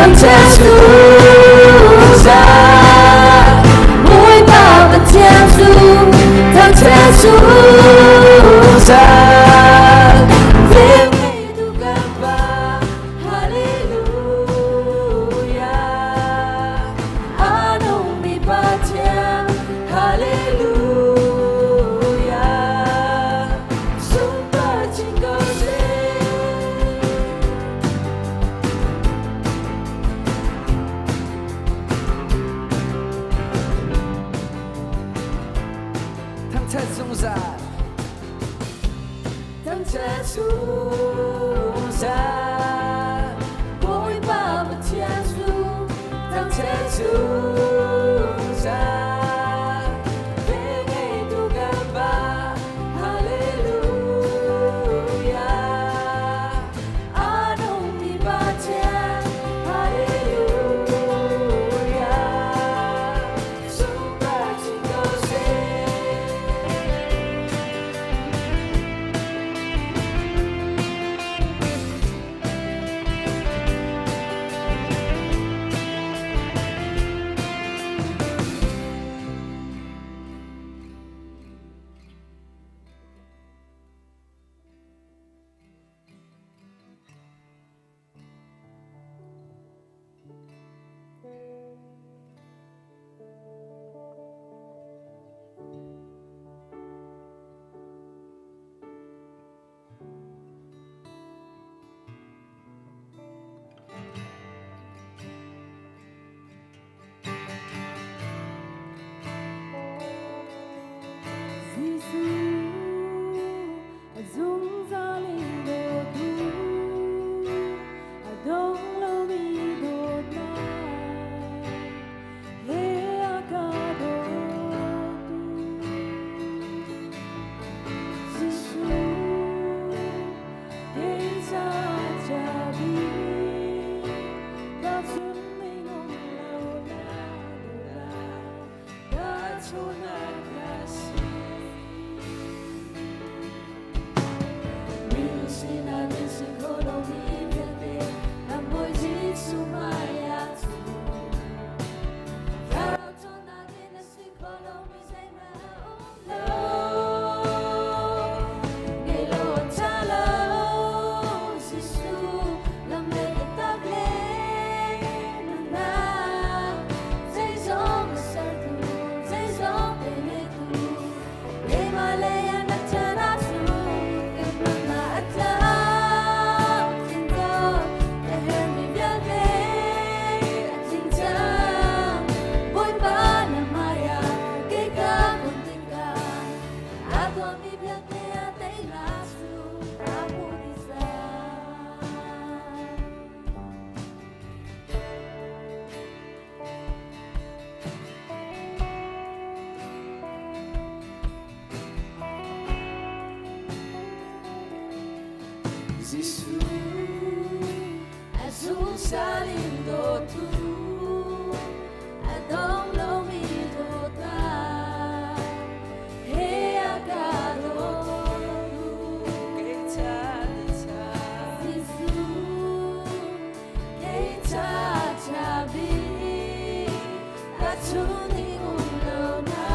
Thangṭhat zungzal, Bawipa Pathian cu thangṭhat zungzal. Velngeitu kan Pa, Hallelujah. A nungmi Pathian, Hallelujah. Sunpar chin ko seh. Thangṭhat zungzal. Thangṭhat zungzal. Bawipa Pathian cu thangṭhat zungzal. Velngeitu kan Pa, Hallelujah. A nungmi Pathian, Hallelujah. Sunpar chin ko seh. Jesuh, a zungzal in dawtu, a dong lomi dawtnak he a ka dawtu. Jesuh, kei ca bik, ka chung minung lo na Ka chungah na si. Minung sinah nan si kho lomi vialte, kan Bawi Jesuh hmaiah cu. Thlarau cawnnak in a si kho lomi zeihmanh a um lo. Ngei lo a ṭha lo, Jesuh lam le biatak le nunnak. Zeizong a sertu, zeizong pe ngeitu, keimah lei ah na chan ahcun kan nunnak a tlamtling ko. Ka herhmi vialte a tling cang. Bawipa na hmaiah kei ka kun tikah aa tuahmi vialte a teinak cu kaa hmuh dih cang. Jesuh, A zungzal in dawtu, a dong lomi dawtnak he a ka dawtu. Kei ca ca. Jesuh, kei ca ca bik, ka chung i um lo na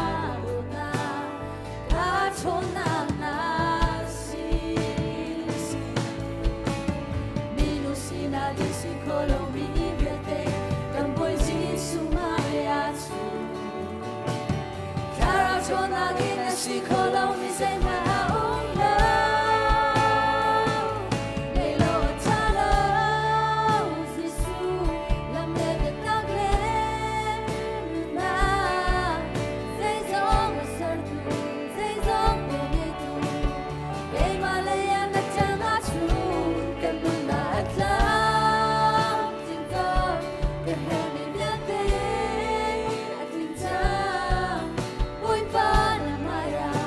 dawtnak, ka ṭhawnnak na si. Minu sinah ding si kho lomi vialte, kan Bawi Jesuh hmaiah cu. Thlarau ṭhawnnak in a si kho lomi zeihmanh a um lo. Ngei lo a ṭha lo, Jesuh lam le biatak le nunnak. Zeizong a sertu, zeizong pe ngeitu, keimah lei ah na cang ahcun kan nunnak a tlamtling ko. Ka herhmi vialte a tling cang. Bawipa na hmaiah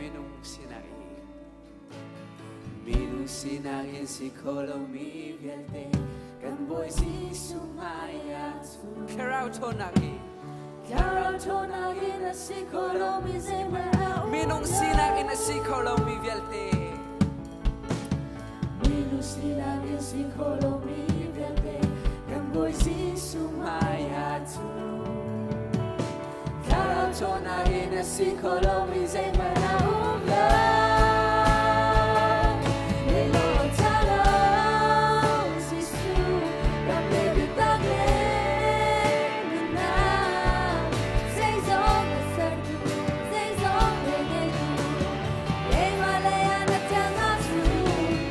Minung sinak i Minung sinak in si kho lomi vialte kan Bawi Jesuh hmai ah Thlarau ṭhawnnak i Thlarau ṭhawnnak in a si kho lomi zeihmanh a um Minung sinak in a si kho lomi vialte Minung sinak in si kho lomi vialte kan Bawi Jesuh hmai ah cun Thlarau ṭhawnnak in a si kho lomi zeihmanh a um lo. Lelo talo Jesuh rak le biatak le nunnak zeizong a sertu zeizong le ngeitu keimah lei ah na tiang ahcun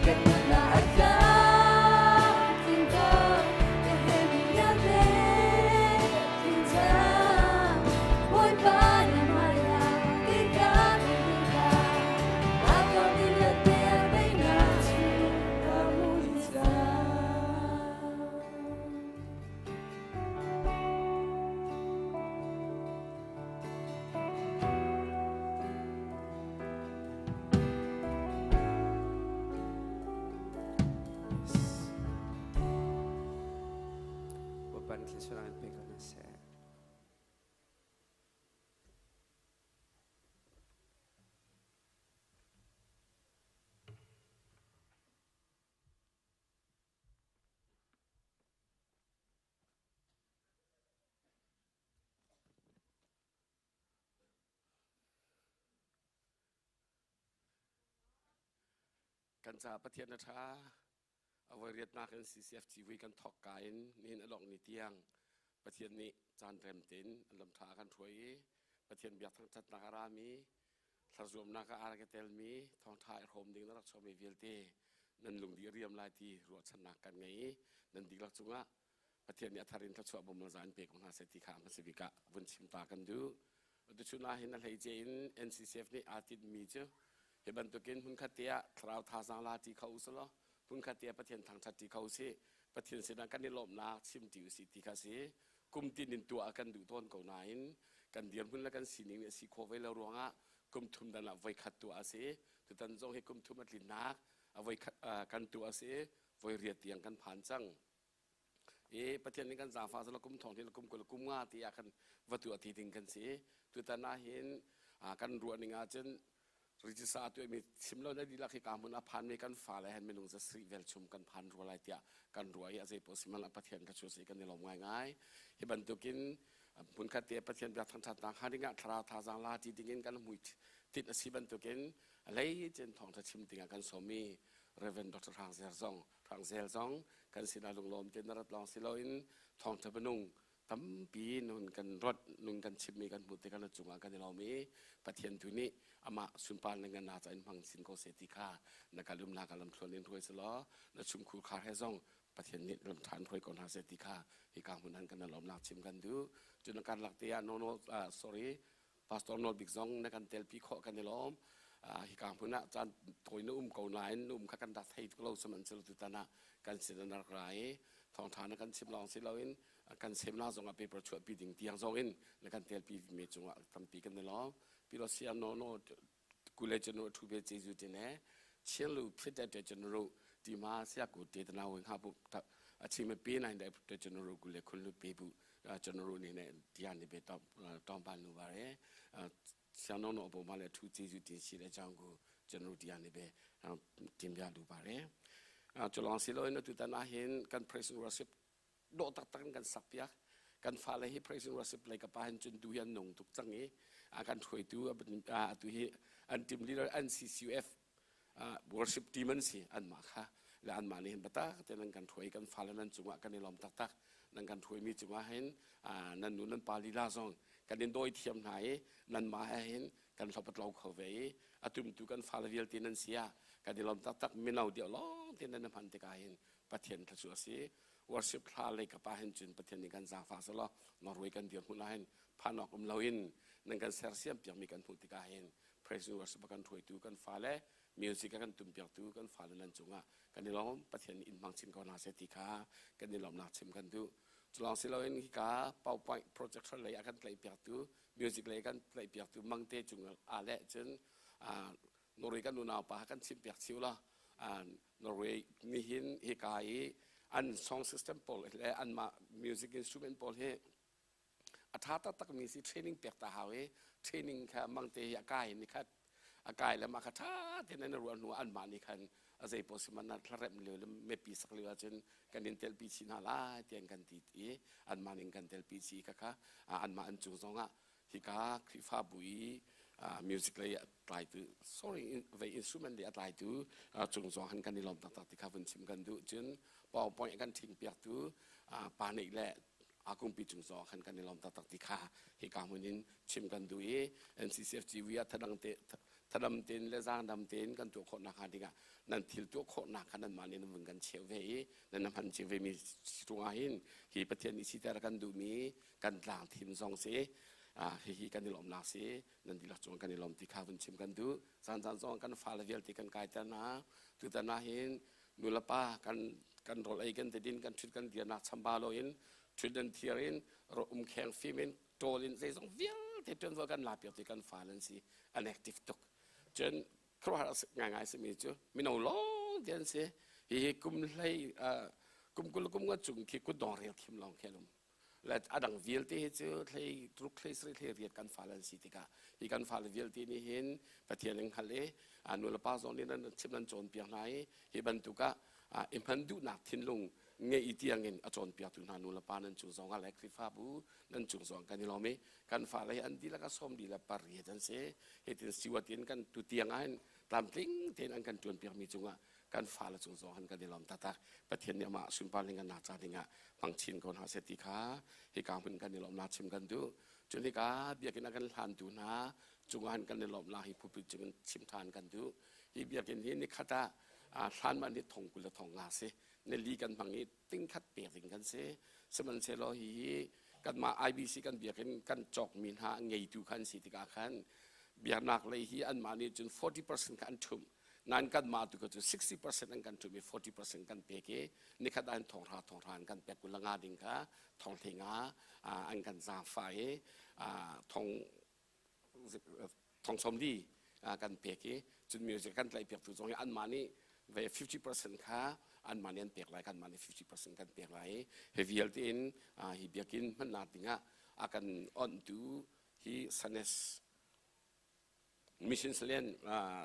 kan nunnak a tlamtling ko ka herhmi vialte tling cang Bawipa na hmaiah kei ka ka a tuahmi vialte a teinak cu ka hmuh dih cang. Bawipa nih thluachuah in pe ko hna seh. Kan caah Pathian a ṭha. A voi riatnak in CCFG vui kan thawk ka in nihin a lawng ni tiang Pathian nih caan rem tein an lam ṭha a kan hruai i Pathian biak thangṭhatnak a rami thlazuamnak ah a rak i telmi thawngṭha i hrawm ding na rak chuahmi vialte nan lungdi a riam lai ti ruahchannak kan ngei i nan dihlak cungah Pathian nih a thar in thluachuah bawm le za in pe ko hna seh ti kha a hmasa bik ah vun chim ta kan duh. Tuchun ah hin a hleice in NCCF nih aa tinhmi cu hi bantukin hmunkhat te ah thlarau thazaang la ṭi kho usih law hmunkhat te ah Pathian thangṭhat ṭi kho usih Pathian sinah kan i lawmhnak chim ṭi usih ti kha si. Kum tin in tuah kan duh tawn ko nain kan dirhmun le kan sining nih a si khawh ve lo ruangah kum thum dan ah voikhat tuah a si. Tutan zong hi kum thum a tlinnak a voikhat kan tuah a si. Voi riat tiang kan phan cang. I Pathian nih kan zaangfah cu kum thong kum 20 kum nga ti ah khan va tuah ti ding kan si. Tutan ah hin kan ruah ning ahcun register a tuahmi chim lo na dihlak hi ka hmun a phanmi kan fale hen minung za sarih velchum kan phan rua lai tiah kan ruah i a zei paoh si hmanh ah Pathian ka chu si kan i lawm ngaingai. Hi bantukin hmunkhat te Pathian biak thangṭhatnak hnga dingah thlarau thazaang la ti dingin kan hmui tinh a si bantukin a lei cin thawngṭha chim dingah kan sawmmi Reverend Dr. Hrang Zer zong Hrang Zel zong kan sinah lunglawm tein na rat lawng si loin thawngṭha minung tampi nun kan ruat nun kan chimmi kan hmuh tikah na cungah kan i lawm i Pathian tu nih amah sunpar le ngan ca in hmang sin ko seh ti kha na kal umnak ah lamthluan in hruai selaw na chungkhur khar he zong Pathian nih lam ṭha in hruai ko hna seh ti kha hika hmun han kan lawmnak chim kan duh. Cun karlak te ah no no sorry Pastor Nawl Bik zong na kan telpi khawh kan i lawm. Hika hmun ah caan tawi na um ko nain na um kha kan rak thei tuk lo sihmanhsehlaw tutan ah kan sin an rak ra i thawngṭha na kan chim lawng si loin kan semnak zong ah paper chuahpi ding tiang zong in na kan telpi mi cungah tampi kan i lawm. Pilosia no no kule chanu thu be jeju tine chilu phit te chanu ti ma sia ku te tana wi nga bu a chim pe nai de chanu kule khun lu pe bu ကျွန်တော်တို့အနေနဲ့ဒီကနေပဲတောင်းတောင်းပန်လိုပါတယ်ဆရာနောင်တော်အပေါ်မှာလည်းအထူးကျေးဇူးတင်ရှိတဲ့အကြောင်းကိုကျွန်တော်တို့ဒီကနေပဲတင်ပြလိုပါတယ်အဲကျွန်တော်စီလိုင်းတို့တနာဟင်ကန် praise and worship ดตักตังกันสักpiak kan fale hi praise and worship lei ka pa hin cun tu hi an nung tuk cang i a kan hruaitu atu hi an team leader NCCUF worship team an si anmah kha le anmah nih hin biatak tein nan kan hruai kan fale nan cungah kan i lawm taktak nan kan hruaimi cungah hin nan nu nan pa lila zong kan in dawi thiam hna i nanmah he hin kan hlopatlo kho ve i atumtu kan fale vialte nan si ah kan i lawm taktak mino deuh lawng te nan hman tikah hin Pathian thluachuah a si worship thla lei ka pa hin cun Pathian nih kan zaangfah selaw Norway kan dir hmun ah hin phan awk um loin nan kan sersiam piakmi kan hmuh tikah hin praise and worship a kan hruaitu kan fale music a kan tumpiaktu kan fale nan cungah kan i lawm Pathian nih in hmang chin ko hna seh ti kha kan i lawmnak chim kan duh culawng si loin hika PowerPoint projector lei a kan tlaihpiaktu music lei kan tlaihpiaktu mangte cung ah le cun. Norway kan unau pa kan chim piak chiu la. Norway nihin hika i an song system pawl le anmah music instrument pawl hi a ṭha taktak mi si. Training pek ta hau i training kha mangte hi a kai ni khat a kai le mah kha ṭha tein an ruah hnu anmah nih khan a zei pawl si man thlarem lio le mepi sak lio ahcun kan in telpi chih hna lai tian kan ti i anmah ning kan telpi chih kha kha anmah an cung zongah hika Khrihfabu i music lei a tlaitu, sorry, vei instrument lei a tlaitu cung zong han kan i lawm taktak ti kha vun chim kan duh. Cun PowerPoint kan ṭhing piaktu pa neih le akungpi cung zong khan kan i lawm taktak ti kha hika hmun in chim kan duh i NCCF GV ah thadang te thadam tein le zaangdam tein kan tuah khawh nakhnga dingah nan thil tuah khawh nak kha nanmah nih nan vun kan cheu ve i nan hman cio ve mi ruangah hin hi Pathian nih siter kan duhmi kan tlang thim zong si hihi kan i lawmnak si. Nan dihlak cung kan i lawm ti kha vun chim kan duh. Caan caan zong kan fale vialte kan kaiter hna. Tutan ah hin nulepa kan kan rawl ei kan tidin kan ṭhut kan dirnak chamba loin ṭhut dan thiar in umkheng fim in ṭawl in zeizong vialte ṭuanvo kan la piak ti kan fale an si, an active tuk. Cun khuaruahhar ngaingai simi cu mino lawng te an si. Hihi kum hlei kum 20 kum nga cung khi kutdong rel khim lawng khi an um le a dang vialte hi cu thlei ruk, thlei sarih, thlei riat kan fale an si tikah hi kan fale vialte nih hin Pathian in hngalh i nu le pa zong nih nan chim nan cawnpiak hna i hi bantuk ah i hman duhnak thinlung ngei tiang in a cawnpiaktu hna nu le pa nan cung zong ah le Khrihfabu nan cung zong kan i lawm i kan fale hi an dihlak a 48 an si. Hitin siwat in kan tu tiang ah hin tlamtling tein an kan ṭuanpiakmi cungah kan fale cung zong han kan i lawm taktak. Pathian nih amah sunpar ning kan ca dingah hmang chin ko hna seh ti kha hika hmun kan i lawmnak chim kan duh. Cun hika biakinn a kan hlantu hna cungah han kan i lawmnak hi pulpit cungin chim ṭhan kan duh. Hi biakinn hi nikhat ah hlan man hi thong 20 le thong nga si, nili kan hmang i ting khat pek ding kan si. Sihmanhsehlaw hihi kanmah IBC kan biakinn kan cawkmi hna ngeitu khan si tikah khan biaknak lei hi anmah nih cun 40% kha an ṭhumh nain kanmah tu cu 60% an kan ṭhumh i 40% kan pek i nikhat ah thong hra thong hra an kan pek, 25 ding kha thong 15 an kan zaangfah i thong thong 40 kan pek i cun music kan tlaihpiaktu zong hi anmah nih ve 50% kha anmah nih an pek lai, kanmah nih 50% kan pek lai i hi vialte in hi biakinn hmannak dingah a kan onhtu hi Sanes Mission Salian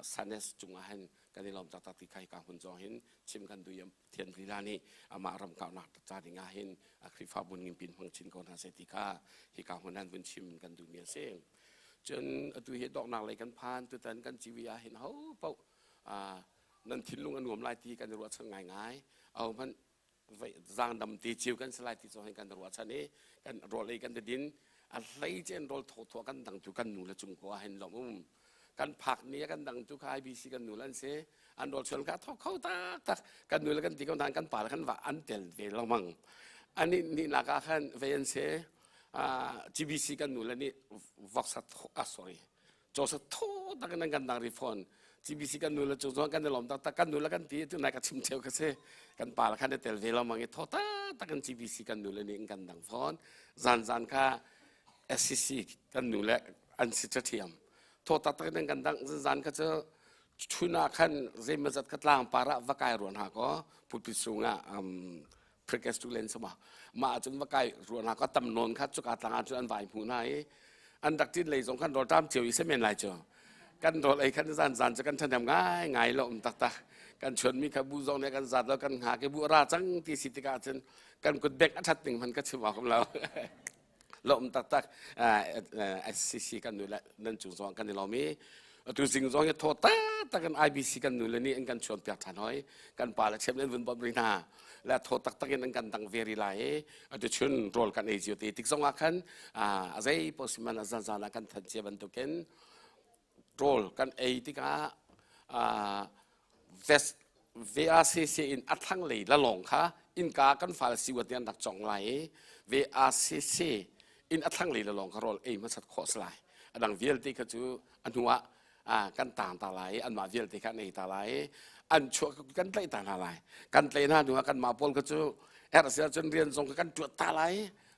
Sanes cungah hin kan i lawm taktak ti kha hika hmun zong hin chim kan duh i Pathian lila nih amah ram kauhnak ca dingah hin a Khrihfabu ningpin hmang chin ko hna seh ti kha hika hmun han vun chim kan duhmi a si. Cun atu hi donghnak lei kan phan. Tutan kan civi ah hin ho paoh nan thinlung a nuam lai ti kan i ruahchan ngaingai. Ahohmanh zaangdam te cio kan si lai ti zong hin kan ruahchan i kan rawl ei kan din a hlei cen rawl thawthaw kan dang tu kan nu le cung ko ah hin lawm um kan phak ni kan dang tu kha IBC kan nu le an si. An rawl chuan kha thok kho tak tak kan nu le kan ti ko nain kan pa le kan va an tel ve lengmang. Ani ni nak ah khan ve an si. GBC kan nu le nih voksa, ah sorry, cawsa tho tak in an kan dang ri fawn. GBC kan nu le cu zong kan i lawm taktak. Kan nu le kan ti tu nai ka chim cheu ka si. Kan pa le khan i tel ve lengmang i tho taktak in GBC kan nu le nih an kan dang fawn. Zan zan kha SCC kan nu le an si ṭhiam tho taktak in an kan dang. Zan kha cu chun ah khan zeimawzat ka tlang par ah va kai ruan ha ko pulpit sung ah precast tu len sama ma cun va kai ruan ha ko tam non kha cuka tlang ah cun an vai hmu hna i an rak tin lei zong khan rawl ṭam cio i semen lai cu kan rawl ei khan zan zan cu kan ṭhahnem ngai ngai lo um taktak. Kan chuanmi kha bu zong nih kan zat lo, kan hngak i bu ra cang ti si tikah cun kan kut bek a ṭhat ning hman ka chim awk lo lawm taktak. SCC kan nu le nan cung zong kan i lawm i atu zing zong hi thaw taktak in IBC kan nu le nih an kan chuan piak ṭhan hoi. Kan pa le chem an vun bawmh rih hna le thaw taktak in an kan dang ve rih lai i atu chun rawl kan ei cio te tik zong ah khan a zei paoh si man a zanzan ah kan than cia bantukin rawl kan ei tikah vest VACC in a thlanglei lalawng kha innka kan fal siwat nih an rak cong lai i VACC in a thlanglei lalawng kha rawl ei hmasat khawh si lai. A dang vialte kha cu a hnu ah kan tang ta lai i anmah vialte kha an ei ta lai i an chuah kan tlaih ta hna lai. Kan tlaih hna hnu ah kanmah pawl kha cu herh si ahcun rian zong kha kan ṭuat ta lai.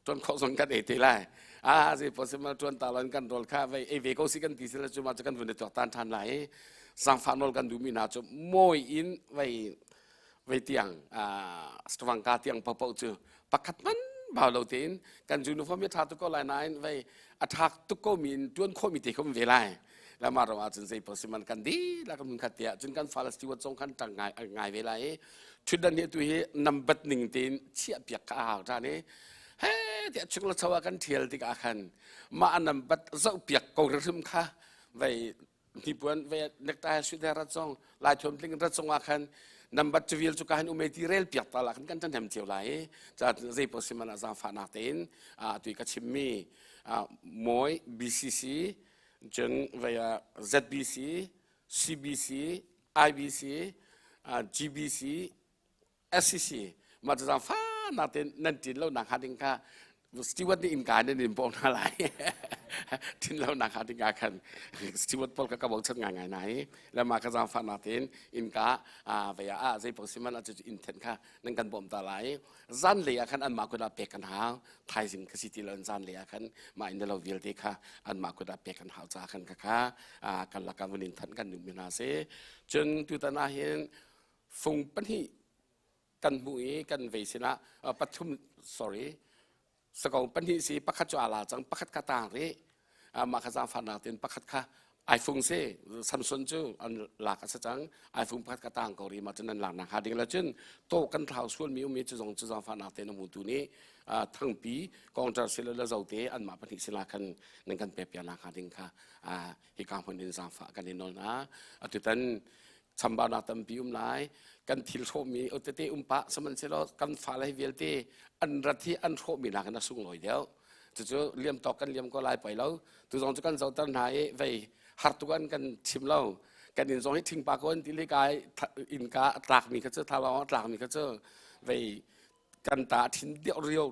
Tuan khawh zong kan ei te lai. A zei possible tuan ta lon kan rol kha vei ei ve ko si kan ti sila cu ma cu kan vun i tuak tan than lai. Sangfa nawl kan duhmi hna cu mawi in vei vei tiang Stavanger tiang paohpaoh cu pakhat man bau lo tein kan uniform hi tha tuk ko lai nain vei a thak tuk ko mi in tuan khawh mi te kha um ve lai. Lama ro ah cun zei possible kan di la kan khat tiah cun kan fale steward zong khan tang ngai ngai ve lai i thutdan hi tu hi nambat ning tein chiah piak ka hau than i he tiah chung la chawa kan thial tikah khan mah nambat zoh piak ko hrim kha vei hnipuan vei necktie suit he rat zong lai thuam tling rat zong ah khan nambat cu vial cu ka han ume ti rel piak ta la khan kan tan hem cio lai i ca zei possible ah zaangfahnak tein tui ka chimmi moi BCC cun vei ah ZBC CBC IBC GBC SCC mah cu zaangfah natin nan ṭin lo nak hnga ding kha steward nih innka nan in pawng hna lai. Ṭin lo nak hnga ding ah khan steward pawl ka ka bochan ngaingai na i le mah ka zaangfah natin innka vei ah zei paoh si man ah cucu inn then kha nan kan bawmh ta lai. Zanlei ah khan anmah kut ah pek kan hau. Thaizing ka si ti lo zanlei ah khan mah inn lo vialte kha anmah kut ah pek kan hau ca khan ka kha kan lakah vun in thanh kan duhmi hna si. Cun tutan ah hin fung pahnih kan hmuh i kan vei sinah pathum, sorry, sako pahnih si, pakhat cu ala cang, pakhat kha tang rih. Mah kha zaangfahnak tein pakhat kha iPhone si Samsung cu an lak a si cang. iPhone pakhat ka tang ko rih. Mah cu nan lak nak hnga ding la cun to kan thlau sual mi um i cu zong cu zaangfahnak tein a hmutu nih thangpi counter sila la zote anmah pahnih sila khan nan kan pek piak nak hnga ding kha hika hmun in zaangfah kan in nawl hna. Atutan chambaunak tampi um lai, kan thil hrawhmi tete um pah sihmanhsehlaw kan fale hi vialte an rat hi an hrawhmi nakin a sunglawi deuh. Cucu liam tawk kan liam ko lai poi lo. Tu zong cu kan zoter hna i vei har tuk an kan chim lo. Kan inn zong hi thingpa ko an ti le kai innka a tlakmi kha cu thalawng a tlakmi kha cu vei kan ta thin deuh rio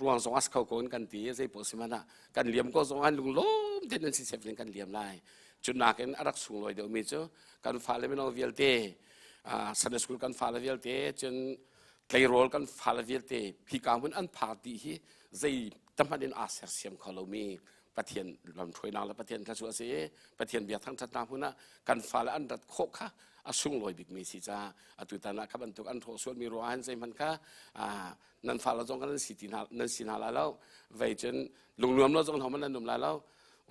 ruang zong as kho ko in kan ti. Zei paoh si hmanh ah kan liam ko zong an lunglawm tein an si sef in kan liam lai. Cu nakin a rak sunglawi deuhmi cu kan fale mino vialte, Sunday school kan fale vialte, cun tleirawl kan fale vialte hika hmun an phak dih hi zei tahmanh in aa sersiam kho lomi Pathian lamhruainak le Pathian thluachuah a si i Pathian bia thangṭhatnak hmun ah kan fale an rat khawh kha a sunglawi bikmi si caah atutan ah kha bantuk an hrawh sualmi ruangah hin zeihmanh kha nan fale zong kan si ti hna nan si hna lai lo. Vei cun lungnuam lo zong hna nan um lai lo.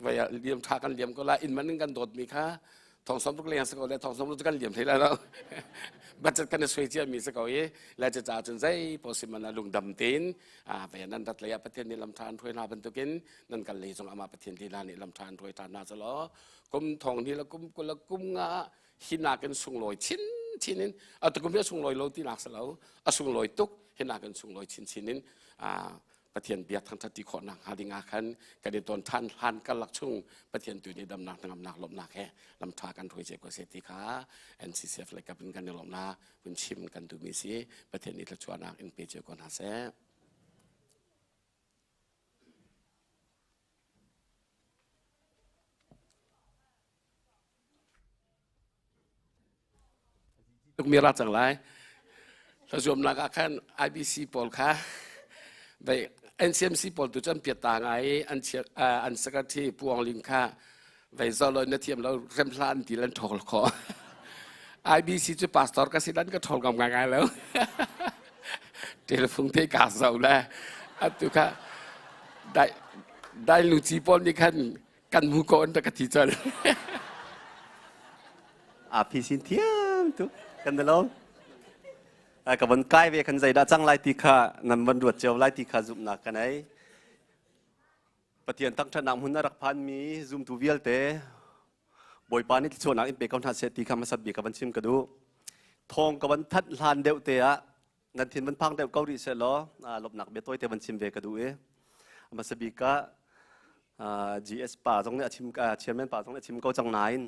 Vei ah liam ṭha kan liam ko lai. Inn man in kan dawtmi kha thong som ruk leng si ko le thong som ruk cu kan liam hlei lai lo. Budget kan i suai cia mi si ko i le cucaah cun zei possible ah lungdam tein vei nan rat lei ah Pathian nih lam ṭha an hruai hna bantukin nan kal lei zong amah Pathian lila nih lam ṭha an hruai ṭhan hna selaw kum thong hnih le kum 20 le kum nga hi nakin sunglawi chinchin in, atu kum hi a sunglawi lo ti nak si lo, a sunglawi tuk, hi nakin sunglawi chinchin in Pathian biak thangṭhat ti khawhnak hnga ding ah khan kan i ton ṭhan hlan karlak chung Pathian tu nih damnak hnangamnak lawmhnak he lamṭha kan hruai cio ko seh ti kha NCCF le kap in kan i lawmhnak hun chim kan duhmi si. Pathian nih thluachuahnak in pe cio ko hna seh. Tukmi ra cang lai. Hlazuamnak ah khan IBC pawl kha vei NCMC pawl tu cu an piat ta ngai i an an secretary Pu Aung Ling kha vei zolo na thiam lo rem hlah an ti lan ṭhawl khawh. IBC cu pastor ka si lan ka ṭhawl ngam ngai lo. Telephone te ka zo le atu kha dai dai luci pawl nih khan kan mu ko an ka ti col. A phi sin thiam tu kan lo. Ka von kai ve kan zeidah cang lai ti kha nan von ruat cio lai ti kha zumhnak kan ei. Pathian thangṭhatnak hmun a rak phanmi zumtu vialte Bawipa nih thluachuahnak in pe ko hna seh ti kha hmasat bik ka van chim ka duh. Thawng ka van thanh hlan deuh te ah nan thin van phang deuh ko rih seh law lawmhnak bia tawi te van chim ve ka duh i hmasa bik ah GS pa zong nih a chim, chairman pa zong nih a chim ko cang nain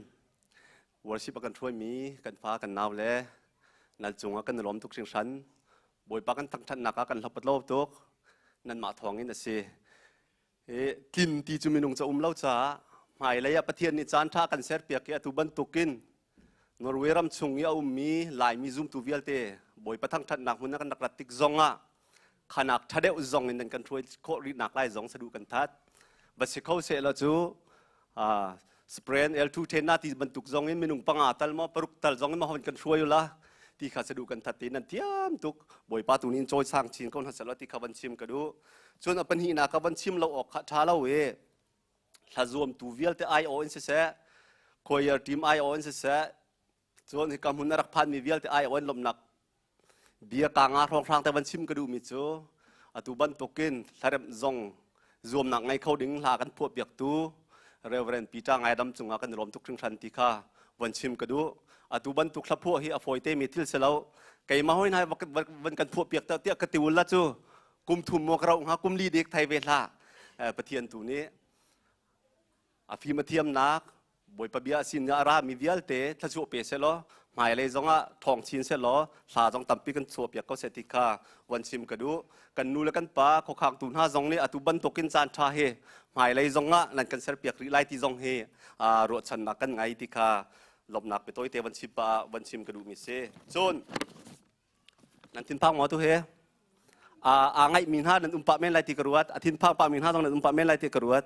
worship a kan hruaimi kan fa kan nau le nal cungah kan i lawm tuk hringhran. Bawipa kan thangṭhatnak ah kan hlawpatlo tuk, nanmah thawngin a si. Tlin ti cu minung ca um lo caah hmailei ah Pathian nih caan ṭha kan serpiak i atu bantukin Norway ram chung i a ummi Laimi zumtu vialte Bawipa thangṭhatnak hmun ah kan rak rat tik zongah khanak ṭha deuh zong in nan kan hruai khawh rih nak lai zong sadu kan that. Va si kho seh law cu spren L2 then na ti bantuk zong in minung panga tal maw paruk tal zong in ma hon kan hruai ula ti kha sadu kan that ti nan thiam tuk. Bawipa tu nin cawi sang chin ko hna seh law ti kha van chim ka duh. Cun a pahnihnak ka van chim lo awk kha ṭha lo i hla zuamtu vialte aiawh in siseh, choir team aiawh in siseh, cun hika hmun a rak phanmi vialte aiawh in lawmhnak bia ka nga hrawnghrang te van chim ka duhmi cu atu bantukin hlaremh zong zuamnak ngei kho ding hla kan phuah piaktu Reverend Peter Ngaidam cungah kan i lawm tuk hringhran ti kha van chim ka duh. Atu bantuk hla phuah hi a fawite mi thil si lo. Keimah hoi hna van kan phuah piak tiah ka ti ul la cu kum thum maw ka rauh hnga kum li dek thai ve hlah. Pathian tu nih a fim a thiamnak Bawipa bia sin a ra mi vialte thluachuah pe seh law hmailei zongah ṭhawng chin seh law hla zong tampi kan chuahpiak ko seh ti kha van chim ka duh. Kan nu le kan pa khuakhangtu hna zong nih atu bantukin caan ṭha hi hmailei zongah nan kan serpiak rih lai ti zong hi ruahchannak kan ngei ti kha lawmhnak biatawi te van chim pah ah van chim ka duhmi si. Cun nan thinphang maw tu hi? Aa ngaihmi hna nan um pah men lai ti ka ruat. A thinphang pahmi hna zong nan um pah men lai ti ka ruat.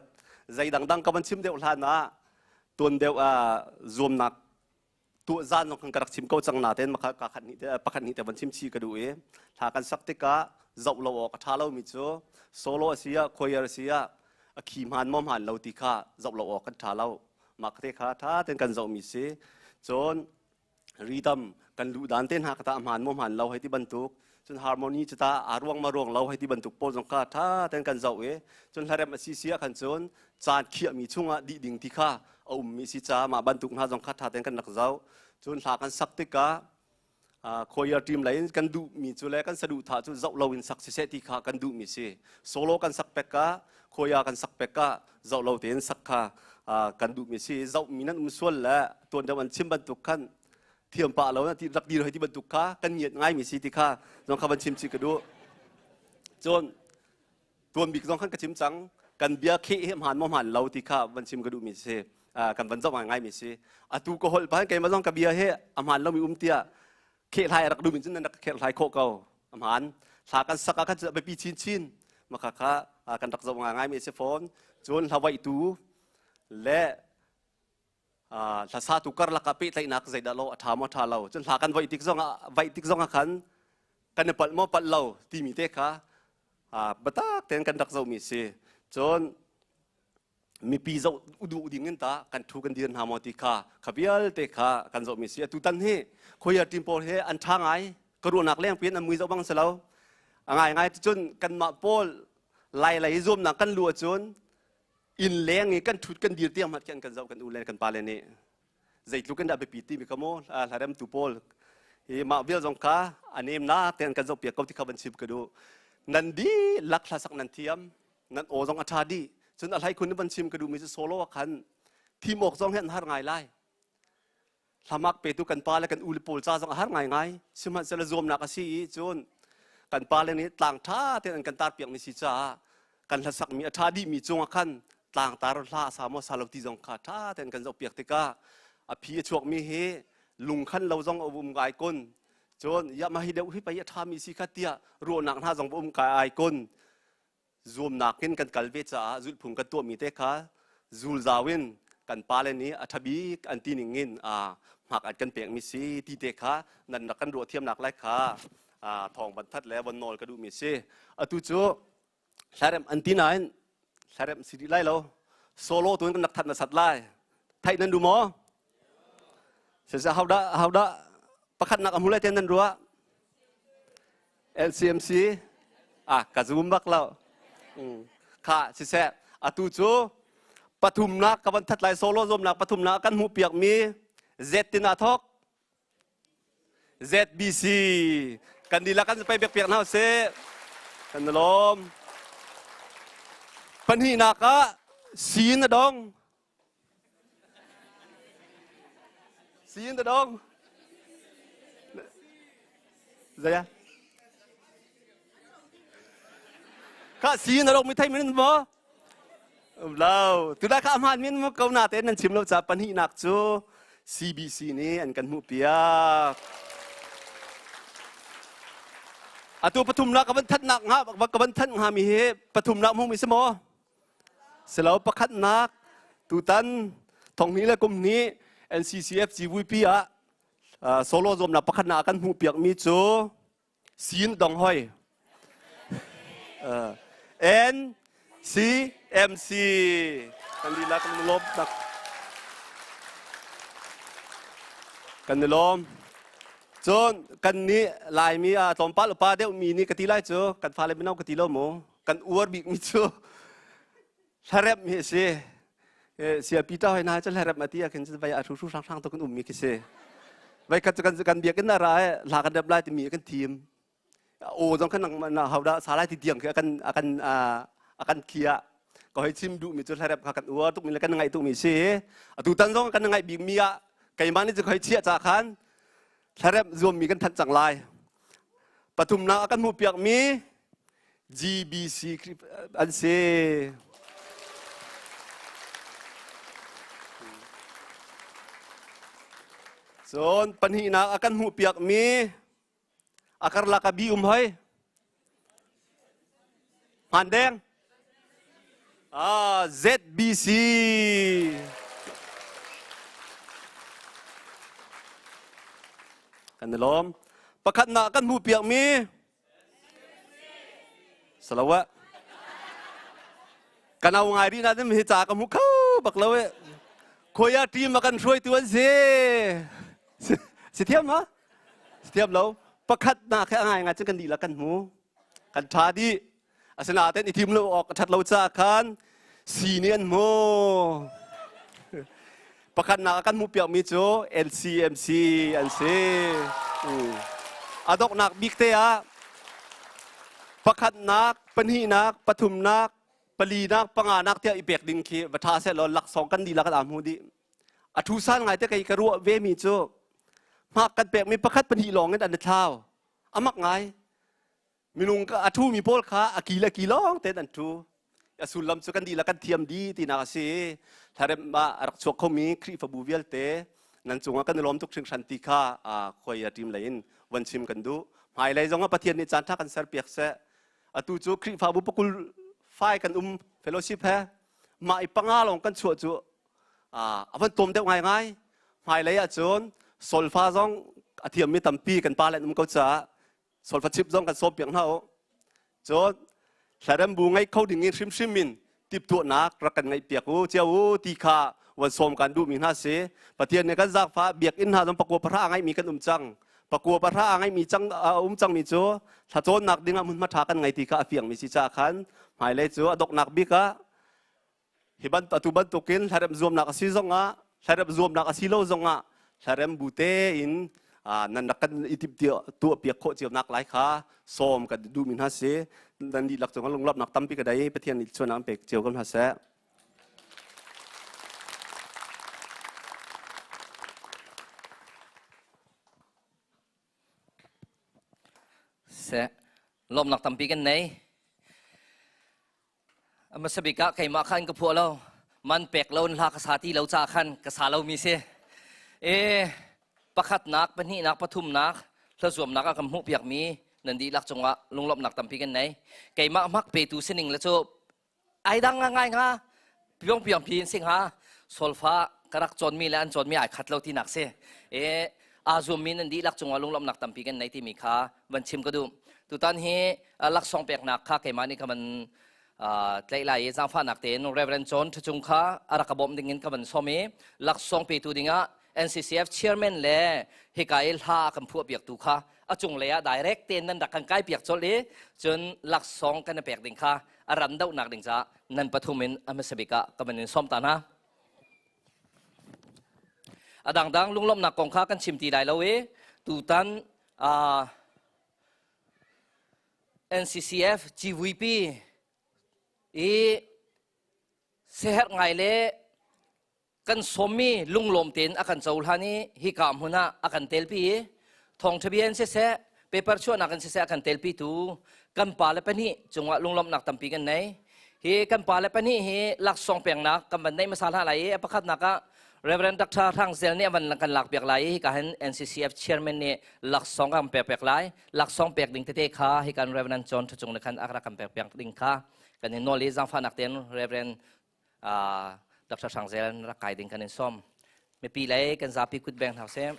Zei dangdang ka van chim deuh hlan ah tuan deuh zuamnak tuah zan zong kan ka rak chim ko cang natein ka khat hnih te pakhat hnih te van chim chi ka duh i hla kan sak tikah zoh lo awk a ṭha lomi cu solo a si ah choir a si ah a khi hmaan maw hmaan lo ti kha zoh lo awk kan ṭha lo. Mah te kha ṭha tein kan zohmi si. Cun rhythm kan luh dan te hna ka ta hmaan maw hmaan lo hei ti bantuk, cun harmony cu ta aa ruang ma ruang lo hei ti bantuk pawl zong kha ṭha tein kan zoh i cun hlarem a si si ah khan cun caan khiahmi chungah dih ding ti kha a ummi si caah mah bantuk hna zong kha ṭha tein kan rak zoh. Cun hla kan sak tikah choir team lei in kan duhmi cu le kan saduhthah cu zoh loin sak siseh ti kha kan duhmi si. Solo kan sak pek ah, choir kan sak pek ah zoh lo tein sak kha kan duhmi si. Zohmi nan um sual le tuan deuh an chim bantuk khan thiam pah lo na ti rak dir hoi ti bantuk kha kan ngiat ngaimi si ti kha zong kha van chim chih ka duh. Cun tuan bik zong khan ka chim cang, kan bia kheh hi hmaan maw hmaan lo ti kha van chim ka duhmi si, kan van zoh ngai mi si. Atu ka holh pahan keimah zong ka bia hi a hmaan lomi um tiah khehlai rak duhmi cun nan rak khehlai khawh ko. A hmaan hla kan sak ah khan biapi chin chin maka kha kan rak zoh ngai mi si fawn. Cun hla tu le hlasatu karlak ah pehtlaihnak zeidah lo a ṭha maw ṭha lo, cun hla kan voih tik zong ah vaih tik zong ah khan kan i palh maw palh lo timi te kha biatak tein kan rak zohmi si. Cun mipi zoh duh ding in ta kan thu kan dir hna maw ti kha kha vialte kha kan zohmi si. Atu tan hi choir team pawl he an ṭha ngai ka ruahnak leng piin an mui zoh bang si lo. A ngai ngai cun kanmah pawl lai lei zuamnak kan lu ahcun inn leng i kan ṭhut kan dir tiang hmanh khi an kan zoh kan u le kan pa le nih zeitluk in dah biapi timi kha mu hlaremtu pawl hi mah vial zong kha a nemnak tein kan zohpiak ko ti kha van chim ka duh. Nan dihlak hlasak nan thiam, nan aw zong a ṭha dih. Cun a hlei khun van chim ka duhmi cu solo ah khan thim awk zong hi an har ngai lai. Hlamak petu kan pa le kan u le pawl ca zong a har ngaingai. Sihmanhsehlaw zuamnak a si i cun kan pa le nih tlang ṭha tein an kan tar piakmi si caah kan hlasakmi a ṭha dihmi cungah khan tlangtar hla sa maw sa lo ti zong kha ṭha tein kan zohpiak tikah a phi a chuakmi hi lungkhan lo zong a um ngai kun. Cun ya mah hi deuh hi pei a ṭhami si kha tiah ruahnak hna zong va um kai ai kun. Zuamnak in kan kal ve caah zulhphung kan tuahmi te kha zulzau in kan pale nih a ṭhabik an ti ning in hmak an kan pekmi si ti te kha nan rak kan ruah thiamnak lai kha thawng van that le von nawl ka duhmi si. Atu cu hlaremh an ti nain hlaremh si rih lai lo, solo tu in kan rak that na sat lai. Theih nan duh maw? Siseh hodah hodah pakhatnak a hmu lai ten nan ruah? LCMC ah ka zum bak lo. Kha siseh atu cu pathumnak ka van that lai. Solo zuamnak pathumnak kan hmuh piak mi Z tin ah thok ZBC kan dihlak kan pei piak hna usih. Kan lawm. Pahnihnak ah C in a dong. C in a dong. Zei ah? Kha C in a dong mi thei min maw? Lo, tu dah kha hmaan min mu ko na tein nan chim lo ca pahnihnak cu CBC nih an kan hmuh piak. Atu pathumnak ka van thatnak hnga ka van thanh hnga mi hi pathumnak hmung mi si maw? Silo pakhatnak tutan thonghni le kum hnih NCCF GVP ah solo zuamnak pakhatnak kan hmuh piak mi cu Sin Dong Hoi N C M C kan lila kan lawm tak kan i lawm cun kan nih Laimi ah tlawmpal upa deuh mi nih ka ti lai cu kan fale mino ka ti lo mu kan uar bik mi cu hlarep mi a si sia Peter hoi na cu hlarep ma ti ah khin vai a thu thu hrang hrang to kan um mi khi si vai khat cu kan kan biakinn ra hla kan rep lai timi kan thim aw zong khan na hauda salai ti tiang khi akan akan akan khia ka hoi chim duh mi cu hlarep kha kan uar tuk mi le kan ngaih tuk mi si atu tan zong kan ngaih bik mi ah keimah nih cu hoi chia cha khan hlarep zuam mi kan thanh cang lai pathumnak kan hmuh piak mi GBC an si cun pahnihnak a kan hmuh piak mi A karlak ah bi um hoi. Hmaan deng. Ah, ZBC. Kan i lawm. Pakhatnak kan hmuh piakmi Salawa. Kan au ngai rih na dim hi ca ka hmu kho bak lo e. Khoya team a kan hruaitu an si. Si thiam ma? Thiam lo. Pakhat nak he a ngai ngai cun kan dihlak kan hmu. Kan ṭha dih. Asinain i thim lo awk a ṭhat lo caah khan si nih an hmu. Pakhatnak ah kan hmuh piakmi cu LCMC an si. A donghnak bik te ah pakhatnak, pahnihnak, pathumnak, palinak, panganak tiah i pek ding khi va ṭha seh law laksawng kan dihlak kan aa hmu dih. A ṭhu san ngai te kei ka ruah ve mi cu hmak kan pekmi pakhat pahnih lawng in an i thlau. A mak ngai. Minung a ṭhumi pawl kha a ki le ki lawng tein an ṭhu. A sullam cu kan dihlak kan thiam dih tinak a si. Hlaremh ah a rak chuak khomi Khrihfabu vialte nan cungah kan i lawm tuk hringhran ti kha khuai a ṭim lei in von chim kan duh. Hmailei zongah Pathian nih caan ṭha kan serpiak seh. Atu cu Khrihfabu pakul fai kan um fellowship he mah i panga lawng kan chuah cu a van tlawm deuh ngaingai. Hmailei ahcun solfa zong a thiammi tampi kan pa le an um ko caah solfa chip zong kan sawm piak hna u. Cun hlarem bu ngei kho ding in hrimhrim in tiptuahnak rak kan ngeih piak u cio u ti kha van sawm kan duhmi hna si. Pathian nih kan zaangfah biakinn hna zong pakua pahra a ngeihmi kan um cang. Pakua pahra a ngeihmi cang a um cangmi cu thlacawnnak ding ah hmunhma ṭha kan ngei ti kha a fiangmi si caah khan hmailei cu a donghnak bik ah Hi atu bantukin hlarem zuamnak a si zongah, hlarem zuamnak a si lo zongah, hlarem bu tein nan rak kan i timh tuah piak khawh cio nak lai kha sawm kan duhmi hna si. Nan dihlak cungah lunglawmhnak tampi ka dai. Pathian nih chuan an pek cio ko hna seh. Seh, lawmnak tampi kan nei. A hmasa bik ah keimah khan ka phuah lo. Man pek lo in hla ka sa ti lo caah khan ka sa lomi si. E pakhatnak, pahnihnak, pathumnak, hlazuamnak ah kan hmuh piakmi nan dihlak cungah lunglawmhnak tampi kan nei. Keimah hmak petu sining le cu ai dang ngai hnga piong piong pi in si hnga solfa ka rak cawnmi le an cawnmi ai khat lo tinak si. E aa zuammi nan dihlak cungah lunglawmhnak tampi kan nei timi kha van chim ka duh. Tutan hi laksawng peknak kha keimah nih ka van tlaih lai i zaangfahnak tein Reverend John Thucung kha a rak ka bawmh ding in ka van sawm i laksawng petu dingah NCCF chairman le hika i hla a kan phuah piaktu kha a cunglei ah direct tein nan rak kan kai piak colh i cun laksawng kan i pek ding kha a ran dohnak ding caah nan pathum in a hmasa bik ah ka van in sawm ta hna. A dangdang lunglawmhnak kong kha kan chim ti lai lo i tutan NCCF GVP i seherh ngai le kan sawmmi lunglawm tein a kan cohlan i hika hmun ah a kan telpi i thawngṭha bia in siseh paper chuahnak in siseh a kan telpi tu kan pa le pahnih cungah lunglawmhnak tampi kan nei hi kan pa le pahnih hi laksawng peknak kan van neih hmasa hna lai i a pakhatnak ah. Reverend Dr. Hrang Zel nih van kan lak piak lai i hika hin NCCF chairman nih laksawng kan pek piak lai. Laksawng pek ding tete kha hi kan Reverend John Thucung nih khan a rak kan pek piak ding kha kan in nawl i zaangfahnak tein Reverend Dr. Hrang Zel rak kai ding kan in sawm. Mipi lei kan zapi kut beng hna seh.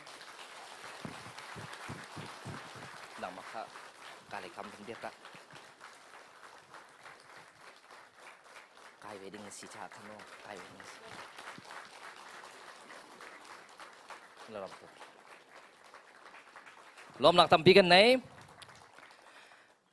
Nangmah kha ka lei kam kan biak ta. Kai ve ding si cha khan kai ve ding si. Lawm tuk. Lawmnak tampi kan nei.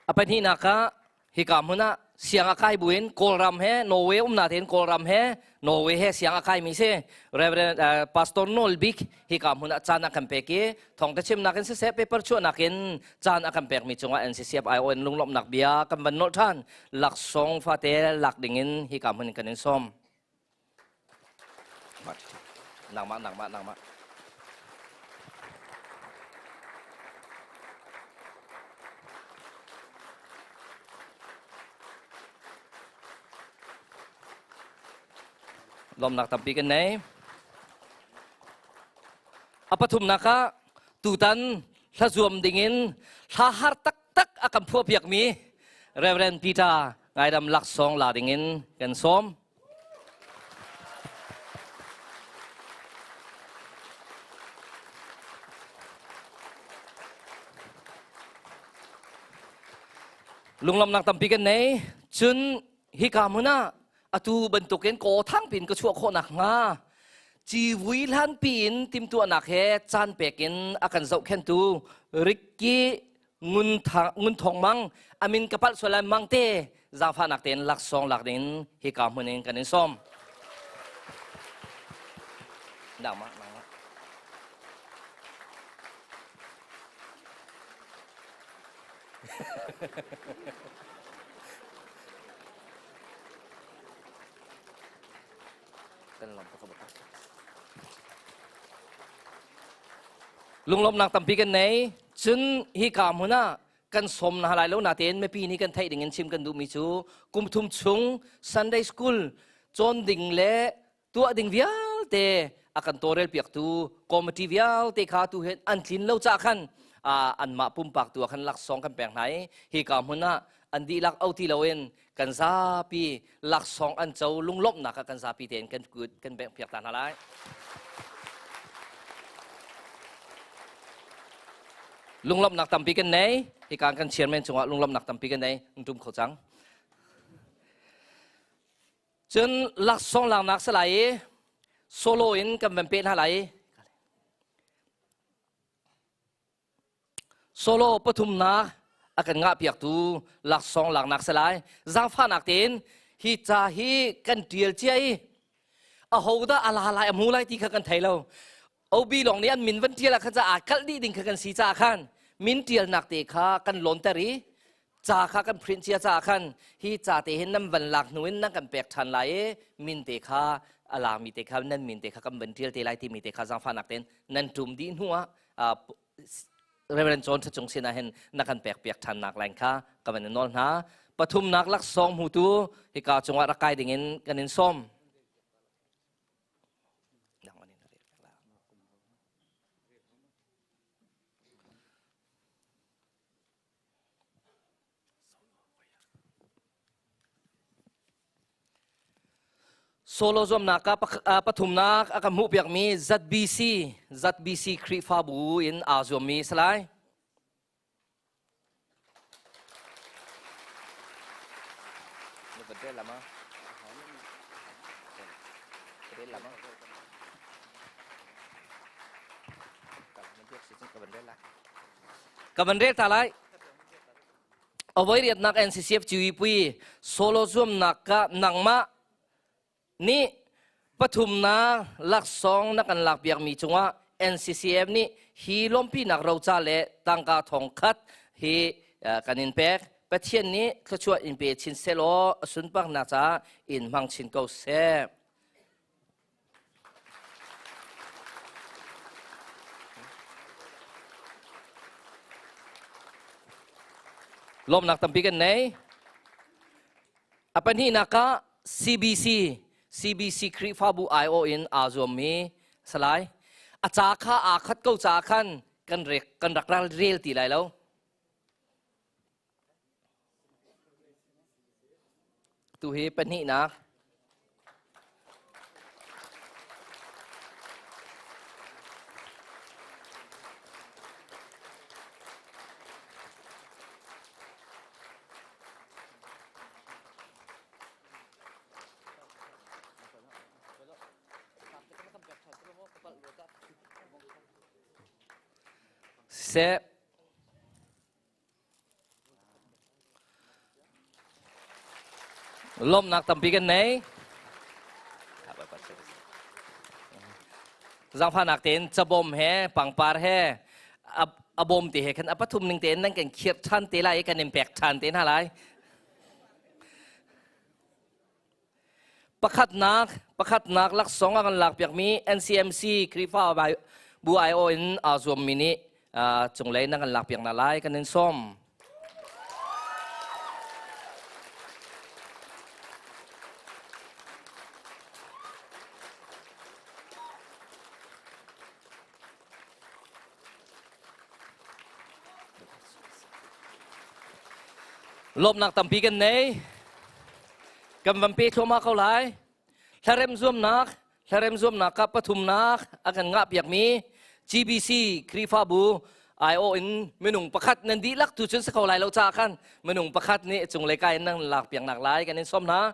A pahnihnak ah hika hmun ah siang a kai buin Kawlram he Norway umnak tein Kawlram he Norway he siang a kaimi si Reverend Pastor Nawl Bik hika hmun ah caan a kan pek i thawngtha chimnak in siseh paper chuahnak in caan a kan pekmi cungah NCCF ION lunglawmhnak bia kan van nolh ṭhan laksawng fate lak dingin hika hmun in kan in sawm. Nangmah, nangmah, nangmah. Lawmnak tampi kan nei. A pathumnak ah tutan hla zuam dingin hla har taktak a kan phuah piakmi Reverend Peter Ngaidam laksawng la dingin kan sawm. Lunglawmnak tampi kan nei. Cun hika hmun ah atu bantukin kaw thang pin ka chuah khawh nakhnga civui hlanpi in timtuahnak he caan pek in a kan zohkhentu Ricky Ngun Thawng Mang amin ka palh sual lai Mang te zaangfahnak tein laksawng lak ding hika hmun in kan in sawm. Nangmah, nangmah. Kan lawm tuk Lunglawmhnak tampi kan nei. Cun hika hmun ah kan sawm hna lai lo natein mipi nih kan theih ding in chim kan duhmi cu kum thum chung Sunday school cawn ding le tuah ding vialte a kan tawlrel piaktu committee vialte kha tu hin an tlin lo ca khan anmah pumpak tu ah khan laksawng kan pek hna i hika hmun ah an dihlak o ti loin kan zapi laksawng an co lunglawmhnak ah kan zapi tein kan kut kan bengh piak ta hna lai. Lunglawmhnak tampi kan nei. Hika kan chairman cungah lunglawmhnak tampi kan nei. Tum kho cang. Cun laksawng laknak si lai i solo in kan van peh hna lai i Solo pathumnak a kan ngahpiaktu laksawng laknak si lai. Zaangfahnak tein hi ca hi kan ṭial cia i ahodah a la lai a hmu lai ti kha kan thei lo. OB lawng nih an min van ṭial ah khan ca aa kalh dih ding kha kan si caah khan min ṭialnak te kha kan lawnter i ca kha kan print cia caah khan hi ca te hin nan van lak hnu in nan kan pek ṭhan lai i min te kha a lakmi te kha nan min te kha kan van ṭial te lai timi te kha zaangfahnak tein nan ṭum dih hnu ah Reverend John Thachung sin ah hin na kan pek piak ṭhan nak lain kha ka van in nawl hna. Pathumnak laksawng hmutu hika cungah rak kai ding in kan in sawm. Solo zuamnak ah pathumnak a kan hmuhpiakmi ZBC ZBC Khrihfabu in aa zuammi si lai. Ka van rel ta lai. Avoi riatnak NCCF GVP solo zuamnak ka nangmah nih pathumnak laksawng na kan lakpiakmi cungah NCCF nih hi lawmpinak roca le tangka thong khat hi kan in pek. Pathian nih thluachuah in pe chin selaw a sunparnak caah in hmang chin ko seh. Lawmnak tampi kan nei. A pahnihnak ah CBC, CBC Khrihfabu aiawh in aa zuammi Salai a ca kha aa khat ko caah khan kan rek kan rak ral rel ti lai lo. Tu hi pahnihnak. Seh Lawmhnak tampi kan nei. Zangfahnak tein cabawm he pangpar he a bawm te he khan a pathum ning tein nan kan khirh ṭhan te lai i kan in pek ṭhan te hna lai. Pakhatnak, pakhatnak laksawng a kan lakpiakmi NCMC Khrihfa bu aiawh in aa zuammi nih cunglei na kan lakpiak hna lai kan in sawm. Lawmhnak tampi kan nei. Kan van pe thluahmah ko lai. Hlarem zuamnak, hlarem zuamnak ka pathumnak a kan ngah piakmi GBC Khrihfabu aiawh in minung pakhat nan dihlak tu cun si ko lai lo caah khan minung pakhat nih cunglei kai in nan lak piaknak lai kan in sawm hna.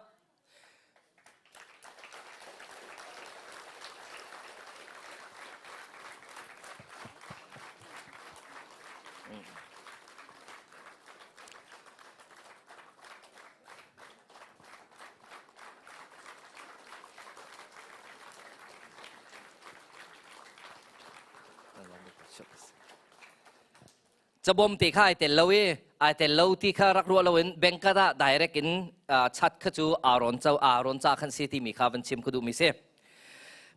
Cabawm te kha ai tel lo i ai tel lo ti kha rak ruah loin bank ah direct in chat kha cu Aaron co Aaron ca khan si timi kha van chim ka duhmi si.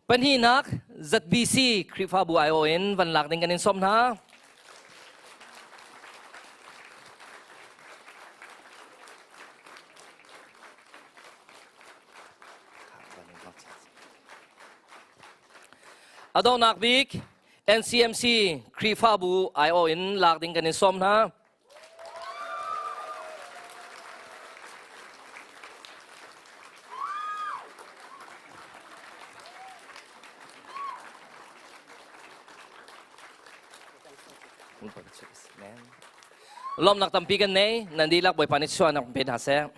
Pahnihnak ZBC Khrihfabu aiawh in van lak ding kan in sawm hna. A donghnak bik NCMC Khrihfabu aiawh in lak ding kan in sawm hna. Lawmnak tampi kan nei. Nan dihlak Bawipa nih chuahnak pe hna seh.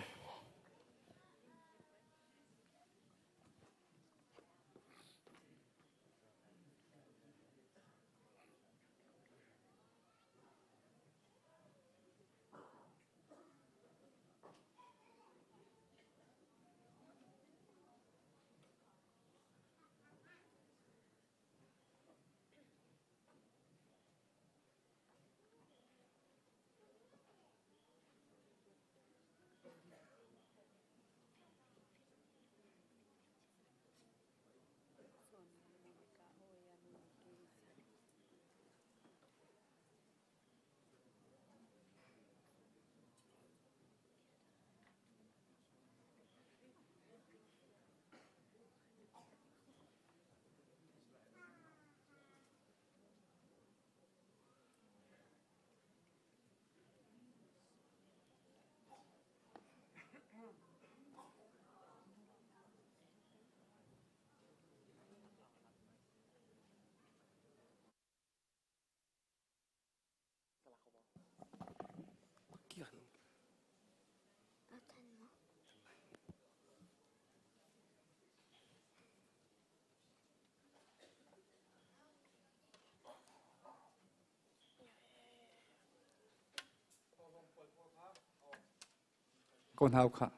Ko hna u khah.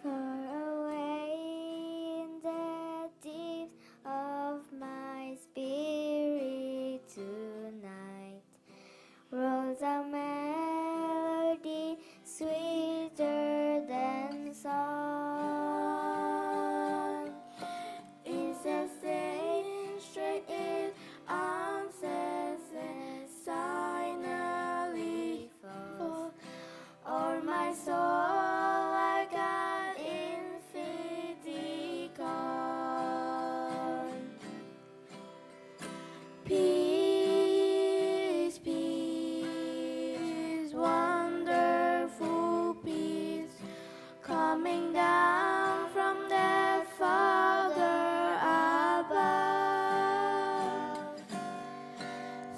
Far away in the depths of my spirit tonight rolls a melody sweeter than song. Coming down from the Father above.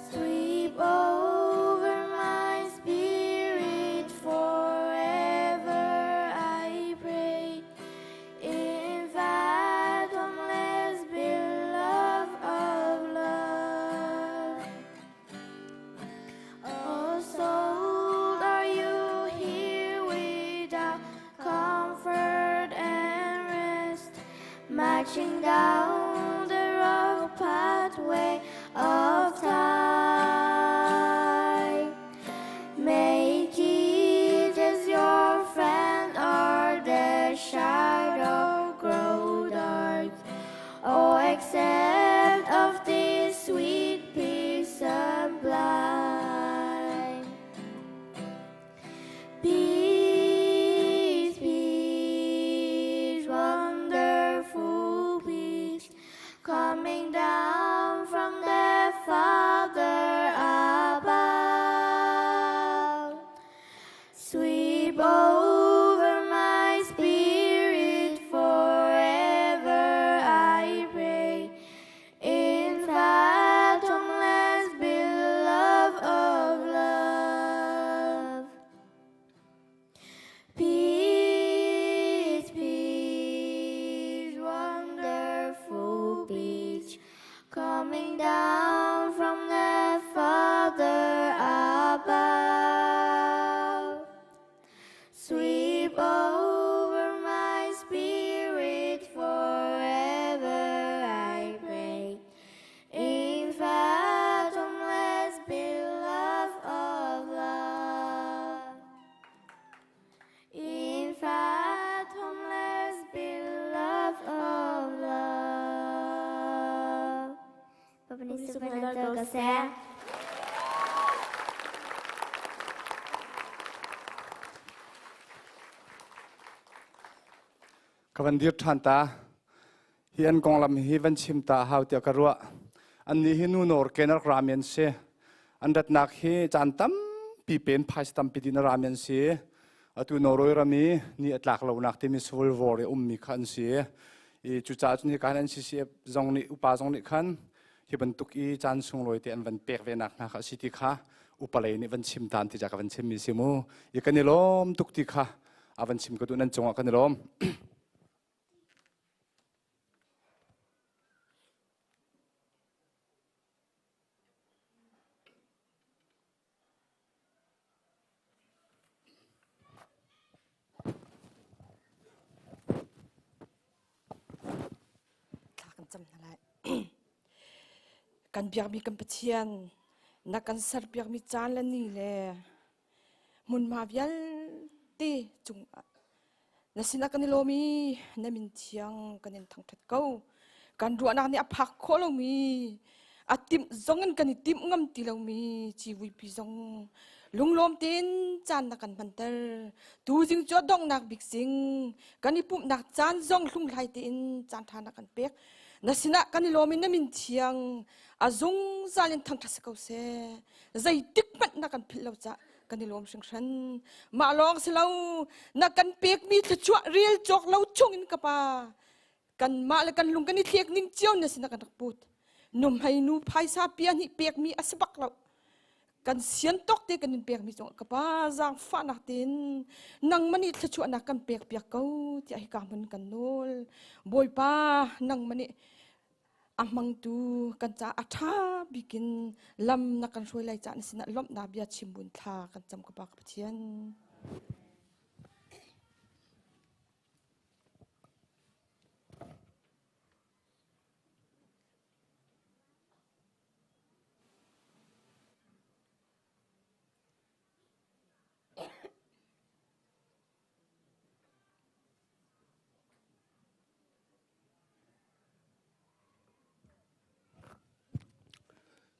Sweep over my spirit forever, I pray. In fathomless beloved of love. Oh, soul, are you here without comfort and rest? Marching down the rough pathway of time. May Jesus your friend or the shadow grow dark. Oh, accept of this sweet peace sublime. Peace, peace, wonderful peace, coming down from the Father above. Sweep over my spirit forever, I pray. In fathomless beloved of love. Peace, peace, wonderful peace, coming down from the Father above. Sweep over my spirit forever, I pray. In fathomless beloved of love. In fathomless beloved of love. Bapak ni subhanallah ko seh. Ka van dir ṭhan ta. Hi an konglam hi van chim ta hau tiah ka ruah. Annih hi nu nawr ke na rak rami an si. An ratnak hi caan tampi pen phaisa tampi din a rami an si. Atu Norway ram i ni a tlak lonak timi civil war i ummi kha an si. I cucaah cun hika hin NCCF zong nih upa zong nih khan hi bantuk i caan sunglawi te an van pek ve nak hna kha a si ti kha upa lei nih van chim tan ti ca ka van chimmi si mu. I kan i lawm tuk ti kha a van chim ka duh nan cungah kan i lawm. Thla kan cam hna lai. Kan biakmi kan Pathian, na kan serpiakmi caan le ni le hmunhma vialte cungah na sinah kan i lawm i na min thiang kan in thangṭhat ko. Kan ruahnak nih a phak khawh lomi, a timh zong in kan i timh ngam ti lomi civuipi zong lunglawm tein caan na kan hmanter. Tuzing cu a donghnak bik zing kan i pumhnak caan zong hlunghlai tein caan ṭha na kan pek. Na sinah kan i lawm i na min thiang a zungzal in thangṭhat si ko seh. Zeitik hmanh na kan philh lo cah kan i lawm hringhran. Mah lawng si lo, na kan pekmi thluachuah rel cawk lo chungin ka pa, kanmah le kan lung kan i thlek ning cio na sin kan rak put. Numhei nu phaisa pia nih pekmi a si bak lo. Kan sian tawk te kan in pekmi cung ka pa zaangfahnak tein nangmah nih thluachuahnak kan pek piak ko tiah hika hmun kan nawl. Bawipa nangmah nih a hmangtu kan ca a ṭha bikin lam na kan hruai lai ca na sinah lawmhnak bia chim buin thla kan cam ka pa ka Pathian.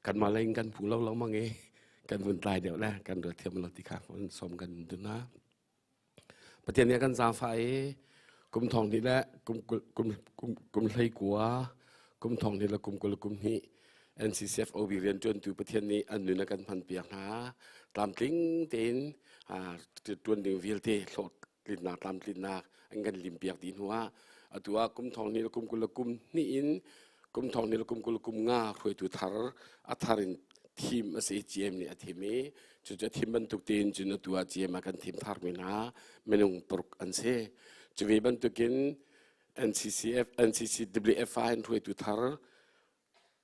Kanmah lei in kan phu lo lengmang i kan vun tlai deuh le kan ruat thiam lo ti kha kan som kan dun hna. Pathian nih a kan zaangfah i kum thong hnih le kum kum kum kum hlei kua kum thong hnih le kum 20 kum hnih NCCF OB rianṭuantu Pathian nih an nun a kan hman piak hna. Tlamtling tein ṭuan ding vialte hlawt. Tlinnak tlamtlinnak an kan limpiak dih hnu ah atu ah kum thong hnih le kum 20 le kum hnih in kum thong hnih le kum 20 le kum nga hruaitu thar a thar in thim a si. GM nih a thim i cucu a thim bantuk tein cun atu ah GM ah kan thim tharmi hna minung paruk an si. Cu ve bantukin NCCF NCCWF in hruaitu thar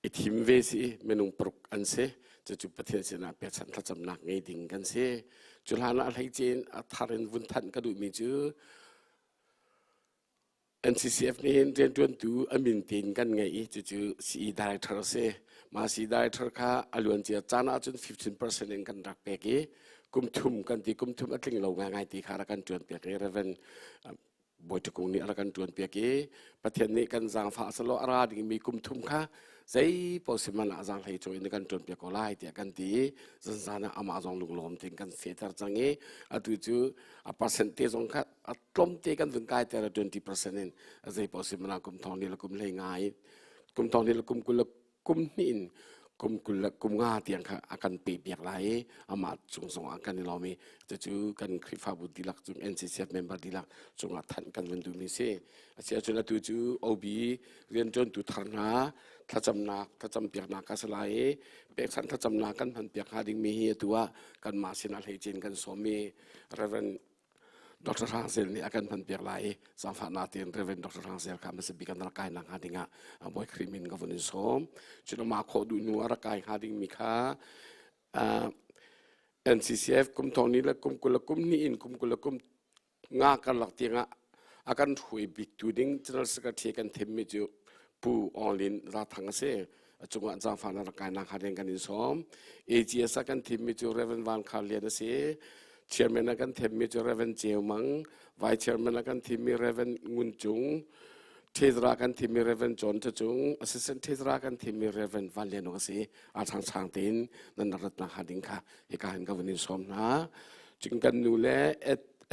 i thim ve si minung paruk an si. Cucu Pathian sinah pekchanh thlacamnak ngei ding kan si. Cu hlan ah a hleice in a thar in vun thanh ka duhmi cu NCCF nih hin rianṭuantu a min tein kan ngei i cucu CE director a si. Mah CE director kha a luancia caan ahcun 15% in kan rak pek i kum thum kan ti, kum thum a tling lo ngaingai ti kha rak kan ṭuan piak i Reverend Bawi Ṭhukung nih a rak kan ṭuan piak i Pathian nih kan zaangfah selaw a ra dingmi kum thum kha zei paoh si man ah zaanghlei cawi in kan ṭuan piak ko lai tiah kan ti i zanzan ah amah zong lunglawm tein kan fehter cang i atu cu a percent te zong kha a tlawmte kan vun kai ter 20% in zei paoh si man ah kum thong ni le kum hlei nga in kum thong ni le kum 20 le kum hnih in kum 20 le kum nga tiang kha a kan pe piak lai i amah cung zong ah kan i lawm i cucu kan Khrihfabu dihlak cung NCCF member dihlak cungah thanh kan vun duhmi si. Asiahcun atu cu OB rianṭuantu thar hna thlacamnak thlacam piaknak ka si lai i pekchanh thlacamnak kan hman piak hnga dingmi hi atu ah kanmah sinah hleicin kan sawmmi Reverend Dr. Hrang Zel nih a kan hman piak lai i zaangfahnak tein Reverend Dr. Hrang Zel kha hmasa bik an rak kai nak hnga dingah Bawi Khrih min ka vun in sawm. Cun amah khawh duh hnu a rak kai hnga dingmi kha NCCF kum thong ni le kum 20 le kum hnih in kum 20 le kum nga karlak tiangah a kan hruai biktu ding General Secretary kan thimmi cu Pu Aung Lin Zathang a si. A cungah zaangfahnak rak kainak hnga ding kan in sawm. AGS ah kan thimmi cu Reverend Van Khar Lian a si. Chairman ah kan thimmi cu Reverend Ceu Mang. Vice Chairman ah kan thimmi Reverend Ngun Cung. Treasurer kan thimmi Reverend John Tha Cung. Assistant Treasurer kan thimmi Reverend Van Lian Uk a si. A changchang tein nan rak ratnak hnga ding kha hika hin ka vun in sawm hna. Cun kan nu le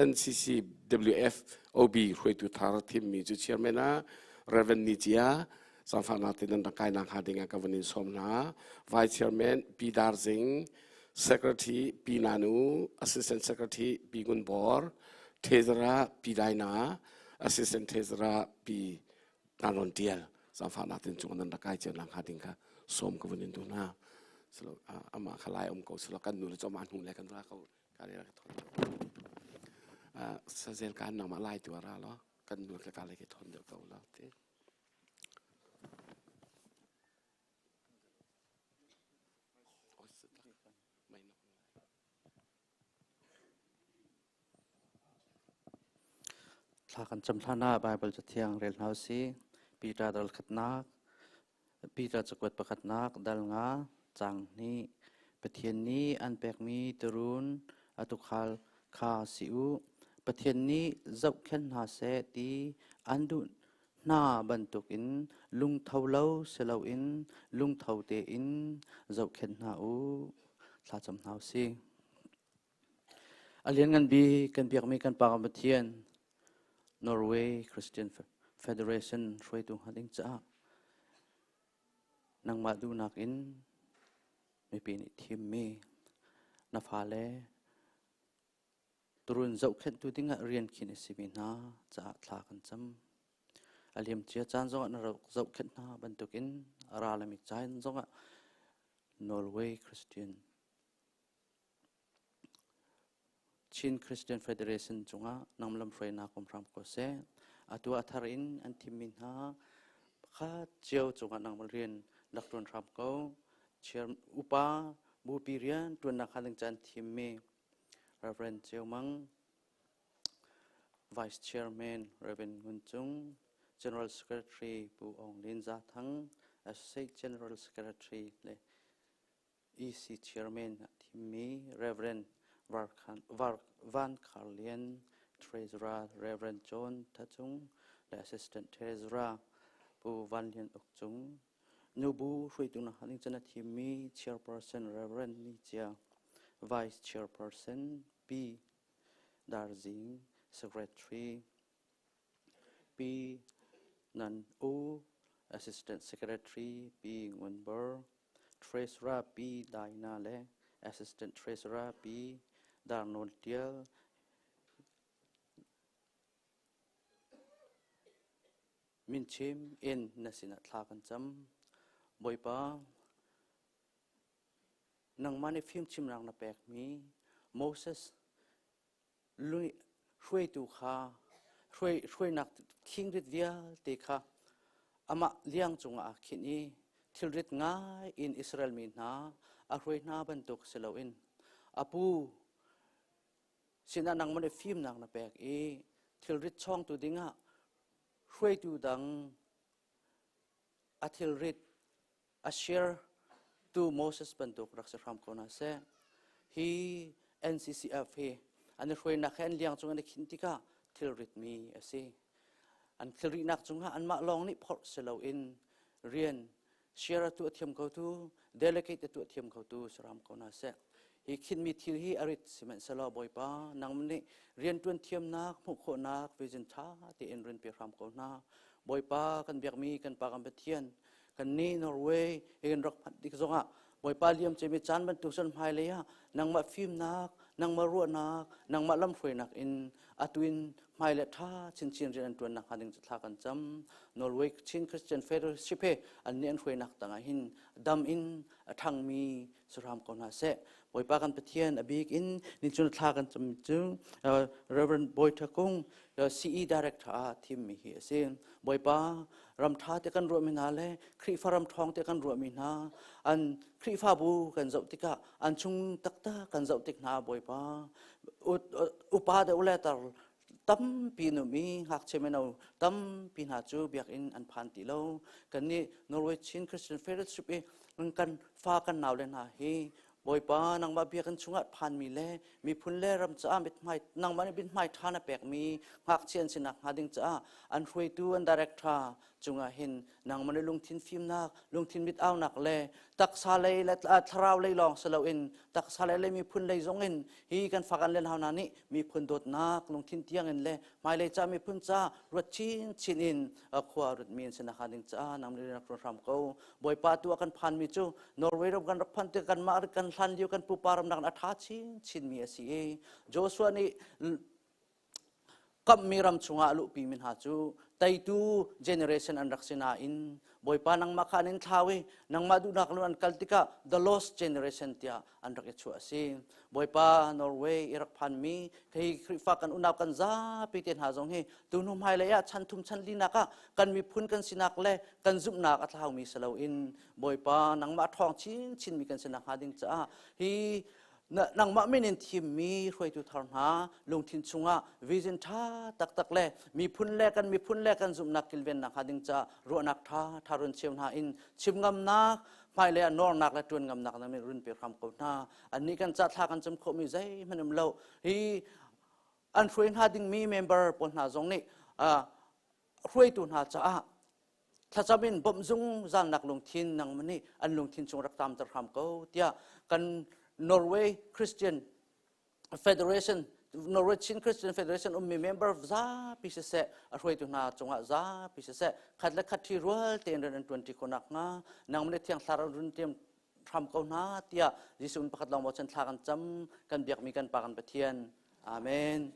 NCC WF OB hruaitu thar thimmi cu chairman ah Reverend Ni Cia zaangfahnak te nan rak kainak hnga ding ah ka vun in sawm hna. Vice Chairman Pi Dar Zing, Secretary Pi Nanu, Assistant Secretary Pi Ngun Bor, Treasurer Pi Daina, Assistant Treasurer Pi Nanon Tial zaangfahnak ten cung nan rak kai cio nak hnga ding kha sawm ka vun in duh hna. Silo amah kha lai um ko silo kan nu le cu amah hnu le kan ra ko ka re ka thon. Sazel kan nangmah lai tu ra lo kan nu le ka le ke thon deuh ko lo ti. Thla kan cam hlan ah Baibal Cathiang rel hna usih. Peter dal khatnak, Peter cakuat pakhatnak dal nga cang hnih. Pathian nih an pekmi turun a tuukhal kha si u. Pathian nih zohkhenh hna seh ti an duh hna bantukin lungtho lo si loin lungtho tein zohkhenh hna u. Thlacam hna usih. A lianngan bik kan biakmi kan Pa Pathian, Norway Christian Federation hruaitu hnga ding caah nangmah duhnak in mipi nih thimmi na fale turun zohkhenhtu dingah rian khin a simi hna caah thla kan cam. A liamcia caan zongah na rak zohkhenh hna bantukin a ra lami caan zongah Norway Christian Chin Christian Federation cungah nang lamhruainak um hram ko seh. Atu a thar in an thimmi hna pakhat cio cungah nang rian rak ṭuan hram ko. Chair upa bupi rian ṭuannak hnga ding caan thimmi Reverend Ceu Mang, Vice Chairman Reverend Ngun Cung, General Secretary Pu Aung Lin Za Thang, Associate General Secretary le EC Chairman ah thimmi Rev. Van Khar Lian, Treasurer Rev. John Tha Cung le Assistant Treasurer Pu Van Lian Uk Cung, Nubu hruaitu hna ning cun a thimmi Chairperson Rev. Ni Cia, Vice Chairperson Pi Dar Zing, Secretary Pi Nan U, Assistant Secretary Pi Ngun Bor, Treasurer Pi Daina le Assistant Treasurer Pi Dar Nawl Tial. Min chim in na sinah thla kan cam. Bawipa, nangmah nih fimchimnak na pekmi Moses hruaitu kha hruainak khingrit vialte kha amah liang cungah aa khinh i thilrit ngai in Israel mi hna a hruai hna bantuk si loin a pu sinah nangmah nih fimnak na pek i thilrit chawngtu dingah hruaitu dang a thilrit a share tu Moses bantuk rak si hram ko hna seh. Hi NCCF hi an i hruainak he an liang cung an i khinh tikah thilrit mi a si. An thilrihnak cungah anmah lawng nih phorh si loin rian share a tuah thiam ko tu, delegate a tuah thiam ko tu si hram ko hna seh. Hi khinmi thil hi a rit sihmanhsehlaw Bawipa nang nih rianṭuan thiamnak hmuh khawhnak vision ṭha tein run pe hram ko hna. Bawipa kan biakmi kan Pa kan Pathian kannih Norway in rak phanh tik zongah Bawipa liam cemi caan bantuk cun hmailei ah nangmah fimnak, nangmah ruahnak, nangmah lamhruainak in atu in hmailei ṭha chinchin rian an ṭuannak hnga ding thla kan cam. Norway Chin Christian Fellowship he annih an hruainak tangah hin dam in a ṭhangmi si hram ko hna seh. Bawipa kan Pathian a bik in nichun thla kan cam cu Reverend Bawi Tha Kung CE Director ah thimmi hi a si. Bawipa ram ṭha te kan ruahmi hna le Khrihfa ram ṭhawng te kan ruahmi hna an Khrihfabu kan zoh tikah an chung taktak kan zoh tik hna Bawipa upa deuh le tar tampi numi ngakchia mino tampi hna cu biakinn an phan ti lo kannih Norway Chin Christian Fellowship i kan fa kan nau le hna hi Bawipa nangmah biakinn chungah phanmi le miphun le ram caah mithmai nangmah nih mithmai ṭha na pekmi ngakchia an sinak hnga ding caah an hruaitu an director cungah hin nangmah nih lungthin fimnak lungthin mit aunak le taksa lei le thlarau lei lawng si loin taksa lei le miphun lei zong in hi kan fak an len hau hna nih miphun dawtnak lungthin tiang in le hmailei ca miphun ca ruat chinchin in khua rutmi an sinak hnga ding caah nang nih rak hram ko Bawipa tu a kan phanmi cu Norway ram kan rak phanh tik kanmah kan hlan lio kan pupa ram nak a ṭha chinchin mi a si i Joshua nih kamhmi ram chungah a luhpi mi hna cu teitu generation an rak si nain Bawipa nangmah kha an in thlau i nangmah duhnak lu an kal tikah the lost generation tiah an rak i chuah a si. Bawipa Norway i rak phanmi hi Khrihfa kan unau kan zapi te hna zong hi tuhnu hmailei ah chan thum chan linak ah kan miphun kan sinak le kan zumhnak a thlaumi si loin Bawipa nangmah ṭhawng chinchinmi kan sinak hnga ding caah hi nangmah min in thimmi hruaitu thar hna lungthin chungah vision ṭha taktak le miphun le kan miphun le kan zumhnak kilvennak hnga ding caah ruahnak ṭha ṭha run cheu hna in chim ngamnak hmailei ah nawrnak le ṭuan ngamnak na min run pe hram ko hna annih kan ca thla kan cam khawhmi zeihmanh um lo hi an hruai hna dingmi member pawl hna zong nih hruaitu hna caah thlacam in bawmh zungzalnak lungthin nangmah nih an lungthin chung rak tamter hram ko tiah kan Norway Christian Federation Norway Chin Christian Federation ummi member zapi siseh a hruaitu hna cungah zapi siseh khat le khat ṭhi rual tein rian an ṭuanṭi khawh nakhnga nangmah nih thiang thlarau run tiam hram ko hna tiah Jesuh in pakhat lawng bochan thla kan cam kan biakmi kan Pa kan Pathian Amen.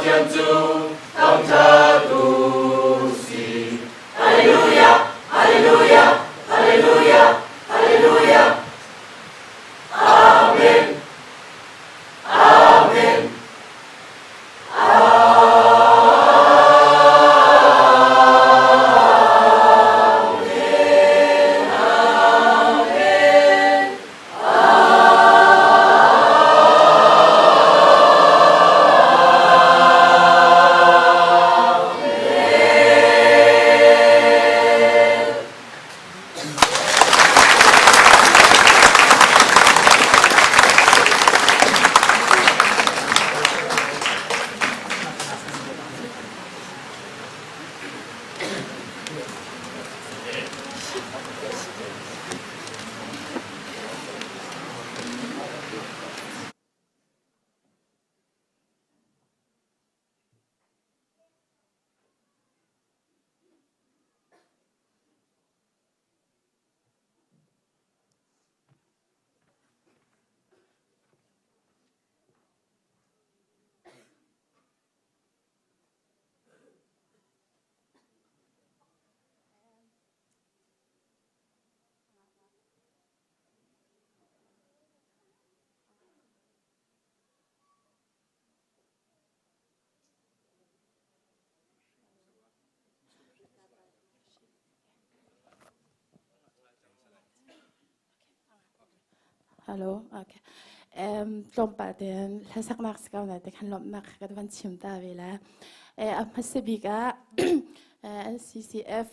Pathian cu thangṭhat u sih. Hallelujah, Hallelujah, Hallelujah, Hallelujah. Amen. Amen. Hello. Okay. Tlawmpal tein hlasaknak si ko na te khan lawmhnak kan van chim ta ve la. A hmasa bik ah NCCF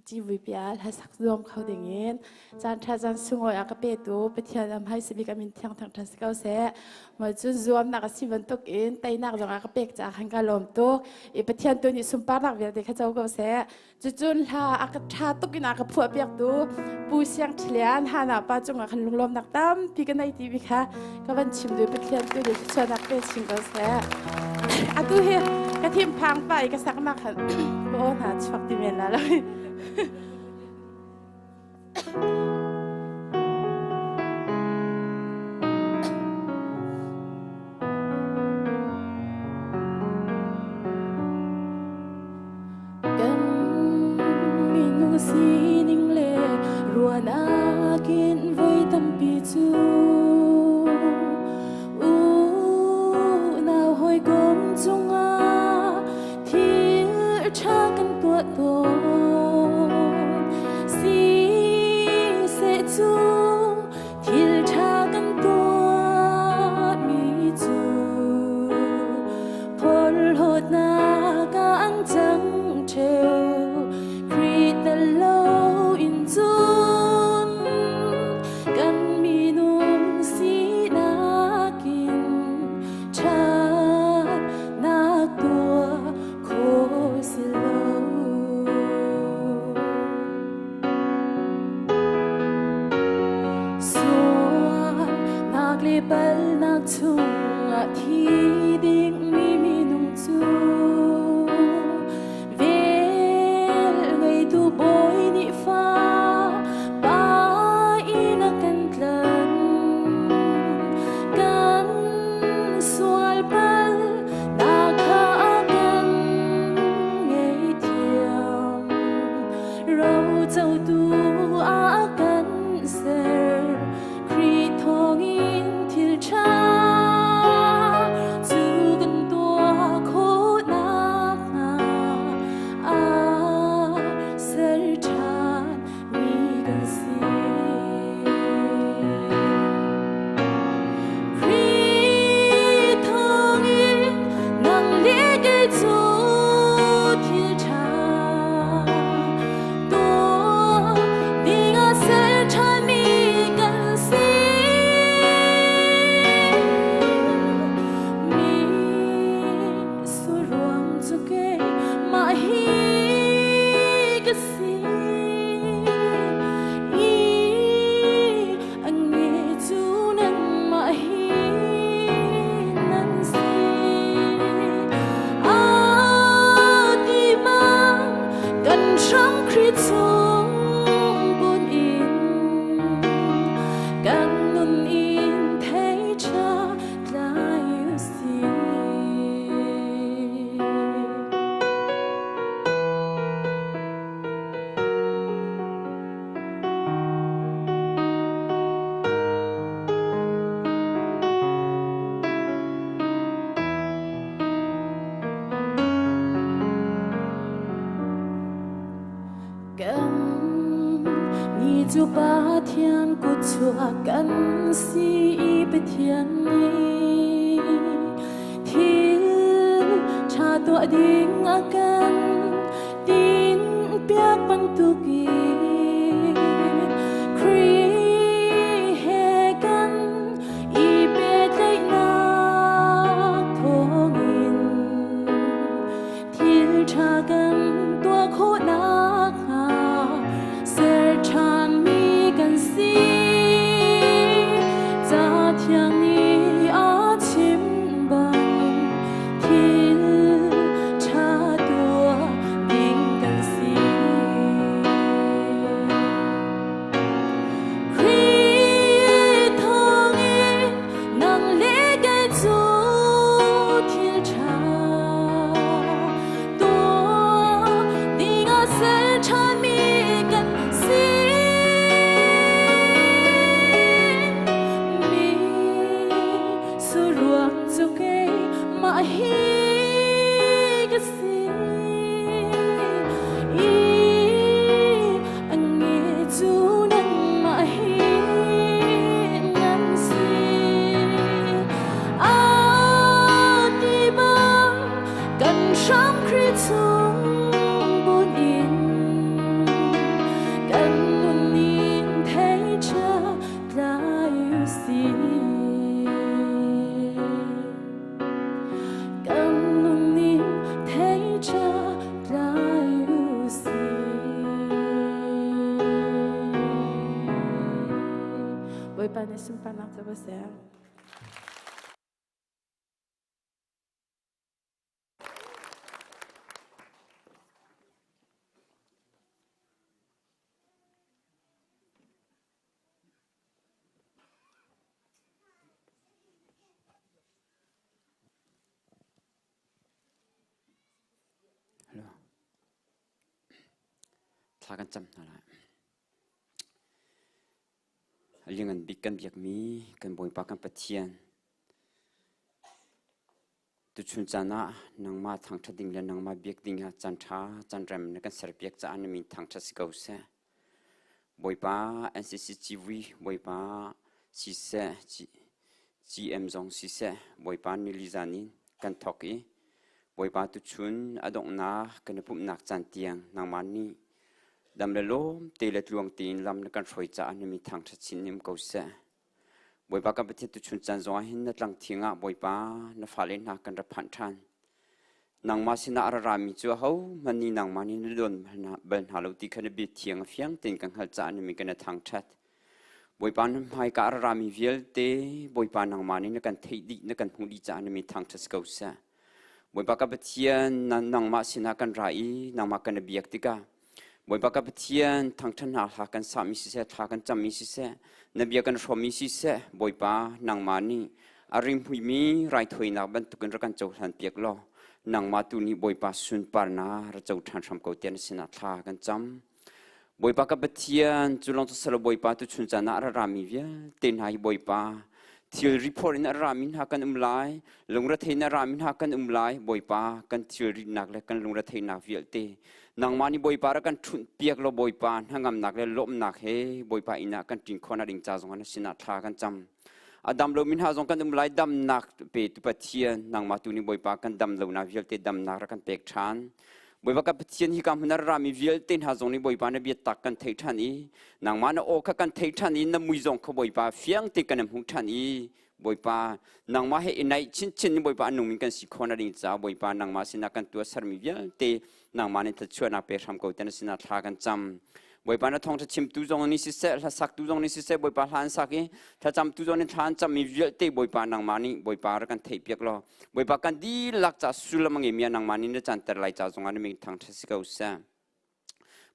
GVP ah hlasak zuam kho ding in caan ṭha caan sunglawi a ka petu Pathian am hai sibik amin thiang thang ṭha si ko seh. Mo cu zuamnak a si bantuk in teinak zong a ka pek caah khan ka lawm tuk. I Pathian tu nih sunparnak vialte kha co ko seh. Cucun hla a ka ṭha tuk in a ka phuah piaktu Pu Siang Ṭhilian Hana pa cungah khan lunglawmnak tampi ka nei ti kha ka van chim duh Pathian tu nih thluachuahnak pe chin ko seh. Atu hi ka thinphang pa i ka saknak khan ka aw hna chuak ti men la lo. Kan minung sining le ruahnak in voi tampi cu unau hawikom cungah thil ṭha kan tuah tawn. Siseh cu thil ṭha kan tuahmi cu Porhlawtnak ah an cang ṭheo, Khrih tel loin cun kan minung. cu Pathian kutchuak kan si i Pathian nih thil ṭha tuah ding a kan tinhpiak bantukin Khrih he kan i pehtlaihnak thawngin thil ṭha kan tuah khawh nakhnga ser ṭhanmi kan si. Cathiang nih a chim bang thil ṭha tuah ding kan si. Khrih thawngin nang le kei cu thil ṭha tuah ding ah ser ṭhanmi kan si. Mi suruang cu keimah hi ka si. I an nge cu nangmah hi nan si. A ti bang kan hram Khrih chung bun in kan nunning thei ṭha tlai u sih. Kan nunning thei ṭha tlai u sih. Bawipa nih sunparnak cu va seh. Thla kan cam hna lai. Liangan bik kan biakmi kan Bawipa kan Pathian Tuchun caan ah nangmah thangṭhat ding le nangmah biak ding ah caanṭha caanrem na kan serpiak caah na min thangṭhat si ko seh. Bawipa NCC civui Bawipa siseh GM zong siseh Bawipa nili zan in kan thawk i Bawipa tuchun a donghnak kan i pumhnak caan tiang nangmah nih dam le lawm te le tluang tein lam na kan hruai caah na min thangṭhat chin nim ko seh. Bawipa kan Pathian tuchun caan zongah hin na tlangthing ah Bawipa na fale hna kan ra phanh ṭhan. Nangmah sinah a ra rami cu ahohmanh nih nangmah nih na dawn bal hna lo ti kha na bia thiang a fiang tein kan hngalh caah na min kan i thangṭhat. Bawipa na hmaika a ra rami vialte Bawipa nangmah nih na kan theih dih na kan hmuh dih caah na min thangṭhat si ko seh. Bawipa ka Pathian nangmah sinah kan ra i nangmah kan i biak tikah Bawipa ka Pathian thangṭhat hna hla kan sahmi siseh thla kan cammi siseh na bia kan hrawmmi siseh Bawipa nangmah nih a rimhmuimi raithawinak bantukin rak kan cohlan piak law nangmah tu nih Bawipa sunparnak ra co ṭhan hram ko tiah na sinah thla kan cam. Bawipa ka Pathian cu lawng cu salo Bawipa tu chun caan ah a ra rami vialte hna hi Bawipa thil report in a rami hna kan um lai lungrethei in a rami hna kan um lai Bawipa kan thil ritnak le kan lungretheihnak vialte nangmah nih Bawipa rak kan ṭhunh piak law Bawipa hnangamnak le lawmhnak he Bawipa inn ah kan ṭin khawhnak ding ca zong ah na sinah thla kan cam. A dam lomi hna zong kan um lai damnak pe tu Pathian nangmah tu nih Bawipa kan dam lonak vialte damnak rak kan pek ṭhan. Bawipa ka Pathian hi ka hmun a rami vialte hna zong nih Bawipa na biatak kan theih ṭhan i nangmah na aw kha kan theih ṭhan i na mui zong kha Bawipa fiang te kan hmuh ṭhan i Bawipa nangmah he i naih chinchin in Bawipa a nungmi kan si khawh ding caah Bawipa nangmah sinah kan tuah sermi vialte nangmah nih thluachuahnak pe hram ko te na sinah thla kan cam. Bawipa na thawngṭha chimtu zong nih siseh hlasaktu zong nih siseh Bawipa hla an sak i thlacamtu zong nih thla an cammi vialte Bawipa nangmah nih Bawipa rak kan theihpiak law Bawipa kan dihlak ca sullam a ngeimi ah nangmah nih na canter lai ca zongah na min thangṭhat si ko seh.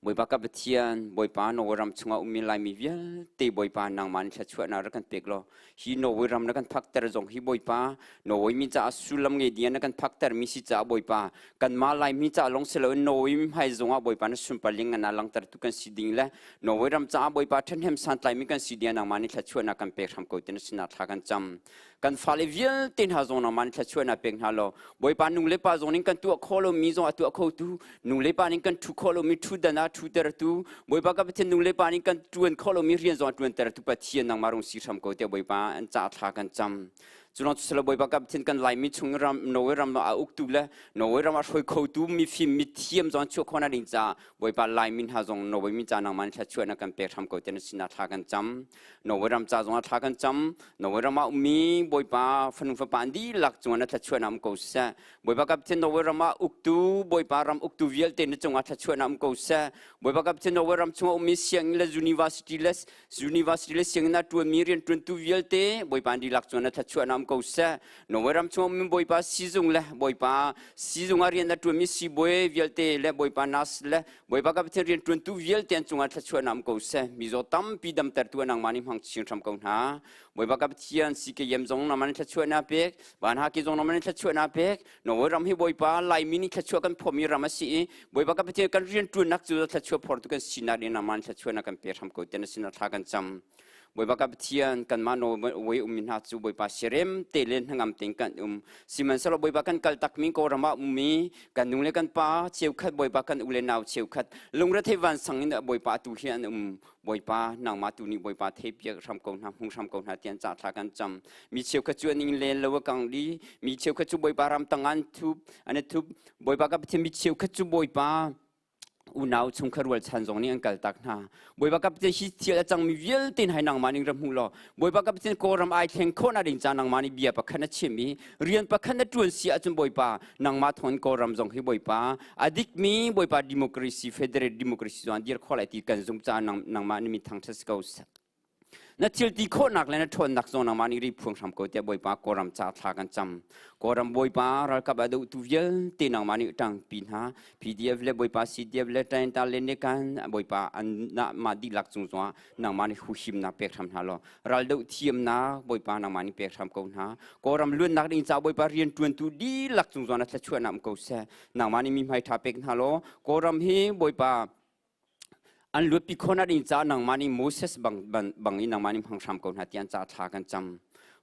Bawipa ka Pathian, Bawipa Norway ram chungah ummi Laimi vialte Bawipa nangmah nih thluachuahnak rak kan pek law hi Norway ram na kan phakter zong hi Bawipa Norway mi caah sullam ngei ding na kan phakter mi si caah Bawipa kanmah Laimi caah lawng si loin Norway mi hmai zongah Bawipa na sunparling ngan ah langhtertu kan si ding le Norway ram caah Bawipa ṭhahnem santlaimi kan si ding nangmah nih thluachuahnak kan pek hram ko ti na sinah thla kan cam. Kan fale vialte hna zong nangmah nih thluachuahnak pek hna law Bawipa nu le pa zong nih kan tuah khawh lomi zong a tuah khotu nu le pa nih kan thu khawh lomi thu dan ah ṭhutertu, Bawipa ka Pathian nu le pa nih kan ṭuan khawh lomi rian zong a ṭuantertu Pathian nangmah rung si hram ko tiah Bawipa an ca thla kan cam. Culong cu silo Bawipa ka Pathian kan Laimi chung ram Norway ram ah a uktu le Norway ram ah hruai khotu mifim mithiam zong chuah khawhnak ding caah Bawipa Laimi hna zong Norway mi ca nangmah nih thluachuah na kan pek hram ko tiah na sinah thla kan cam. Norway ram ca zongah thla kan cam. Norway ram ah ummi Bawipa fanu fapa an dihlak cungah na thluachuahnak um ko seh. Bawipa ka Pathian Norway ram ah uktu Bawipa ram uktu vialte na cungah thluachuahnak um ko seh. Bawipa ka Pathian Norway ram chungah ummi sianginn le university le university le sianginn ah ṭuanmi rianṭuantu vialte Bawipa an dihlak cungah na thluachuahnak um ko seh. Norway ram chungah ummi Bawipa sizung le Bawipa sizung ah rian a ṭuanmi sibawi vialte le Bawipa nurse le Bawipa ka Pathian rianṭuantu vialte an cungah thluachuahnak um ko seh. Mizaw tampi damtertu nangmah nih hmang chin hram ko hna. Bawipa ka Pathian CKM zong nangmah nih thluachuahnak pek, Van Haki zong nangmah nih thluachuahnak pek. Norway ram hi Bawipa Laimi nih thluachuah kan phawmi ram a si i Bawipa ka Pathian kan rianṭuannak cu thluachuah phortu kan sinak ding nangmah nih thluachuahnak kan pek hram ko tiah na sinah thla kan cam. Bawipa ka Pathian kanmah Norway ummi hna cu Bawipa siarem te le hnangam tein kan um. Sihmanhsehlaw Bawipa kan kal takmi Kawlram ah ummi kan nu le kan pa cheukhat Bawipa kan u le nau cheukhat lungrethei vansang in Bawipa atu hi an um. Bawipa nangmah tu nih Bawipa theipiak hram ko hna hmu hram ko hna tian ca thla kan cam. Mi cheukhat cu an ing len lo a kang di. Mi cheukhat cu Bawipa ram tang an thup an i thup. Bawipa ka Pathian mi cheukhat cu Bawipa unau chungkhar rualchan zong nih an kaltak hna. Bawipa ka Pathian hi thil a cangmi vialte hna hi nangmah ning ra hmu law Bawipa ka Pathian Kawlram ai thleng khawhnak ding ca nangmah nih bia pakhat na chim i rian pakhat na ṭuan si ahcun Bawipa nangmah thawngin Kawlram zong hi Bawipa a dikmi Bawipa democracy federal democracy zong an dir khawh lai ti kan zumh caah nangmah nih mi thangṭhat si ko seh. Na thil ti khawhnak le na ṭhawnnak zong nangmah nih ri phuang hram ko tiah Bawipa Kawlram ca thla kan cam. Kawlram Bawipa ralkap a dohtu vialte nangmah nih ṭangpi hna. PDF le Bawipa CDF le Tainta le Nikan Bawipa an mah dihlak cung zongah nangmah nih huhimnak pek hram hna law ral doh thiamnak Bawipa nangmah nih pek hram ko hna. Kawlram luatnak ding ca Bawipa rianṭuantu dihlak cung zongah na thluachuahnak um ko seh. Nangmah nih mi hmai ṭha pek hna law Kawlram hi Bawipa An luatpi khawhnak ding caah nangmah nih Moses bang, bang in nangmah nih hmang hram ko hna tiah an ca thla kan cam.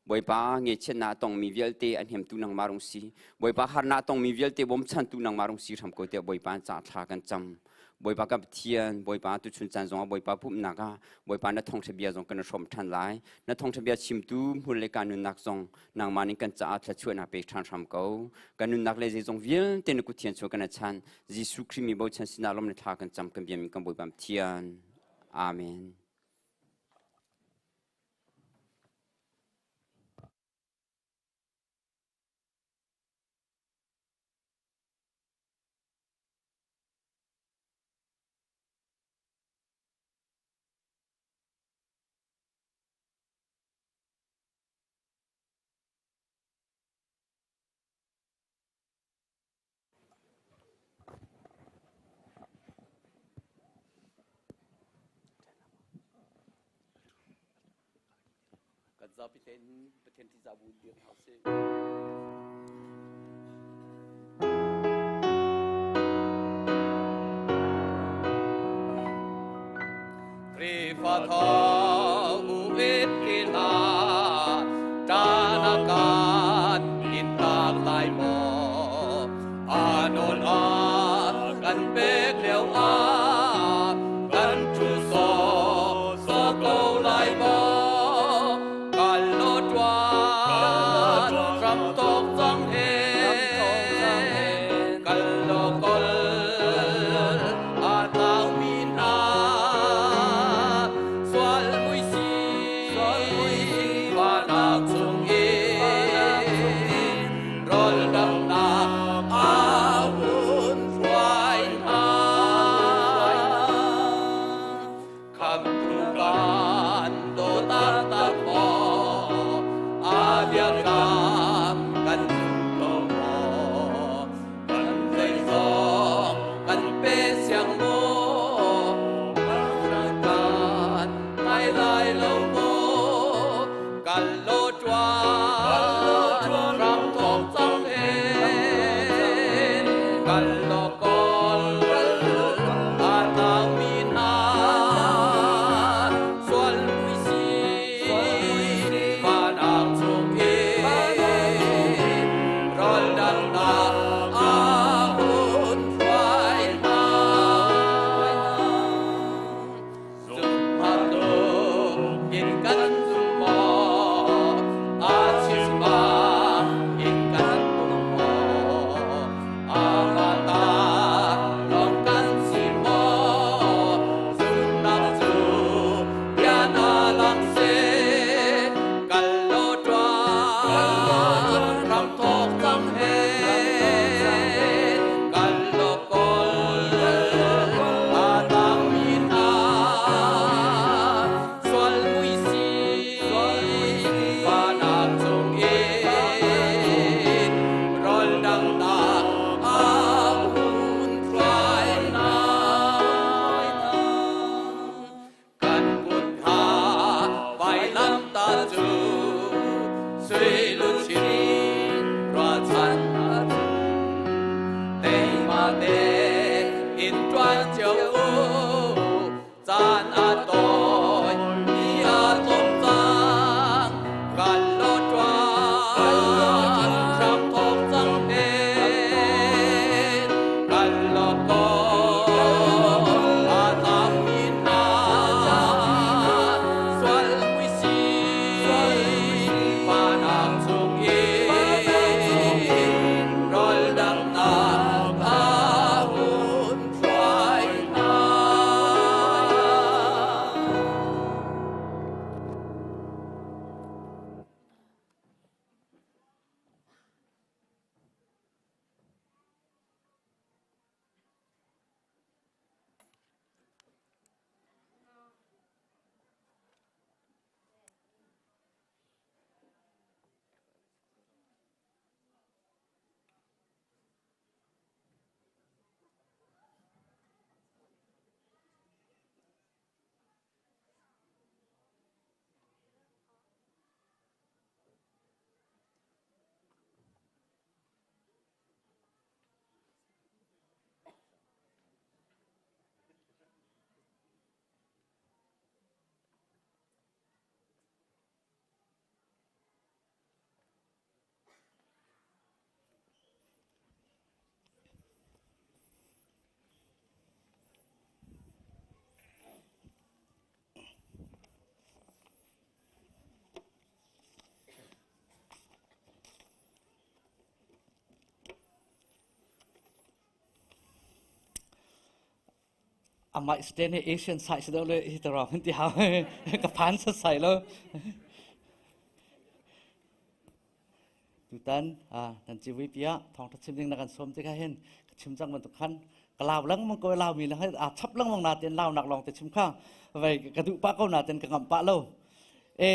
Bawipa ngechiatnak a tongmi vialte a hnemtu nangmah rung si. Bawipa harnak a tongmi vialte bawmchantu nangmah rung si hram ko tiah Bawipa an ca thla kan cam. Bawipa kan Pathian, Bawipa tuchun caan zongah Bawipa pumhnak ah Bawipa na thawngṭha bia zong kan i hrawm ṭhan lai. Na thawngṭha bia chimtu hmur le ka nunnak zong nangmah nih kan caah thluachuahnak pek ṭhan hram ko. Kan nunnak le zeizong vialte na kut thian chuah kan i chan. Jesuh Khrih mi bochan sinah lawm le thla kan cam kan biami kan Bawipa Pathian. Amen. Kan zapi tein Pathian ṭihzah bu in dir hna usih. Khrihfa thawng u it ti hlah, ṭanakan in tak lai maw? A nawl a kan pek lio ah, kan ṭhu sawh sawh ko lai maw? Kal law ṭuan, ram tawk cang he, kal law kol, a tlaumi hna, sual mui si, vanak chung in, rawl damnak a hun hruai hna. Khamtu kan daw taktak maw, a biakam kan zum ko maw? Kan zeizong kan pe siang maw? Kan ngai lai lo maw? Kal law ṭuan, ram thawk cang hen, kal law kawl, a tlaumi hna, sual mui si, vanak chung in, rawl dannak a hun hruai hna. in ṭuan cio u. Caan a tawi, ni a tlawm cang, kal law ṭuan, hram thawk cang hen. Kal law kaw, a tlaumi hna, sual mui si, fahnak chungin rawl danghnak a hun hruai hna. Amah stand hi Asian size deuh le hi tara hun ti hau ka phan sa sai lo. Tutan nan civui pia thawngtha chim ding na kan sawm tikah hin ka chim cang bantuk khan ka lau lengmang ko lau mi lang a chap lengmang na ten lau nak long te chim kha vai ka duh pa ko na ten ka ngam pa lo e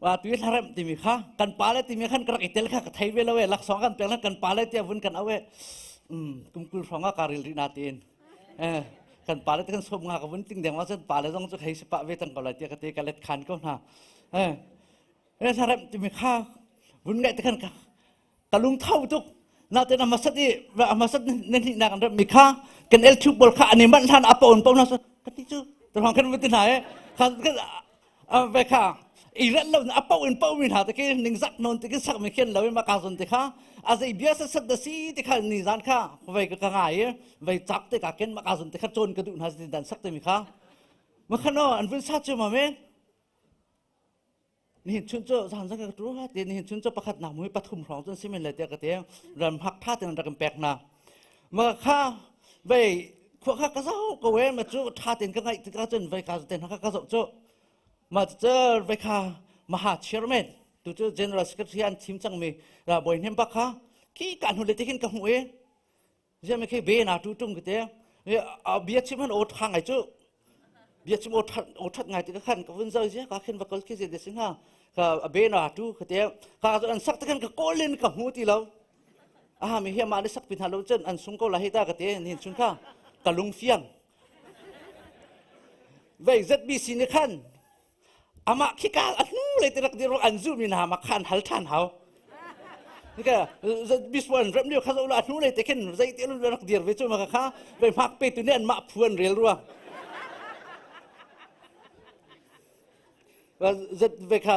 wa tu hlarem timi kha kan pa le timi khan ka rak i tel kha ka thei ve lo e laksawng kan pek kan pa le tia vun kan au e kum kul hrawng ah ka ril rih na tiin kan pa le kan som nga ka vun ting deng wa cun pa le zong cu hei si pa ve tang ko lai tia ka te ka let khan ko hna e hlarem timi kha vun ngai te khan ka ka lung tho tuk na te na masat i masat na ni na kan rem mi kha kan el thuk bol kha ani man hlan apa on pau na ka ti chu to hang kan ti na e kha ve kha i rat lo apa in pau mi na te ke ning zak non te ke sak mi khen lo ma ka zon te kha a zei bia sa sat da si te kha ni zan kha ve ka ka ngai ve chak te ka ken ma ka zon te kha chon ka du na dan sak te mi kha ma kha no an vun sa chu ma me Nihin chun cu zan zan ka tu ha ti nihin chun cu pakhat nak mui pathum hrawng cun simin le tiah ka ti ram hak tha ten rak in pek na ma kha vei khua kha ka zau ko we ma cu tha ten ka ngaih tikah cun vei ka ten ka ka zau cu ma cu vei kha maha chairman tu cu general secretary an thim cang mi ra boi hnem bak kha khi ka hnu le tihin ka hmu e Ziah khi be na tu tung te bia chim han o tha ngai cu bia chim o that o that ngai ti ka khan ka vun zau zia ka khin va kal khi ze de sing ha ka be na tu ka te ka ka an sak te khan ka kolin ka hmu ti lo aha mi hi ma le sak pin ha lo chen an sung ko la hi ta ka te nin chun kha ka lung fiang vei ZBC ni khan amah khi ka a hnu le te rak dir an zu mi na ma khan hal than hau ka biswan rem liu kha zo la hnu le te khin zai te lu rak dir ve chu ma kha ve mak pe tu ne an ma phuan rel rua zet ve kha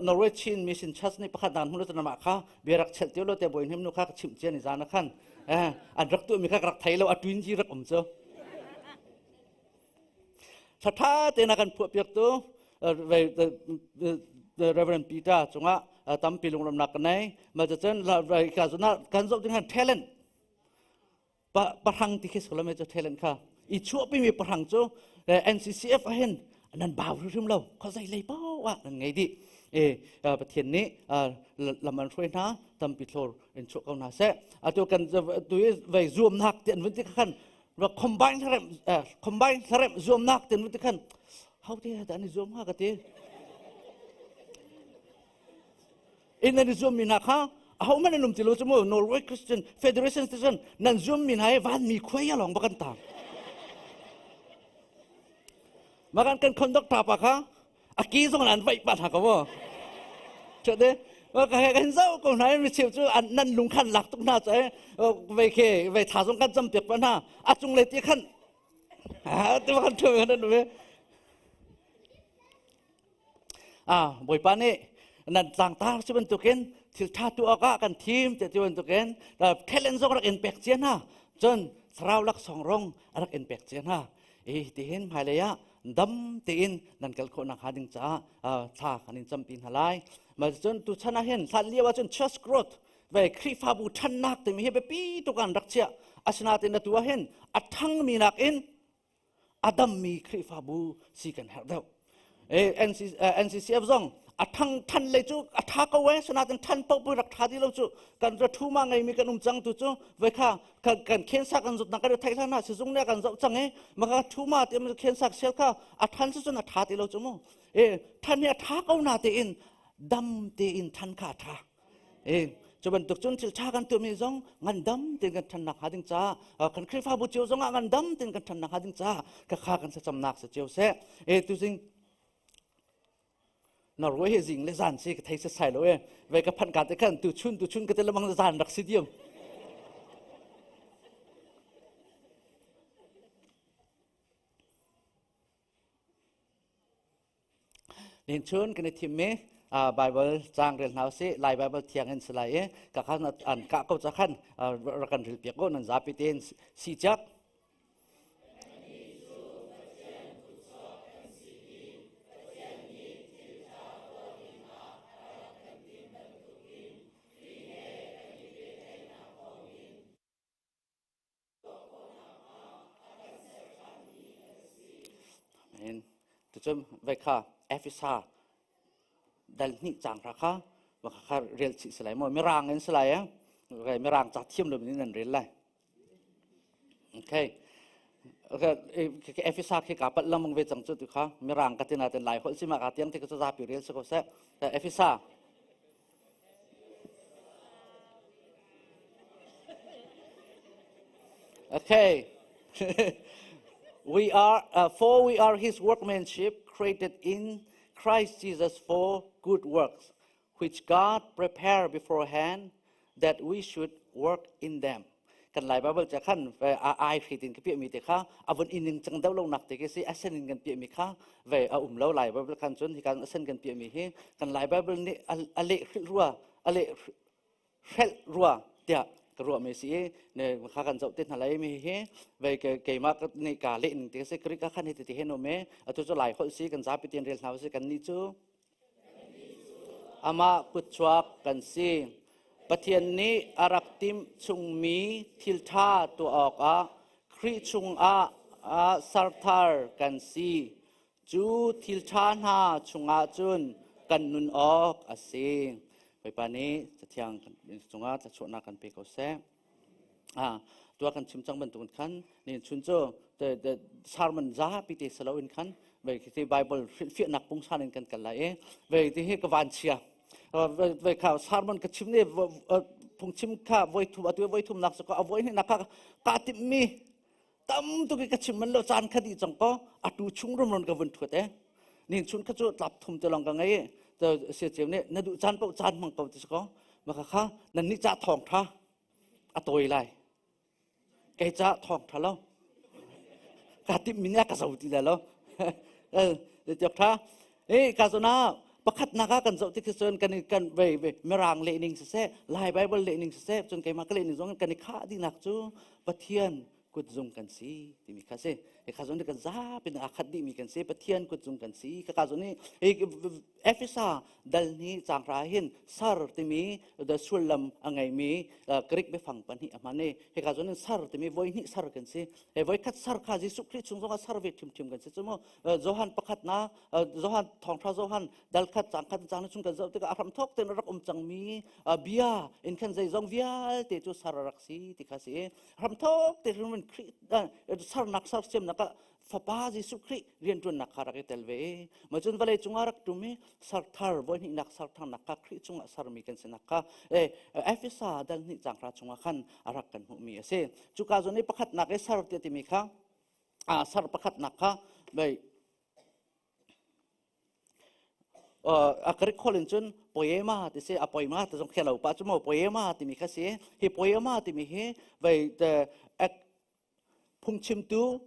Norway Chin Mission Church nih pakhat dan hmu lo ma kha biarak chel tio lo te boi hnem nu kha ka chim chian ni zana khan an rak tu mi kha rak thai lo a twin ji rak um chu Thatha tein a kan phuahpiaktu Reverend Peter cungah tampi lunglawmhnak ka nei. Mah cucun ka zuna kan zoh ding han talent pahrang ti khi solome cu talent kha i chuahpimi pahrang cu NCCF ah hin nan bau hrimhrim lo khuazei lei paoh ah nan ngei dih e Pathian nih lam an hruai hna tampi thlor in chuah ko hna seh atu kan tu i vei zuamnak ti an vun ti khan rak combine rem combine rem zuamnak ten ti khan how te da ni zuam ha ka ti in an zuam mi na kha aho man an um ti lo chu mo Norway Christian Federation station nan zuam mi na van mi khuai along bakan ta makan kan conductor pa kha a ki zong an vai pa tha ka wo chade. Kan zo ko hna mi cheu cu nan lung khan lak tuk hna cu ve ke ve tha zong kan cam piak pa hna a cung le ti khan ti khan thu nan ve ah Bawipa nih nan tlangtar si bantukin thil tha tu awkah kan thim te ti bantukin talent zong rak in pek cia hna cun thlarau laksawng rong a rak in pek cia hna i tihin hmailei ah dam tein nan kal khawh nakhnga ding caah thla kan in campi hna lai ma cun tu chan ah hin hlan lio ah cun church growth ve Khrihfabu ṭhannak timi hi biapi tuk an rak chiah asinain atu ah hin a ṭhangmi nakin a dammi Khrihfabu si kan herh deuh. NCCF zong a thang than le cu a tha ko e sanatin than po pui rak tha di lo cu kan ra thu ma ngei mi kan um cang tu cu ve kha kan khen sak kan zut na kan thai hlan na sizung ne kan zoh cang e ma ka thu ma te khen sak sel kha a than su cun a tha ti lo cu mu e than hi a tha ko na te in dam te in than kha tha E, cu bantuk cun thil ṭha kan tuahmi zong ngandam tein kan ṭhannak hnga ding caah kan Khrihfabu cio zong ah ngandam tein kan ṭhannak hnga ding caah ka kha kan thlacamnak si cio seh. E, tuzing Norway hi zing le zan si ka thei setsai lo e. Ve ka phanh ka te khan tu chun tu chun ka te lamang zan rak si diam. Nin chun kan i thimmi Bible caang rel hna usih. Lai Bible thiang in si lai i ka khan an kah ko ca khan rak kan rel piak ko nan zapi tein si cak. Amen. Tucun vai kha Efesa dal hnih cang ra kha va kha rel chih si lai maw mirang in si lai eh mirang ca thiam lo in nan rel lai okay okay Efesa khi ka pat lamang ve cang chu tu kha mirang ka tina ten lai hol si ma ka tiang te ka zapi rel se ko se Efesa Okay. we are, for we are his workmanship created in Christ Jesus for good works, which God prepared beforehand that we should work in them. Kan Lai Bible ca khan ai hri tin ka piahmi te kha a vun ining cang deuh lo nak te khi si a sen in kan piahmi kha ve a um lo Lai Bible khan cun hi kan a sen kan piahmi hi kan Lai Bible nih a leh hrilh rua a leh hrelh rua tiah ka ruah mi si i ne kha kan zoh te hna lai mi hi ve keimah nih ka leh ning te si Greek khan hi ti hen um e atu cu Lai holh si kan zapi tin rel hna si kan nih cu amah kutchuak kan si Pathian nih a rak timh chungmi thil ṭha tuah awkah Khrih chungah serthar kan si Cu thil ṭha hna chungah cun kan nun awk a si. Bawipa nih Cathiang cungah thluachuahnak kan pe ko seh. Ah, tuah kan chim cang bantukin khan ni chun cu sermon zapi te si loin khan vei khi Bible hrilhfiahnak pungsan in kan kal lai i vei ti hi ka van chia vei kha sermon ka chim ni phungchim kha voi thum atu voi thum nak cu a voi hnih nak kha ka timhmi tam tuk i ka chim man lo caan kha dih cang ko atu chung rumron ka vun thuat e nin chun kha cu tlap thum te long ka ngei te sia ceu nih na duh caan paoh caan hmang ko ti ko ma kha kha nan nih ca thawng tha a tawi lai kei ca thawng tha lo ka tim min ka zo ti le lo tiok tha e ka zo na pakhat nak ah kan zoh tik cun kan kan ve ve mirang leh ning siseh lai bible leh ning siseh cun keimah ka leh ning zong kan i khah dihnak cu pathian kutzung kan si timi kha si kha zong kan zapi in aa khat dihmi kan si pathian kutzung kan si ka ka zong nih Efesa dal ni cang ra hin sar timi the sullam a ngeimi Greek biafang pahnih a hman i hika zong in sar timi voi hnih sar kan si he voi khat sar kha Jesuh Khrih chung zong ah sar ve ṭhimṭhim kan si cu mu Johan pakhat na Johan thawngṭha Johan dal khat cang khat cang chung kan zoh tikah a hram thawk tein a rak um cangmi bia in khan zeizong vialte cu sar a rak si ti kha si hramthawk te hrim Khrih sarnak sersiamnak ah fapa Jesuh Khrih rianṭuannak kha rak i tel ve ma cun vawlei cungah rak ṭum i sarthar voihnihnak sartharnak kha Khrih cungah sarmi kan sinak kha Efesa dal hnih canghra chungah khan a rak kan hmuhmi a si cuka zawn i pakhatnak i sar ti timi kha sar pakhatnak kha a Greek holh in cun Poema ti si a poema ti zong khelo pa chu mo poema timi kha si. Hi poema timi hi vei te phungchimtu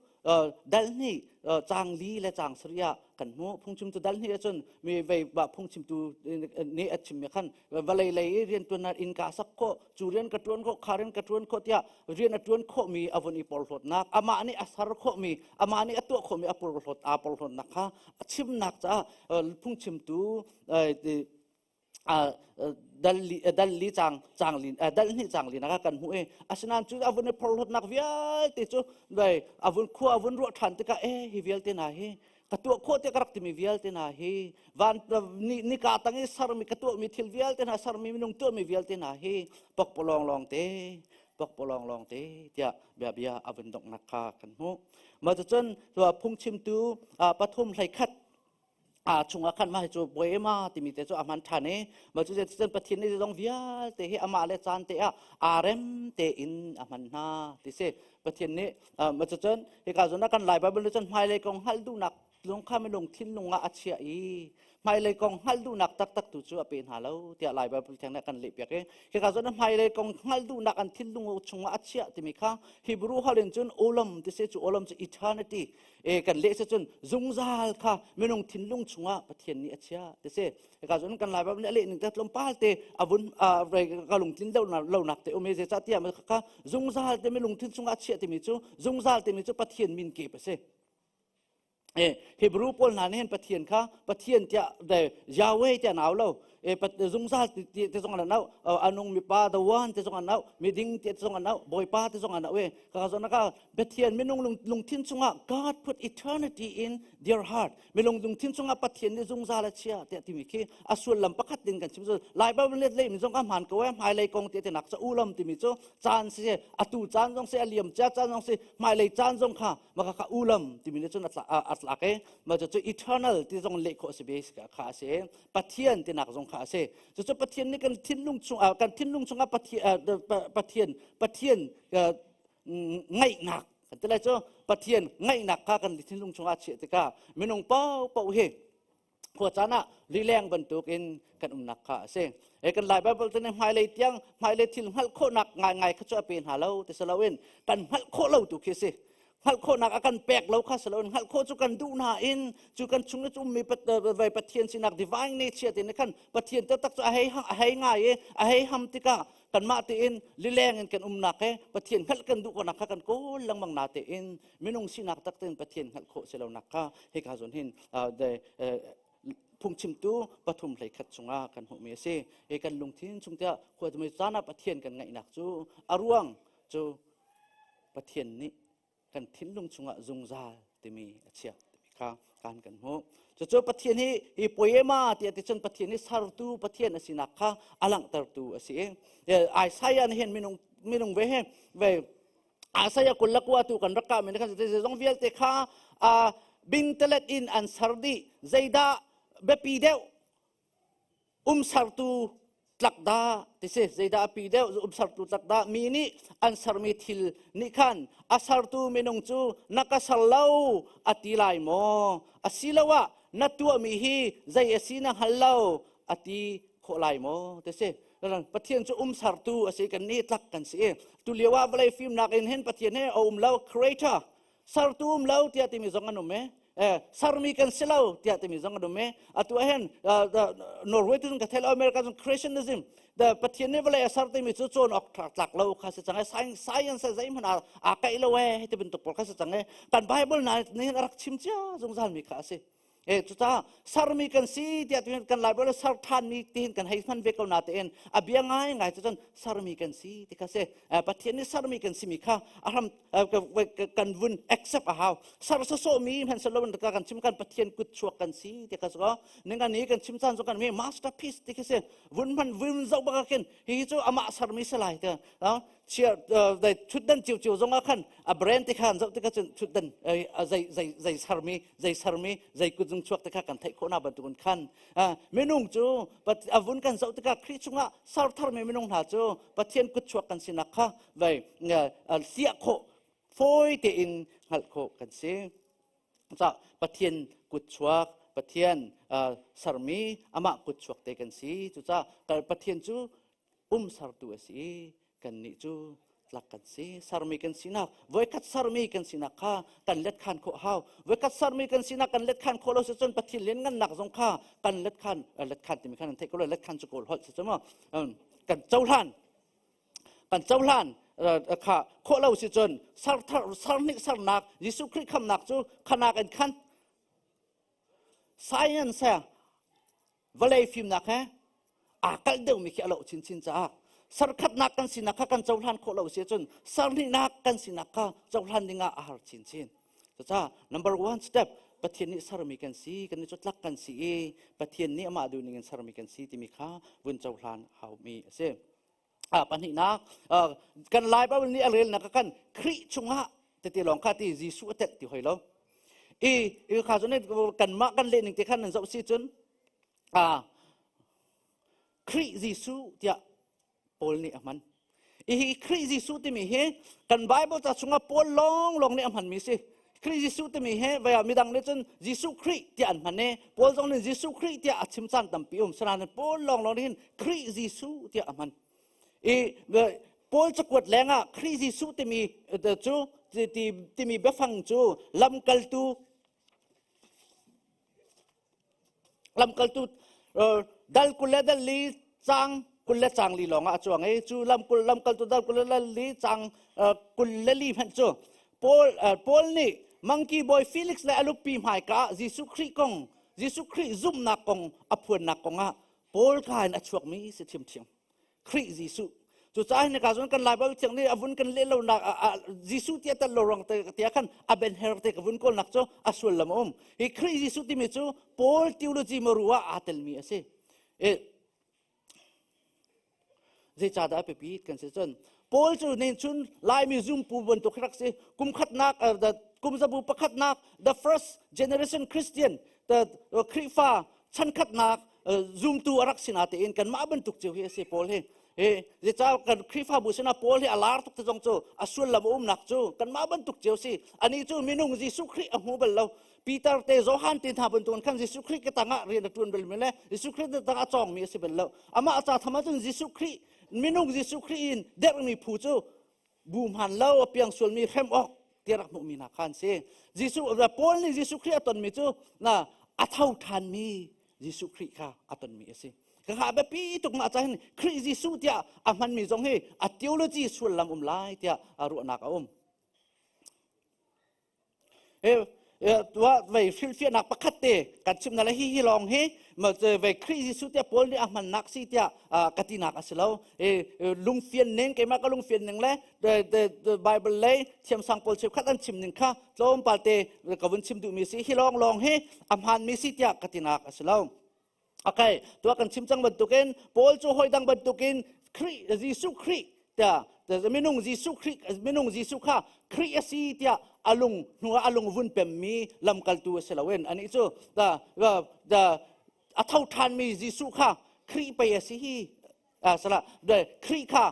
dal hnih caang li le caang sarih ah kan hmuh. Phungchimtu dal hnih ahcun mi vei ba phungchimtu nih a chimmi khan vawlei lei i rianṭuannak inn ka sak khawh, cu rian ka ṭuan khawh, kha rian ka ṭuan khawh tiah rian a ṭuan khawhmi a vun i porhlawtnak, amah nih a ser khawhmi, amah nih a tuah khawhmi a porhlawt aa porhlawtnak kha a chimnak caah phungchimtu dal li cang cang lin dal hnih cang lin ah kan hmuh i asinain cu a vun i phorhlawtnak vialte cu dai a vun khua a vun ruah ṭhan tikah e hi vialte hna hi ka tuah khawh tiah ka rak timi vialte hna hi van ni nika tang i sarmi ka tuahmi thil vialte hna, sarmi minung tuahmi vialte hna hi pokpalawng lawng te, pokpalawng lawng te tiah bia bia a vun donghnak kha kan hmuh. Mah cucun phungchimtu 3:11 a chungah khan mah cu poema timi te cu a hman ṭhan i mah cu cun Pathian nih zong vialte hi amah le caan te ah aa rem tein a hman hna ti si. Pathian nih mah cu cun hika zawn ah kan Lai Bible nih cun hmailei kong hngalh duhnak lung kha minung thinlung ah a chiah i hmailei kong hngalh duhnak taktak tu cu a pe hna lo tiah Lai Bible theng nih kan lehpiak i hika zawn ah hmailei kong hngalh duhnak an thinlung chungah a chiah timi kha Hebrew holh in cun olam ti si. Cu olam cu eternity e kan leh si cun zungzal kha minung thinlung chungah Pathian nih a chiah ti si. Ka cun kan Lai Bible nih a leh ning te tlawmpal te a vun ka lungtlin lo nak te um e. Zeicahtiah kha zungzal te minung thin chungah a chiah timi cu, zungzal timi cu Pathian min kep a si e. Hebrew pawl hna nih hin Pathian kha Pathian tiah Yahweh tiah an au lo e, zungzal ti te zong an au, anung mi pa, the one te zong an au, miding te zong an au, Bawipa te zong an au e. Ka zong ka Pathian minung lungthin chungah, God put eternity in their heart, minung lungthin chungah Pathian nih zungzal a chia tiah timi khi a sullam pakhat din kan chim cu Lai Bible let lei mi zong ka hmaan ko e. Hmailei kong ti nak ca ulam timi cu caan si, atu caan zong si, a liam cia caan zong si, hmailei caan zong kha maka kha ulam timi nih cun a tlak e. Ma cu eternal ti zong leh khawh si be kha a si. Pathian tinak zong kha a si. Cucu Pathian nih kan thinlung chung kan thinlung chungah Pathian Pathian Pathian ngaihnak kan ti lai cu, Pathian ngaihnak kha kan thinlung chungah chiah tikah minung paohpaoh hi khua caan ah lileng bantukin kan umnak kha a si e. Kan Lai Bible te nih hmailei tiang hmailei thil hngalh khawhnak ngaingai kha cu a pe hna lo ti si loin kan hngalh khawh lo tu khi si. Hngalh khawhnak a kan pek lo kha si loin hngalh khawh cu kan duh na in cu kan chung i ummi Pathian sinak, divine nature te nih khan Pathian taktak cu a hei a hei ngai i a hei ham tikah kanmah tein lileng in kan umnak he Pathian hngalh kan duh ko kha kan kawl lengmang na tein minung sinak tak tein Pathian hngalh khawh si lo nak kha hika zawn hin phungchimtu 3:11 chungah kan hmuhmi a si e. Kan lungthin chung tiah khua caan ah Pathian kan ngaihnak cu a ruang cu Pathian nih kan thinlung chungah zungzal timi a chiah timi kha kan kan hmuh. Cucu Pathian hi hi poema tiah ti cun Pathian hi sertu Pathian a sinak kha a langhtertu a si. Isaiah nih hin minung minung ve he ve Isaiah 29 tu kan rak kah mi khan zong vialte kha bingtalet in an ser dih. Zeidah biapi deuh, umsartu tlak dah ti si? Zeidah a pi deuh, umsartu tlak dah? Mi nih an sermi thil nih khan a sertu minung cu na ka ser lo a ti lai maw? Asiloah na tuahmi hi zei a si na hngal lo a ti khawh lai maw ti si? Pathian cu umsartu a si, kan nih tlak kan si. Tu lio ah vawlei fimnak in hin Pathian he a um lo, creator, sertu um lo tiah timi zong an um e, sermi kan si lo tiah timi zong an um e. Atu ah hin Norway tu ka thel, America zong creationism, the Pathian nih vawlei a ser timi cu cawn awk tlak lo kha si cang e. Science zeihmanh aa kaih lo e, ti bantuk pawl kha si cang e. Kan Bible na nih a rak chim cia zungzal mi kha a si e. Cucaah sermi kan si tiah tuhin kan Lai Bible ser ṭhanmi tihin kan hei hman ve ko na tein a bia ngai ngai cu cun sermi kan si ti kha si. Pathian nih sermi kan simi kha a hram kan vun accept a hau. Ser sawsawhmi hman selo in kan chim kan Pathian kut chuak kan si ti kha si ko. Ning ani kan chim caan cu kan mi masterpiece ti khi si. Vun hman vun zoh bak khin hi cu amah sermi si lai te chia dai thutdan chiu chiu zong ah khan a brand ti khan zoh ti kha cun thutdan zei zei zei sermi zei sermi zei kut zung chuak te kha kan theih khawh na bantukin khan minung cu a vun kan zoh tikah Khrih chungah ser tharmi minung hna cu Pathian kut chuak kan sinak kha vei hliah khawh fawi tein hngalh khawh kan si. Ca Pathian kut chuak Pathian sermi amah kutchuak te kan si. Cucaah Pathian cu um sertu a si i kannih cu tlak kan si. Sermi kan sinak, voikhat sermi kan sinak kha kan let khan khawh hau. Voikhat sermi kan sinak kan let khan khawh lo si cun Pathian lian ngannak zong kha kan let khan let khan timi khan an theih ko lo, let khan cu kawl holh si cu mu. Kan cohlan kan cohlan kha khawh lo si cun sarthar sarnih sarnak Jesuh Khrih khamnak cu khanak in khan science he vawlei fimnak he aa kalh deuhmi khi a loh chinchin caah sarkhatnak kan sinak kha kan cohlan khawh lo si cun sarhnihnak kan sinak kha cohlan dingah a har chinchin. Cucaah number one step, Pathian nih sermi kan si, kan i cutlak kan si i Pathian nih amah duh ning in sermi kan si timi kha vun cohlan haumi a si. Pahnihnak, kan Lai Bible nih a relnak kan Khrih chungah tete lawng kha ti Jesuh a telh ti hoi lo. I kha cun kanmah kan leh ning te khan nan zoh si cun Khrih Jesuh tiah Paul nih a hman. Hi Khrih Jesuh timi hi kan Bible ca chungah Paul lawnglawng nih a hmanmi si. Khrih Jesuh timi hi vaya midang nih cun Jesuh Khrih tiah an hman i Paul zong nih Jesuh Khrih tiah a chim caan tampi um. Sinain Paul lawnglawng nih hin Khrih Jesuh tiah a hman. I Paul cakuat lengah Khrih Jesuh timi cu timi biafang cu lamkaltu Lamkaltu dal 20 le dal li cang 20 le cang li lawng ah a cuang i cu lamkaltu dal 20 le dal li cang 24 hmanh cu Paul nih mangki bawi Felix le a lupi hmaika ah Jesuh Khrih kong, Jesuh Khrih zumhnak kong a phuannak kong ah Paul ka in a chuakmi si ṭhiamṭhiam. Khrih Jesuh. Cucaah hika cun kan Lai Baibal Thiang nih a vun kan leh lonak Jesuh ti a tel lo ruang te tiah khan a ben her te ka vun kawlnak cu a sullam a um. Hi Khrih Jesuh timi cu Paul theology maru ah aa telmi a si. Zeicahdah a biapi kan si cun Paul cu nen cun Laimi zumpu bantuk rak si. Kum khatnak kum zabu pakhatnak the first generation Christian the Khrihfa chankhatnak zumtu a rak si na tein kanmah bantuk cio hi a si Paul hi. Hi zeicah kan Khrihfabu sinah Paul hi a lar tuk te zong cu a sullam a umnak cu kanmah bantuk cio si. Ani cu minung Jesuh Khrih a hmu bal lo. Peter te Johan te hna bantukin khan Jesuh Khrih ka tangah rian a ṭuan bal mi le Jesuh Khrih tangah a cawngmi a si bal lo. Amah ca tham ahcun Jesuh Khrih minung Jesuh Khrih in derhmi phu cu bu hman lo a piang sualmi hrem awk ti rak hmuhmi hna kha an si. Jesuh Paul nih Jesuh Khrih a tonmi cu na a tho ṭhanmi Jesuh Khrih kha a tonmi a si. Ka kha biapi tuk ma cahin Khrih Jesuh tiah a hmanmi zong hi a theology sullam um lai tiah a ruahnak a um. Tuah vei hrilhfiahnak pakhat te kan chim na le hi hi lawng hi vei Khrih Jesuh tiah Paul nih a hmannak si tiah ka tinak a si lo. Lungfian ning keimah ka lungfian ning le Bible lei thiamsang pawl cheukhat an chim ning kha tlawmpal te ka vun chim duhmi si. Hi lawng lawng hi a hmanmi si tiah ka tinak a si lo. Okay, tuah kan chim cang bantukin Paul cu hawi dang bantukin Khrih Jesuh Khrih tiah minung Jesuh Khrih minung Jesuh kha Khrih a si tiah alung hnu ah alung vun pemmi lamkaltu a si loin anih cu the the a tho ṭhanmi Jesuh kha Khrih pei a si hi sala Khrih kha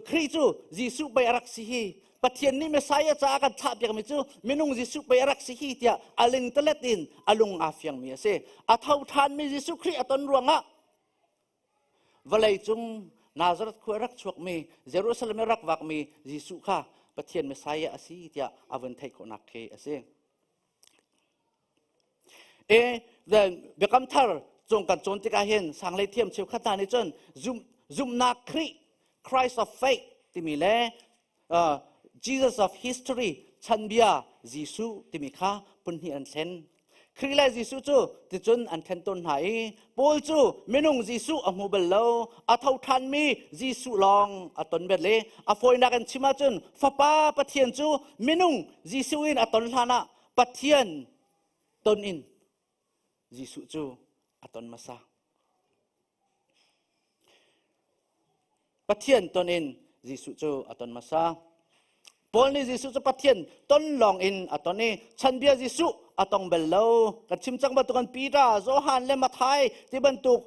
Khrih cu Jesuh pei a rak si hi Pathian nih Messiah caah kan thlah piakmi cu minung Jesuh pei a rak si hi tiah a lingtalet in a lung aa fiangmi a si. A tho ṭhanmi Jesuh Khrih a ton ruangah vawlei cung Nazareth khua rak chuakmi Jerusalem i rak vakmi Jesuh kha Pathian Messiah a si tiah a vun theih khawhnak khi a si. E biakam thar cung kan cawn tikah hin sanglei thiam cheukhat hna nih cun zumhnak Khrih, Christ of faith timi le Jesus of history, chanbia Jesuh timi kha phun hnih an thlen. Khrih le Jesuh cu ticun an then tawn hna i Paul cu minung Jesuh a hmu bal lo, a tho ṭhanmi Jesuh lawng a ton bel i a fawinak in chim ahcun Fapa Pathian cu minung Jesuh in a ton hlanah Pathian ton in Jesuh cu a ton hmasa. Pathian ton in Jesuh cu a ton hmasa. Paul nih Jesuh cu Pathian ton lawng in a ton i chanbia Jesuh a tong bal lo. Kan chim cang bantukin Peter, Johan le Matthai ti bantuk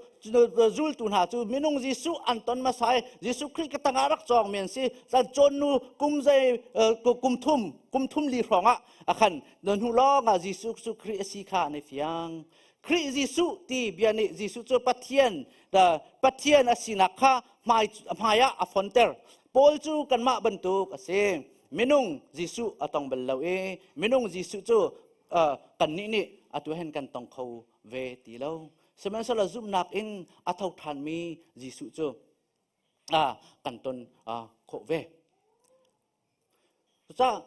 zultu hna cu minung Jesuh an ton hmasa i Jesuh Khrih ka tangah rak cawng mi an si. Chan cawn nu kum zei kum thum kum thum li hrawng ah a khan hnu lawng ah Jesuh cu Khrih a si kha an i fiang. Khrih Jesuh ti bia nih Jesuh cu Pathian Pathian a sinak kha hmai hmai ah a fonter. Paul cu kanmah bantuk a si. Minung Jesuh a tong bal lo i minung Jesuh cu kannih nih atu hen kan tong kho ve ti lo. Sihmanhsehlaw zumhnak in a tho ṭhanmi Jesuh cu kan ton khawh ve. Cucaah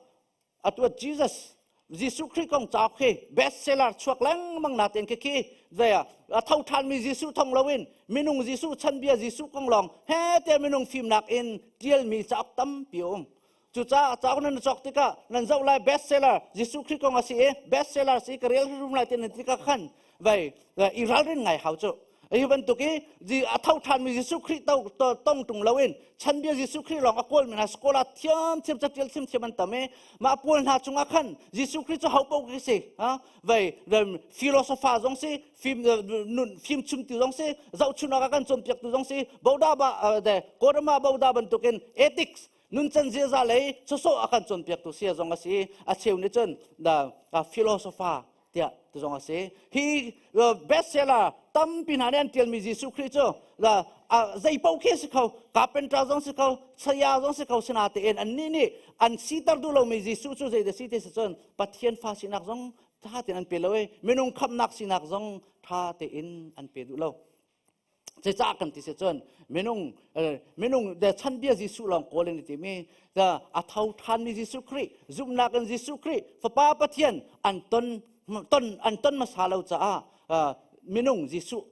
atu Jesus Jesuh Khrih kong cauk hi bestseller chuak lengmang natein khi khi zei ah a tho ṭhanmi Jesuh thong loin minung Jesuh chanbia Jesuh kong lawng he te minung fimnak in ṭialmi cauk tampi a um. Cucaah cauk nan cawk tikah nan zoh lai bestseller Jesuh Khrih kong a si i bestseller si ka rel rum lai ti nan tikah khan vai i ralrin ngai hau cu. Hi bantuk i a tho ṭhanmi Jesuh Khrih to tong ṭung loin chanbia Jesuh Khrih lawng a kawlmi hna school ah thiamthiam catial thiamthiam an tam i mah pawl hna cungah khan Jesuh Khrih cu ho paoh khi si vei philosopher zong si fim nun fim chimtu zong si zohchun awk ah kan cawnpiaktu zong si Boda ba de Gautama Boda bantukin ethics nuncan ziaza lei sawsawh a kan cawnpiaktu sia zong a si a cheu nih cun philosopher tiah ti zong a si. Hi bestseller tampi hna nih an ṭialmi Jesuh Khrih cu zei paoh khi si kho, carpenter zong si kho, saya zong si kho sinatein annih nih an siter duh lomi Jesuh cu zei dah si ti si cun Pathian fa sinak zong ṭha tein an pe lo i minung khamhnak sinak zong ṭha tein an pe duh lo. Zeicah kan ti si cun minung minung de chanbia Jesuh lawng kawl in timi a tho ṭhanmi Jesuh Khrih zumhnak in Jesuh Khrih Fapa Pathian an ton ton an ton hmasa lo caah minung Jesuh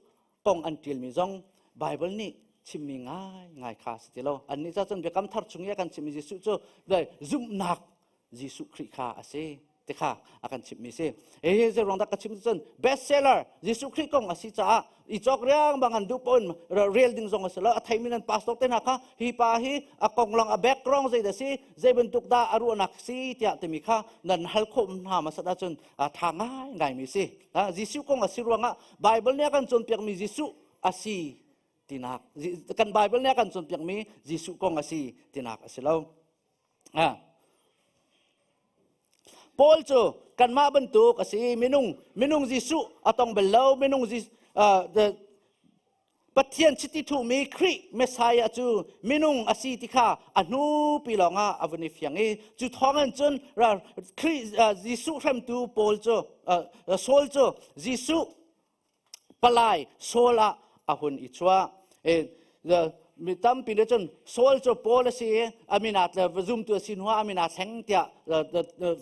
kong an ṭialmi zong Bible nih chimmi ngai ngai kha si ti lo annih ca cun biakam thar chung i a kan chimmi Jesuh cu zumhnak Jesuh Khrih kha a si ti kha a kan chimhmi si. Hi zei ruang dah ka chim cun bestseller Jesuh Khrih kong a si caah i cawk riang bang an duh pawn rel ding zong a si lo a theimi nan pastor te hna kha hi pa hi a konglang a background zei dah si zei bantuk dah a ruahnak si tiah timi kha nan hal khawh hna masat ahcun a tha ngai ngaimi si. Jesuh kong a si ruangah Bible nih a kan cawnpiakmi Jesuh a si tinak kan Bible nih a kan cawnpiakmi Jesuh kong a si tinak a si lo. Paul cu kanmah bantuk a si minung minung Jesuh a tong bal lo minung Pathian chiti thuhmi Khrih Messiah cu minung a si ti kha a hnupi lawngah a vun i fiang i cu thawngin cun Khrih Jesuh hremtu Paul cu Saul cu Jesuh palai Saul ah a hun i chuah. Mi tampi nih cun Saul cu Paul a si i a min aa zumtu a si hnuah a min aa thleng tiah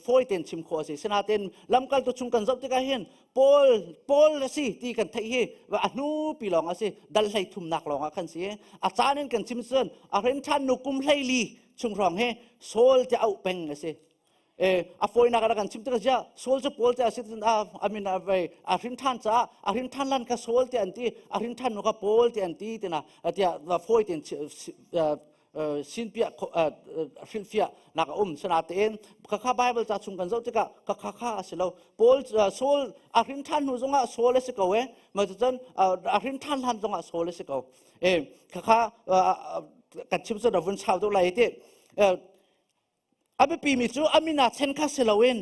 fawi tein chim khawh a si. Sinain lamkaltu chung kan zoh tikah hin Paul Paul a si ti kan theih hi a hnupi lawng a si. Dal hlei thumnak lawng ah khan si. A caan in kan chim cun a hrin ṭhan nu kum 14 chung hrawng hi Saul tiah auh peng a si. A fawinak ah kan chim tik ah Saul cu Paul te a si a min a vei a hrin than caah a hrin than lan kha Saul te an ti a hrin than nu kha Paul te an ti tina tiah fawi tein sinpiah hrilhfiah nak a um sana tein khakha Bible ca chung kan zoh tikah khakha kha a si lo Paul Saul a hrin than hnu zongah Saul a si ko e ma cun a hrin than hlan zongah Saul a si ko e khakha kan chim cu vun chau deuh lai ti A biapimi cu a min aa thlen kha si loin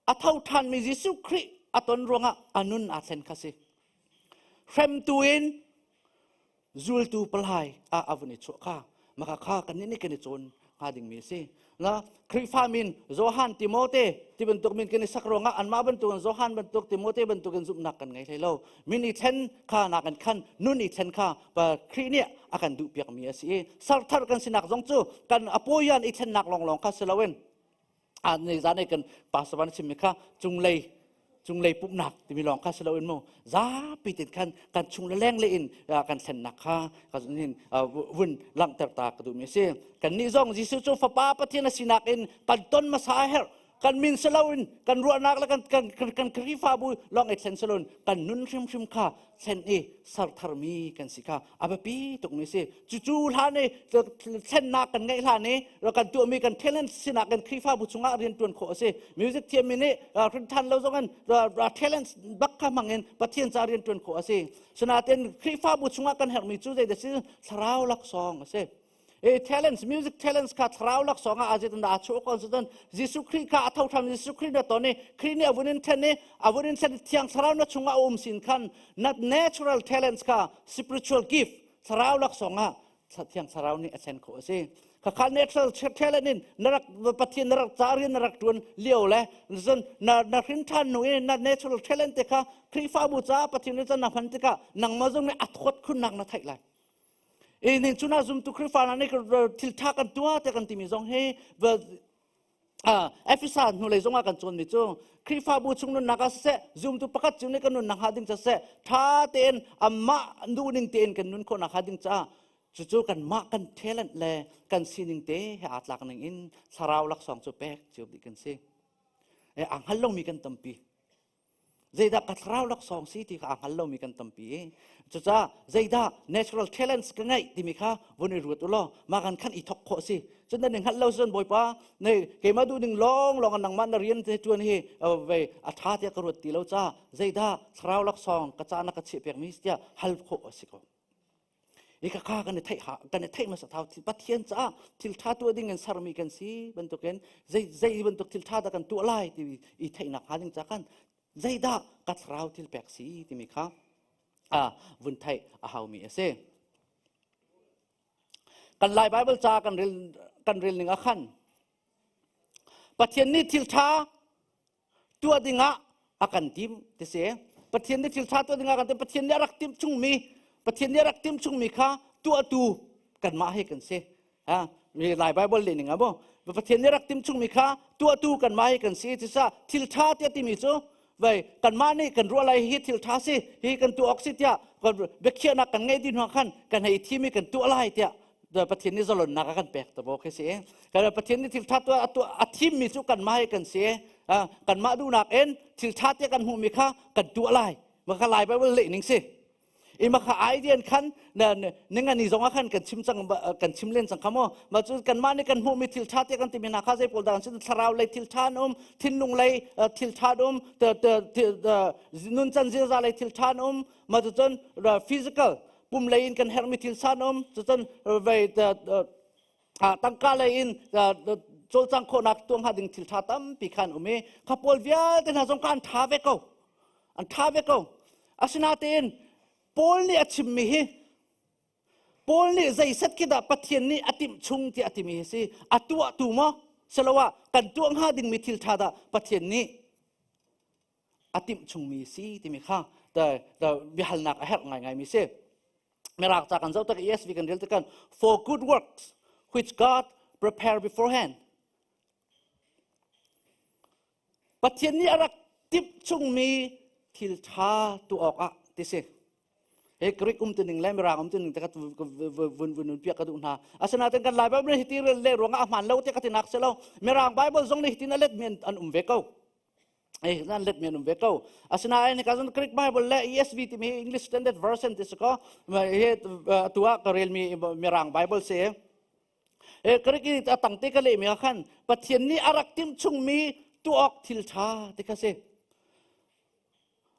a tho ṭhanmi Jesuh Khrih a ton ruangah a nun aa thlen kha si. Hremtu in zultu palai ah a vun i chuah kha maka kha kannih nih kan i cawn hnga dingmi a si. Na Khrihfa min Johan Timote ti bantuk min kan i sak ruangah anmah bantukin Johan bantuk Timote bantukin zumhnak kan ngei hlei lo. Min i thlen kha nakin khan nun i thlen kha Khrih nih a kan duhpiakmi a si i sarthar kan sinak zong cu kan apawian i thlennak lawnglawng kha si loin a ni zan kan pastor van chimmi kha cunglei cunglei pumhnak timi lawng kha si loin mu zapi tin khan kan chung le leng le in kan thlennak kha kan hin vun langhter ta ka duhmi a si kan nih zong Jesuh cu fapa Pathian a sinak in kan ton hmasa a herh. Kan min si loin kan ruahnak le kan kan kan Khrihfabu lawng i thlen si loin kan nun hrimhrim kha thlen i sertharmi kan si kha a biapi tukmi si. Cucu hlan i thlennak kan ngeih hlan i kan tuahmi kan talent sinak kan Khrihfabu chungah rian ṭuan khawh a si. Music thiammi nih hrinthan lo zong in talent bak kha hmang in Pathian ca rian ṭuan khawh a si. Sinain Khrihfabu chungah kan herhmi cu zeidah si? Thlarau laksawng a si. E talents, music talents kha thlarau laksawng ah azit na chu kon su Jesuh Khrih kha a tho tham Jesuh Khrih na ton i Khrih nih avun in then i avun in then thiang thlarau na chungah um sin khan na natural talents kha spiritual gift thlarau laksawng ah thiang thlarau nih a thlen khawh a si. Khakha natural talent in na rak Pathian na rak ca rian na rak tuan lio le zun na na hrin than nu i na natural talent te kha Khrihfabu ca Pathian nih na hman tikah nangmah zong nih a thawt khunnak na theih lai. E ning chuna zumtu Khrihfa hna nih thil tha kan tuah te kan timi zong hi Efesa hnulei zongah kan cawnmi cu Khrihfabu chung nunnak ah siseh zumtu pakhat cu nih kan nunnak hnga ding ca siseh tha tein amah duhning tein kan nun khawhnak hnga ding caah cucu kanmah kan talent le kan sining te he aa tlak ning in thlarau laksawng cu pek cio dih kan si. E aa hngal lomi kan tampi. Zeidah ka thlarau laksawng si ti kha aa hngal lomi kan tampi i cucaah zeidah natural talents ka ngeih timi kha vun i ruat u law mah kan khan i thok khawh si. Cun nan i hngalh lo cun Bawipa ne keimah duh ning lawng lawng nangmah na rian te tuan hi ve a tha tiah ka ruat ti lo ca zeidah thlarau laksawng ka ca na ka chiah pekmi tiah hal khawh a si ko. I ka kha kan i theih kan i theih hmasa thau Pathian caah thil tha tuah ding in sermi kan si bantukin zei zei bantuk thil tha dah kan tuah lai ti i theihnak hnga ding ca khan zeidah ka thlarau thil pek si timi kha a vun theih a haumi a si. Kan Lai Bible ca kan rel kan rel ning ah khan Pathian nih thil tha tuah dingah a kan tim ti si. Pathian nih thil ṭha tuah dingah a kan tim. Pathian nih a rak timh chungmi Pathian nih a rak timh chungmi kha tuahtu kanmah hi kan si. Ha mi Lai Bible le ning ah mu Pathian nih a rak timh chungmi kha tuahtu kanmah hi kan si. Cucaah thil ṭha tiah timi cu vei kanmah nih kan ruah lai hi thil ṭha si hi kan tuah awk si tiah biakhiahnak kan ngei dih hnu khan kan hei thim i kan tuah lai tiah Pathian nih zalonnak a kan pek ta bo khi si. Kan Pathian nih thil ṭha tuah a thimmi cu kanmah hi kan si. Kanmah duhnak in thil ṭha te kan hmuhmi kha kan tuah lai. Maka Lai Bible leh ning si. I maka idea khan ningani zong ah khan kan chim cang kan chim len cang kha mo. Ma cu kanmah nih kan hmuhmi thil ṭha te kan timi hna kha zei pawl dah an thlarau lei thil ṭha an um, thinlung lei thil ṭha an um, nuncan ziaza lei thil ṭha an um, ma cu cun physical pum lei in kan herhmi thil san um cucun vei tangka lei in cawlcang khawhnak tuah hnga ding thil tha tampi khan um i kha pawl vialte hna zong kha an tha ve ko an tha ve ko asinain Paul nih a chimmi hi Paul nih zeiset khi dah Pathian nih a timh chung tiah a timi hi si a tuahtu maw siloah kan tuah hnga dingmi thil tha dah Pathian nih a timh chungmi si timi kha biahalnak a herh ngaingaimi si. Mirak ca kan zoh tak ESV kan rel tekan for good works which God prepared beforehand. Pathian nih a rak timh chungmi thil ṭha tuah awkah ti si. He Greek um tuning le Mirang um tuning te ka vun vun piak ka duh hna. Asinain kan Lai Bible hi ti rel le ruangah a hmaan lo te ka tinak si lo. Mirang Bible zong nih hitin a let mi an um ve ko. Eh, nan let mi an um ve ko. Asinain hika cun Greek Bible le ESV timi English Standard Version ti si ko. Hi atu ah ka relmi Mirang Bible si. Eh, Greek i a tang te ka lehmi ah khan Pathian nih a rak timh chungmi tuah awk thil ṭha ti kha si.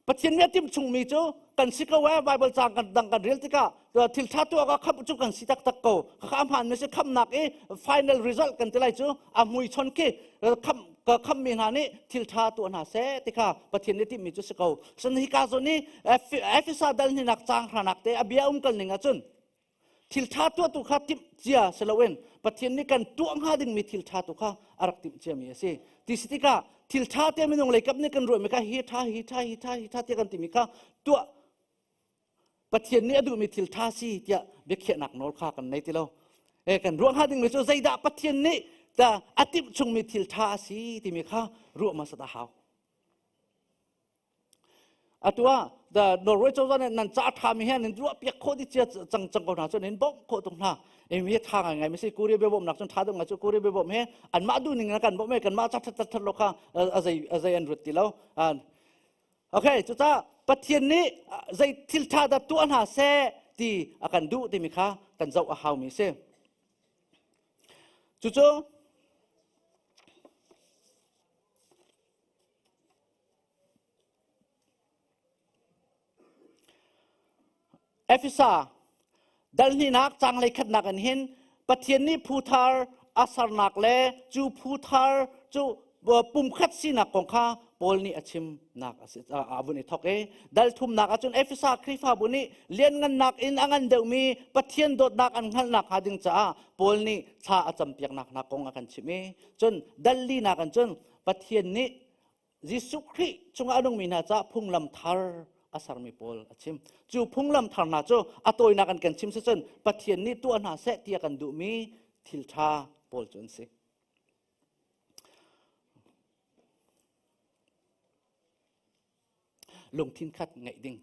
Pathian nih a timh chungmi cu kan si ko eh Bible caang kan dang kan rel tikah thil ṭha tuah awk ah khamh cu kan si taktak ko. Khakha a hmaan mi si khamhnak i final result kan ti lai cu a muichon khi khamh ka khammi hna nih thil ṭha tuah hna seh ti kha Pathian nih timhmi cu si ko. Cun hika zawn i Efesa dal hninak caang hranak te a bia um kal ning ahcun thil ṭha tuahtu kha timh cia si loin Pathian nih kan tuah hnga dingmi thil ṭha tu kha a rak timh ciami a si. Ti si tikah thil ṭha te minung lei kap nih kan ruahmi kha hi ṭha hi ṭha hi ṭha hi ṭha tiah kan timi kha tuah Pathian nih a duhmi thil ṭha si tiah biakhiahnak nawl kha kan nei ti lo. E kan ruah hnga dingmi cu zeidah Pathian nih ta a timh chungmi thil ṭha a si timi kha ruah hmasat a hau. Atu ah the Norway cozah nih nan ca ṭhami he nan ruah piak khawh dih cia cang cang ko hna cu nan bawmh khawh tuk hna. Emi hi tha ngai ngai mi si Korea bia bawmnak cun tha deuh ngai cu Korea bia bawm he anmah duh ning in kan bawm kan mah chat chat chat lo kha a zei a zei an ruat ti lo. Okay, cucaah Pathian nih zei thil tha dah tuah hna seh ti a kan duh timi kha kan zoh a hau mi si. Cucu Efesa dal hnihnak caang hleikhatnak in hin Pathian nih phu thar a sernak le cu phu thar cu pumkhat sinak kong kha Paul nih a chimnak a vun i thawk i dal thumnak ahcun Efesa Khrihfabu nih lianngannak in a ngan deuhmi Pathian dawtnak an hngalhnak hnga ding caah Paul nih thla a campiaknak hna kong a kan chimh i cun dal linak in cun Pathian nih Jesuh Khrih cungah a nungmi hna caah phunglam thar a sermi pawl a chim. Cu phunglam thar hna cu a tawinak an kan chim si cun Pathian nih tuah hna seh ti a kan duhmi thil ṭha pawl cu an si. Lungthin khat ngeih ding.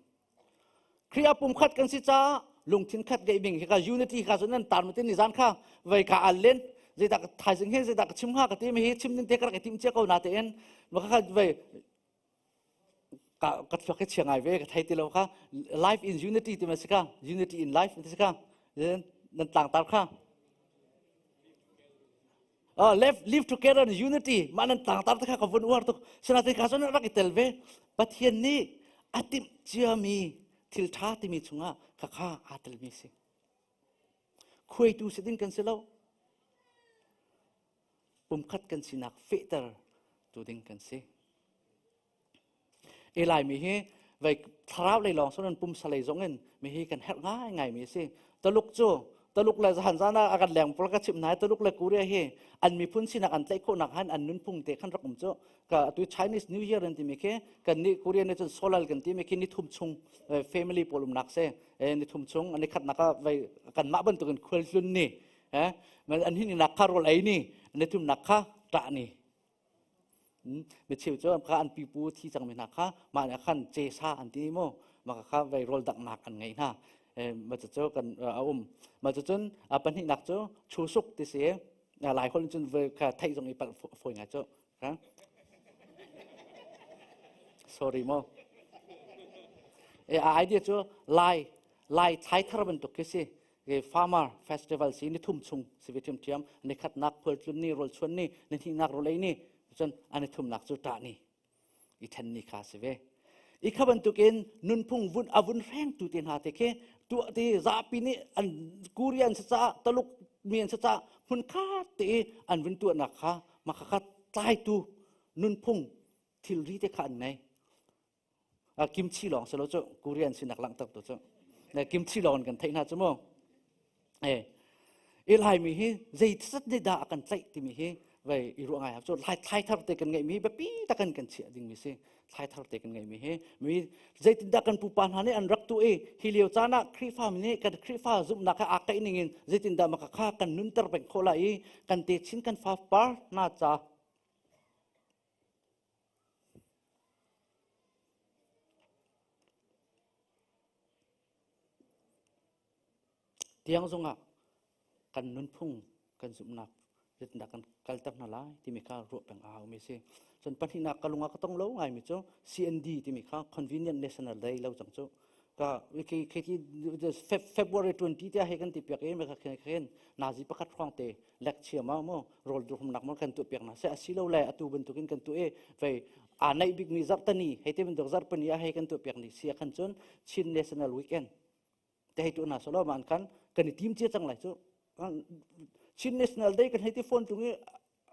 Khrih ah pumkhat kan si caah lungthin khat ngeih ding hi ka unity kha cun nan tar matin ni zan kha vei ka al len zeidah thaizing he zeidah ka chim hnga ka ti mi hi chim ding te ka rak i tim cia ko na tein ma kha vei ka ka thluak hi chia ngai ve ka thei ti lo kha life in unity ti ma si ka unity in life ti si ka nan tlang tar kha live, live together in unity mah nan tlangtar te kha ka vun uar tuk sinain ka cun rak i tel ve Pathian nih a timh ciami thil ṭha timi chungah khakha aa telmi si khuaitu si ding kan si lo pumkhat kan sinak fehter tu ding kan si Eli mi hi vei thlarau lei lawng son pumsa lei zong in mi hi kan herh ngai ngai mi si. Taluk cu Taluk le zahan zan ah kan leng pawl ka chim nai Taluk le Korea hi an miphun sinak an tlaih khawhnak han an nunphung te khan rak um cu ka atu Chinese New Year an timi khi kan nih Korea nih cun Solal kan timi khi ni thum chung family pawl umnak se ni thum chung an i khatnak ah vei kan mah bantukin khual tlun ni eh an hin nak kha rawl ei ni ni thum nak kha ṭah ni Mi cheu cu kha an pipu thi cangmi hna kha mah nih khan cesa an ti mu mah kha vei rawl danghnak an ngei hna mah cucu kan a um mah cucun pahnihnak cu chusuk ti si lai holh cun voi kha theih zong i palh fawi ngai cu sorry mo e a idea cu lai lai thlai thar bantuk khi si farmer festival si ni thum chung si ve ṭhiamṭhiam ni khatnak khualtlun ni rawlchuan ni ni hnihnak rawlei ni cun ani thumnak cu ṭah ni i ṭhen ni kha si ve i kha bantukin nunphung vun a vun hrengtu te hna te khi tuah ti zapi nih an Korean si caah Taluk mi an si caah hmun khat te i an vun tuahnak kha mah kha tlaitu nunphung thilri te kha an ngei kimchi lawng si lo cu Korean sinak langhter tu cu kimchi lawng kan theih hna cu mu eh i laimi hi zeitsat nih dah a kan tlaih timi hi vei i ruah ngai cu lai thlai thar te kan ngeihmi biapi tak kan kan chiah dingmi si thlai thar te kan ngeihmi hi mi zeitindah kan pupa hna nih an rak tu i hi lio caan ah Khrihfa mi nih kan Khrihfa zumhnak he aa kaih ning in zeitindah maka kha kan nunter peng khawh lai i kan te chin kan fa par hna ca Tiang zongah kan nunphung kan zumhnak zeitindah kan kalter hna lai timi kha ruah peng a haumi si. Cun pahnihnak ka lung ah ka tong lo ngaimi cu CND timi kha Convenient National Day lo cang cu. Ka February 20 tiah hei kan ti piak i me kha khin nazi pakhat hrawng te lecture ma mu rawl durhumnak ma kan tuah piak hna seh asilole atu bantukin kan tuah i vei aa naih bikmi zarhtani hei te bantuk zarhpani ah hei kan tuah piak ni si ah khan cun Chin National Weekend te hei tuah hna selaw man khan kan i tim cia cang lai cu Chin National Day kan hei ti phone tung i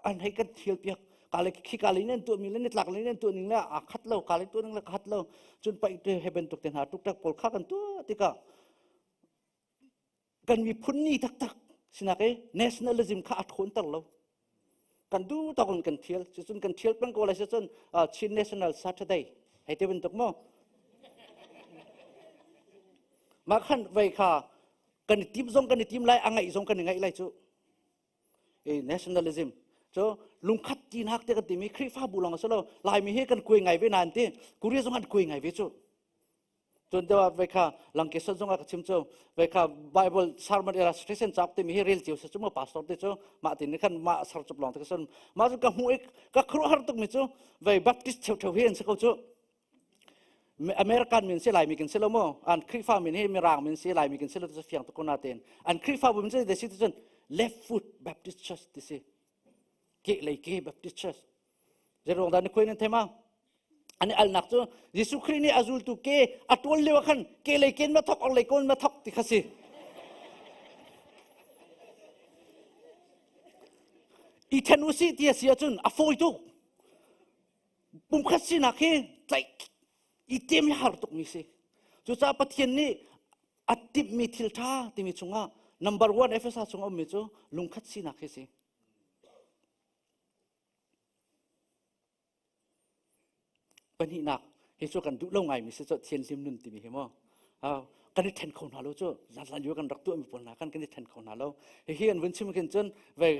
an hei kan thial piak kale khi kale nan tuah mi le ni tlak le nan tuah ning le aa khat lo kale tuah ning le khat lo cun pai te he bantuk te hna tuk tak pawl kha kan tuah tikah kan miphun ni taktak sinak i nationalism kha a ṭhawnter lo kan duh tawk in kan thial cucun kan thial peng ko lai cun Chin National Saturday hei te bantuk mu mah khan vei kha kan i tim zong kan i tim lai a ngaih zong kan i ngaih lai cu e nationalism cu lungkhat tinak te kan timi Khrihfabu lawng a si lo Laimi hi kan kuai ngai ve nain ti Korea zong an kuai ngai ve cu. Cun deuh ah vei kha langke son zongah ka chim cu vei kha Bible sermon illustration cauk timi hi rel cio se cu mu pastor te cu mah tin khan mah sar cup lawng te ka son mah cu ka hmuh i ka khuaruahhar tuk mi cu vei Baptist cheu theu hi an si ko cu. American min si Laimi kan si lo mu an Khrihfa min hi Mirang min si Laimi kan si lo ti fiang tuk ko na ten an Khrihfa bu min si de si cun Left Foot Baptist Church ti si ke lei ke Baptist Church Zeruang dah na khuai nan thei ma an i alnak cu Jesuh Khrih nih a zultu ke a tual lio ah khan ke lei ken ma thok or lei kawn ma thok ti kha si i then u si ti a si ahcun a fawi tuk pumkhat sinak hi tlaih i tem hi har tukmi si cucaah Pathian nih a timhmi thil ṭha timi chungah number one Efesa chung a ummi cu lungkhat sinak hi si Pahnihnak hi cu kan duh lo ngaimi si cu thianhlim nun timi hi mu. Kan i then kho hna lo cu hlan lio kan rak tuahmi pawl hna kan kan i then kho hna lo. Hihi an vun chim khin cun vei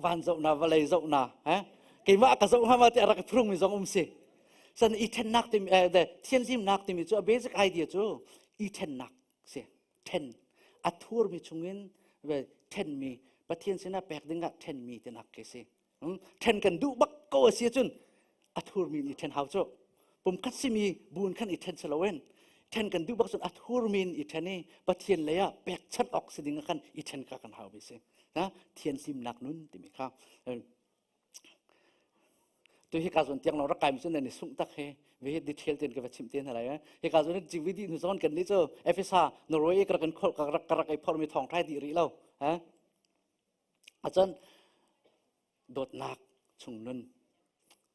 van zoh na vawlei zoh na he keimah ka zoh hnga ma ti a rak i phurungmi zong um si. San i thennak timi thianhlimnak timi cu a basic idea cu i thennak si. Then a thurmi chungin thenmi Pathian sinah pek dingah thenmi tinak khi si. Ṭhen kan duh bak ko a si ahcun a thurmi in i ṭhen hau cu. Pumkhat simi bu in khan i ṭhen si loin ṭhen kan duh bak cun a thurmi in i ṭhen i Pathian lei ah pekchanh awk si ding ah khan i ṭhen kha kan hau mi si. Thianhlimnak nun timi kha. Tu hi ka zawn tiang lo rak kai mi cu nan i sungh tak he ve hi detail ten ka va chimh te hna lai. Hi ka zawn jing vi di nu zawn kan ni cu Efesa Norway ka rak kan khol ka rak ka rak ei phor mi thong thai di rih lo. Acun dawtnak chung nun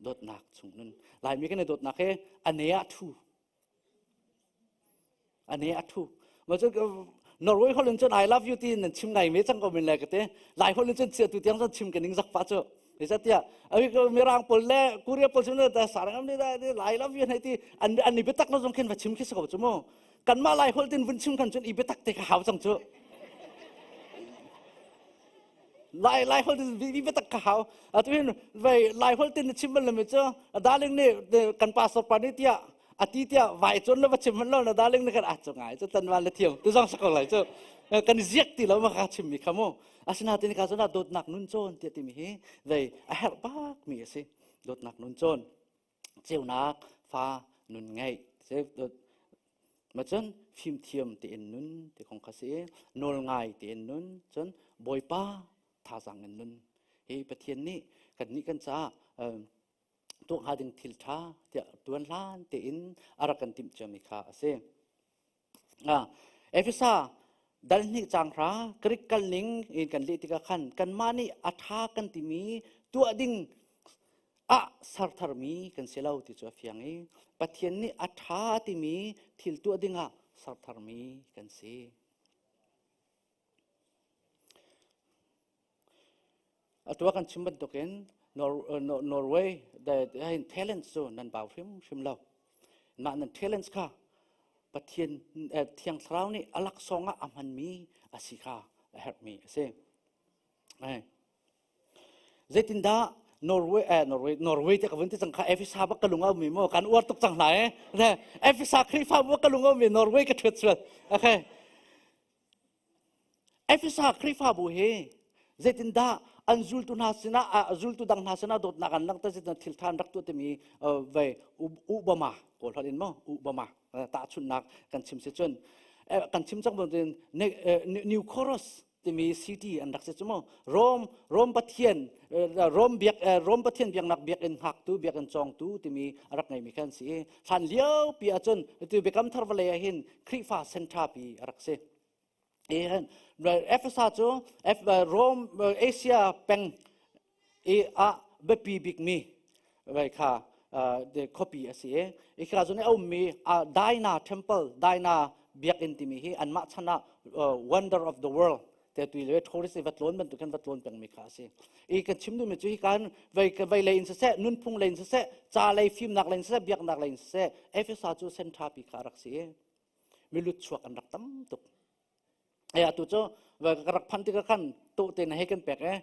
dawtnak chung nun Laimi kan i dawtnak hi a ne ah thu a ne ah thu ma cun Norway holh in cun I love you ti nan chim ngai me cang ko min le ka te Lai holh in cun chia tu tiang cun chim ka ning zak pa cu Zeicahtiah Mirang pawl le Korea pawl cu da sarang am da I love you hei ti an an i biatak lo zong khin va chim khi si ko cu mu kanmah Lai holh tin vun chim khan cun i biatak te kha hau cang cu Lai Lai holh tin i biatak kha hau atu hin vei Lai holh tin na chim bal lo cu darling nih kan pastor pa nih tiah ati tiah vai cun na va chim hman lo na darling nih kan a cu ngai cu tan van le thiam tu zong sa ko lai cu kan ziak ti lo ma ka chim mi kha mu asinain ka cun dawtnak nun cawn tiah timi hi vei a herh bak mi a si dawtnak nun cawn ceunak fa nun ngeih ma cun fimthiam tein nun ti kong kha si nawl ngai tein nun cun bawipa thazang in nun hi pathian nih kan nih kan caah tuah hnga ding thil ṭha tiah tuan hlan tein a rak kan timh ciami kha a si. Efesa dal hnih caang hra Greek kal ning in kan leh tikah khan kanmah nih a ṭha kan timi tuah ding ah sertharmi kan si lo ti cu a fiang i Pathian nih a ṭha timi thil tuah ding ah sertharmi kan si. Atu ah kan chim bantukin Norway hin talents cu nan bau hrimhrim lo. Mah nan talents kha Pathian Thiang Thlarau nih a laksawng ah a hmanmi a si kha a herhmi a si. Zeitindah Norway eh, Norway Norway te ka vun ti cang kha Efesa bak ka lung a ummi mu kan uar tuk cang hna eh. Efesa Khrihfa bu ka lung a ummi Norway ka thuat sual. Okay. Efesa Khrihfabu hi zeitindah an zultu hna sinah zultu dang hna sinah dawtnak an langhter zeitindah thil ṭha an rak tuah timi vei Obama kawl holh in maw Obama tahchunhnak kan chim si cun kan chim cang bantukin New Chorus timi city an rak si cu mu Rome Rome pathian Rome biak Rome pathian biaknak biakinn hngaktu biakinn cawngtu timi a rak ngeimi khan si i hlan lio pi ahcun tu biakam thar vawlei ah hin Khrihfa center pi a rak si Efesa cu Rome Asia peng i ah biapi bikmi vai kha khuapi a si i hika cun a ummi Dina Temple Dina biakinn timi hi anmah chan ah wonder of the world te tui le tourist i va tlawn bantuk khan va tlawn pengmi kha a si i kan chim duhmi cu hika hin vei vei lei in siseh nunphung lei in siseh ca lei fimnak lei in siseh biaknak lei in siseh Efesa cu center pi kha a rak si i milut chuak an rak tam tuk e atu cu ka rak phan tikah khan to te na hei kan pek e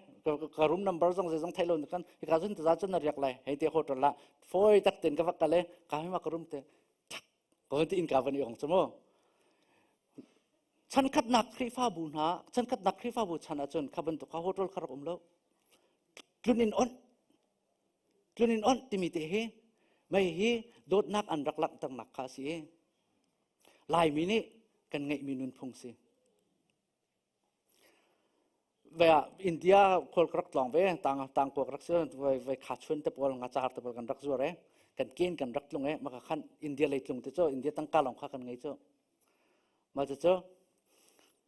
ka room number zong zei zong thei lo kan hika cun taza cun na riak lai hei te hotel la foi tak ten ka vak kale ka hima ka room te thak. Ka van ti innka van i ong cu mu. Chankhatnak Khrihfabu hna, chankhatnak Khrihfabu chan ahcun kha bantuk kha hotel kha rak um lo. Tlun in onh, tlun in onh timi te hi mei hi dawtnak an rak langhternak kha a si i Laimi nih kan ngeihmi nunphung si. Ve ah India khual ka rak tlawng ve, tang tang kua ka rak si, ve ve kha chun te pawl nga char te pawl kan rak zuar e. Kan ken kan rak tlung e, maka khan India lei tlung te cu India tangka lawng kha kan ngei cu. Ma cu cu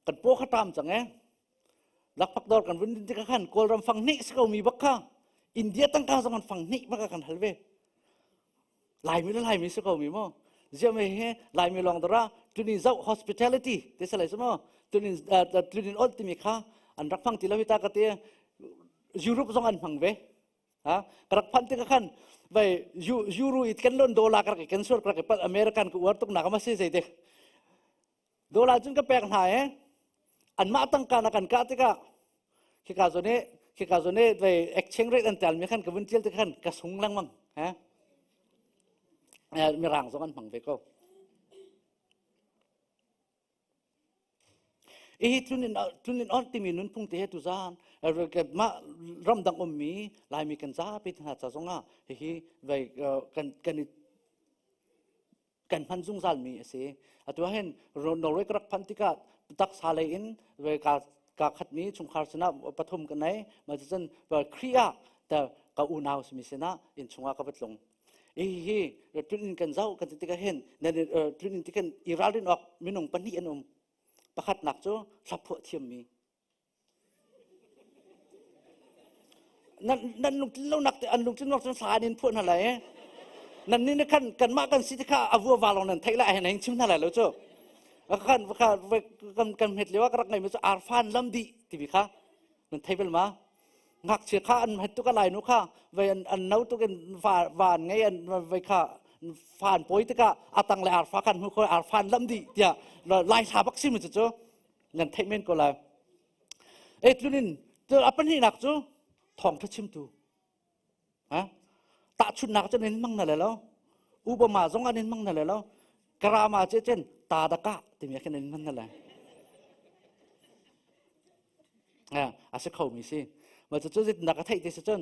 kan paw kha tam cang e. Lakpak dawr kan vun din tikah khan Kawlram fang hnih si ko mi bak kha India tangka zong an fang hnih bak kan hal ve. Laimi le Laimi si ko mi mu. Ziam he Laimi lawng dara tunin zau hospitality te salai mu. Tunin tunin ol timi kha an rak hmang ti lo hi ta ka te Europe zong an hmang ve. Ha ka rak phan tikah khan vai euro it kan lon dollar ka rak kan sur ka rak pat American ka uar tuk nak ma si zei te. Dollar cun ka pek hna e. Anmah tangka na kan kah tikah khika zawn i khika zawn i vei exchange rate an tel mi khan ka vun tial te khan ka sung lengmang he mirang zong an hmang ve ko i tlunin tlunin on timi nunphung te he tu zan ma ramdang ummi laimi kan zapi hna ca zongah hihi vei kan kan i kan hman zungzal mi a si. Atu ah hin Norway ka rak phanh tikah taksa lei in ka ka khatmi chungkhar sinah pathum ka nei. Ma cun Khrih ah ta ka unau simi sinah inn chungah ka va tlung. Hi tlun in kan zoh kan ti tikah hin tlun in tikan i ralrin awk minung pahnih an um. Pakhatnak cu hlaphuah thiammi Nan lungtlin lonak te an lungtlin lo cun hla an in phuah hna lai. Nan nih khan kanmah kan si ti kha a vua va lawng nan theih lai hen chim hna lai lo cu. Khan kha kan kan hmet lio ah ka rak ngeimi cu arfan lam dih timi kha nan thei bal ma? Ngakchia kha an het tuk a lai nu kha vei an an no tuk in va va an ngei an vei kha fan pawi tikah atang le arfa kan hmu kho arfan lam dih tiah lai hla bak si mu cu cu nan theih men ko lai e tlunin a pahnihnak cu thawngtha chimtu ha tahchunnak cu nin mang na le lo Obama zong an in mang na le lo karama che chen ta da ka timi khin in man na le a si kho mi si ma cu cu na ka theih ti si cun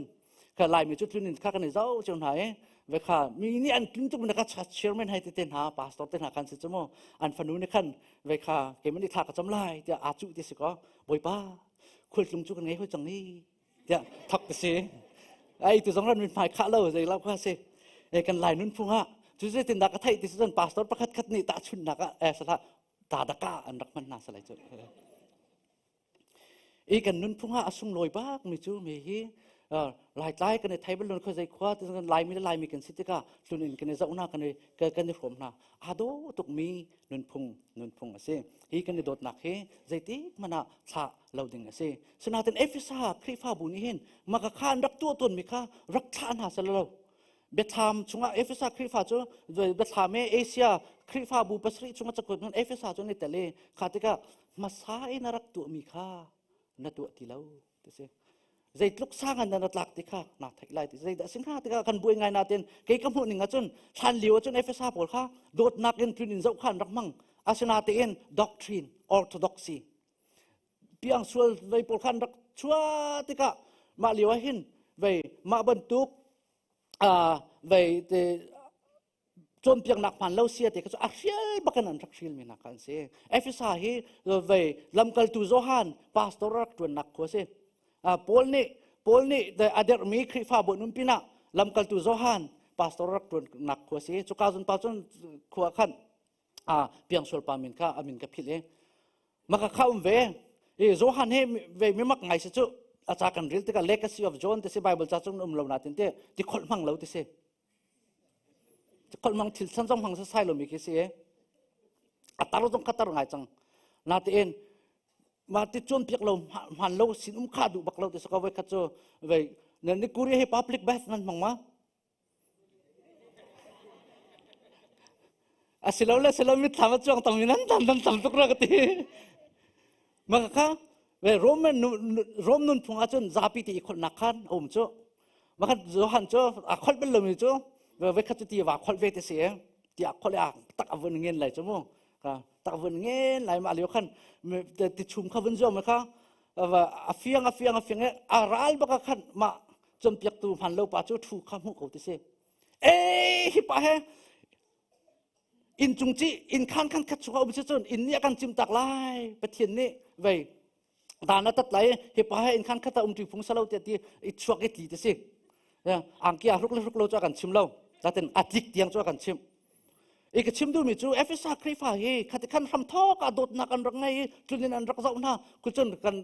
ka laimi cu tlunin kha kan i zo cio hna i ve kha mi nih an tlun tuk na ka chairman hai te te hna pastor te hna khan si cu mu an fanu nih khan ve kha keimah nih thla ka cam lai tiah aa cuh ti si ko bawipa khualtlung cu kan ngei hoi cang ni tiah thok ti si ai tu zong ran min hmai khah lo zei lo kha si e kan lai nun phung ah cu zeitin dah ka theih ti si cun pastor pakhat khat nih tahchunhnak ah eh salah ta daka an rak hman hna salai cu I kan nunphung ah a sunglawi bak mi cu mi hi Laitlai kan i thei bal lo khoi zei khua ti kan Laimi le Laimi kan si tikah tlun in kan i zoh hna kan i kan i hrawm hna aa dawh tuk mi nunphung nunphung a si. Hi kan i dawtnak hi zeitik hmanh ah thlah lo ding a si. Sinain Efesa Khrihfabu nih hin maka kha an rak tuah tawn mi kha rak thlah hna seh lo Biathlam chungah Efesa Khrihfa cu Biathlam i Asia Khrihfabu pasarih chungah cakuat hmun Efesa cu an i tel i kha tikah hmasa i na rak tuahmi kha na tuah ti lo ti si. Zeitluk sang an na tlak ti kha naa theih lai ti zeidah si hnga tikah kan buai ngai natin kei ka hmuh ning ahcun hlan lio ahcun Efesa pawl kha dawtnak in tlun in zoh kha an rak hmang. Asinatein doctrine orthodoxy piang sual vei pawl kha an rak chuah tikah mah lio ah hin vei mah bantuk vei te cawnpiaknak hmaan lo sia te kha cu a hrial bakin an rak hrial mi hna kha an si. Efesa hi vei lamkaltu Johan pastor rak ṭuannak khua si. Paul nih Paul nih a derhmi Khrihfabu an um pinah lamkaltu Johan pastor rak ṭuannak khua si. Cuka zun pa cun khua khan piangsual pa min kha a min ka philh i maka kha um ve i Johan he ve mi mak ngai si cu a ca kan ril tikah legacy of John ti si Bible ca chung um lo na tin te ti kholh hmang lo ti si ti kholh hmang thil san zong hmang sa sai lo mi khi si a tar zong kha tar ngai cang na te in ma ti chon piak lo hman lo sin um kha du bak lo ti sa ka khat chu ve ni Korea he public bath nan hmang ma Asilole silo mitthlam a cuang tam in an tam tam tam tuk ra ka ti. Maka kha ve Roman Rom nunphung ahcun zapi ti i kholhnak khan a um cu. Maka Johan cu a kholh bal lomi cu ve khat cu ti va kholh ve te si. Tiah khole a tak a vun ngen lai chu mu. Ka tak vun ngen lai ma lio khan ti chum kha vun zuam kha a fiang a fiang a fiang a ral baka khan ma cawnpiaktu hman lo pa cu thu kha hmuh ko ti si. E hi pa he inn cung ci inn khan khan khat chung a um si cun inn nih a kan cim tak lai Pathian nih vei dan a tat lai hi pa he inn khan khat a um ṭi phung salo ti ti i chuak i tli ti si angki a hruk le hruk lo cu a kan chim lo zaten a tlik tiang cu a kan chim i ka chim duhmi cu Efesa Khrihfa hi khati khan hram thawk ah dawtnak an rak ngei i tlunin an rak zoh hna ku cun kan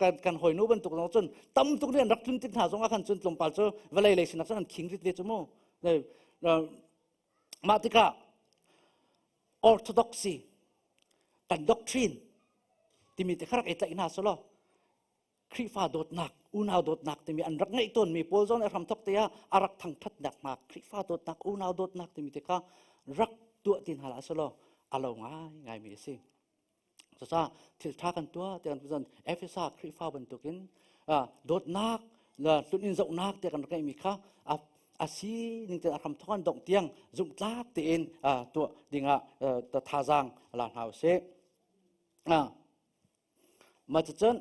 kan kan hawinu bantuk zong cun tam tuk nih an rak tlun tik hna zong ah khan cun tlawmpal cu vawlei lei sinak cun an khing rit ve cu mu Mah tikah orthodoxy kan doctrine timi te kha rak i tlaih hna selaw Khrihfa dawtnak, unau dawtnak timi an rak ngeih tawnmi pawl zong nih hramthok te ah a rak thangthatnak hna Khrihfa dawtnak, unau dawtnak timi te kha rak tuah ti hna hlah selaw a lo ngai ngaimi a si. Cucaah thil ṭha kan tuah tiah kan Efesa Khrihfa bantukin dawtnak tlun in zohnak tiah kan rak ngeihmi kha a si ning tein a hram thawng an dongh tiang zumhtlak tein tuah dingah thazaang la hna usih. Mah cucun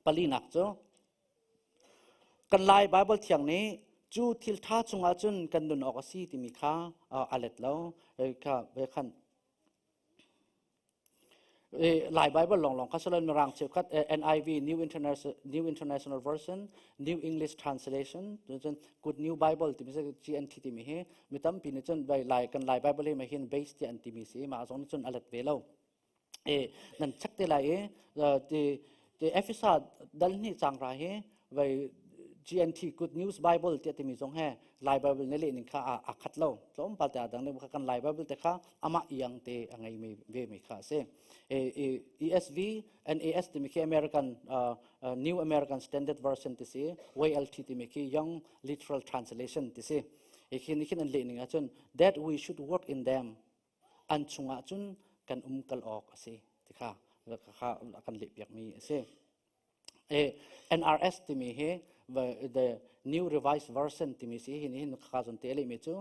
palinak cu kan Lai Baibal thiang nih cu thil ṭha chungah cun kan nun awk a si timi kha a let lo. Kha khan Lai Bible longlong kha salon mirang cheukhat NIV New International New International Version New English Translation cun Good New Bible timi GNT timi hi mi tampi nih cun lai kan Lai Bible hi ma hin base ti an timi si mah zong nih cun a let ve lo e nan check te lai i ti ti Efesa dal hnih cang ra hi vai GNT Good News Bible ti timi zong he Lai Bible ne leh ning kha a khat lo tlawmpal te a dang ne kan Lai Bible te kha amah iang te a ngei mi ve mi kha a si ESV NAS timi khi American New American Standard Version ti si YLT timi khi Young Literal Translation ti si e khi ni khin an leh ning ahcun that we should work in them an chungah cun kan um kal awk a si ti kha kha kan lehpiakmi a si. NRS timi hi the New Revised Version timi si hi hin kha zon te lehmi cu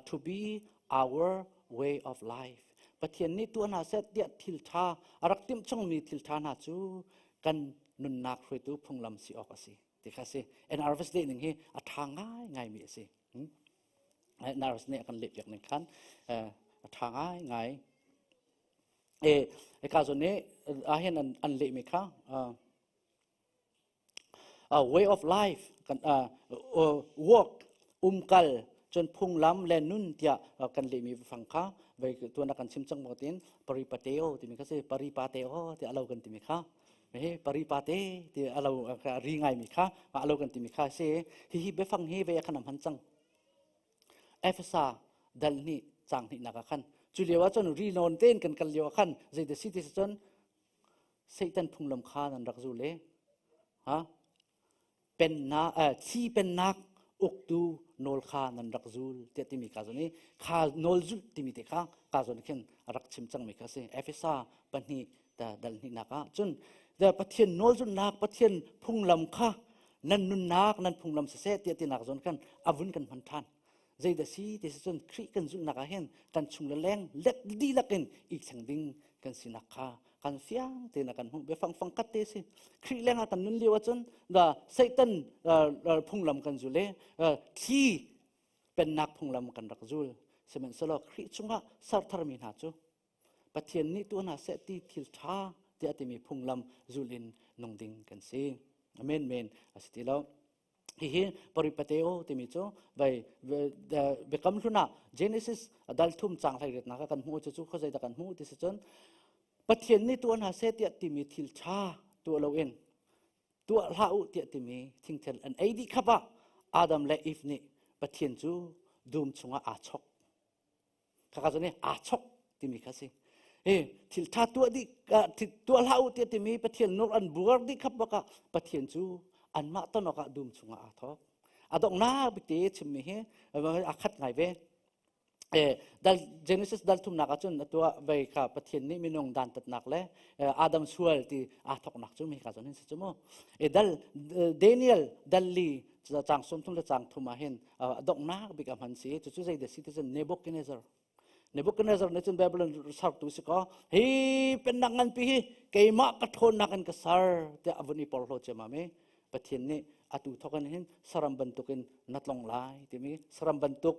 to be our way of life Pathian nih tuah hna seh tiah thil ṭha a rak timh chungmi thil ṭha hna cu kan nunnak hruaitu phunglam si awk a si ti kha si NRS leh ning hi a ṭha ngai ngaimi a si. Nurse nih a kan lehpiak ning khan a ṭha ngaingai. E hika zawn nih ahhin an an lehmi kha way of life kan work umkal cun phunglam le nun tiah kan lehmi fang kha vei tuan kan chim cang bangtin paripateo timi kha si paripateo tiah alo kan timi kha he paripate ti alo ri ngai mi kha alo kan timi kha si hihi biafang hi ve khan hman cang Efesa dal hnih cang hnihnak ah khan cu lio ah cun ri nawn tein kan kal lio ah khan zei si ti cun Satan phunglam kha nan rak zul i ha pennak thli pennak uktu nawl kha nan rak zul tiah timi ka zawn i kha nawl zulh timi te kha ka zawn khin a rak chim cangmi kha si Efesa pahnih dal hnihnak ah cun Pathian nawl zulhnak Pathian phunglam kha nan nunnak nan phunglam siseh tiah tinak zawn khan a vun kan hman ṭhan zeidah si ti si cun Khrih kan zulhnak ah hin kan chung le leng let dihlak in i thleng ding kan sinak kha kan fiang tein a kan hmuh biafang fang kat te si Khrih leng ah kan nun lio ahcun da Satan phunglam kan zul i thli pennak phunglam kan rak zul sihmanhsehlaw Khrih chungah sertharmi hna cu Pathian nih tuah hna seh ti thil ṭha tiah timi phunglam zul in nung ding kan si. Amen men a si ti lo. Hihi paripateo timi cu vai biakam hlun ah Genesis dal thum cang hlei ret nak kan hmuh cu cu khuazei dah kan hmuh ti si cun Pathian nih tuah hna seh tiah timi thil ṭha tuah loin tuah hlah u tiah timi thingthel an ei dih khap ah Adam le Eve nih Pathian cu dum chungah aa chok Khaka cu nih aa chok timi kha si. E thil tha tuah dih tuah hlah u tiah timi Pathian nawl an buar dih khap bak ah Pathian cu anmah ton awkah dum chungah aa thawk. A donghnak bikte chimmi hi a khat ngai ve. E dal Genesis dal thumnak ahcun atuah vei kha Pathian nih minung dantatnak le Adam sual ti aa thoknak cu mi ka zawn hin si cu mu. E dal Daniel dal li Cang 30 le cang thum ah hin donghnak bik a hman si. Cucu zei dah si ti cun Nebuchadnezzar. Nebuchadnezzar nih cun Babylon sartu si kaw hi pennak nganpi hi keimah ka ṭhawnnak in ka sar tiah a vun i porhlaw ciammam i Pathian nih atu thawk in hin saram bantukin na tlong lai timi saram bantuk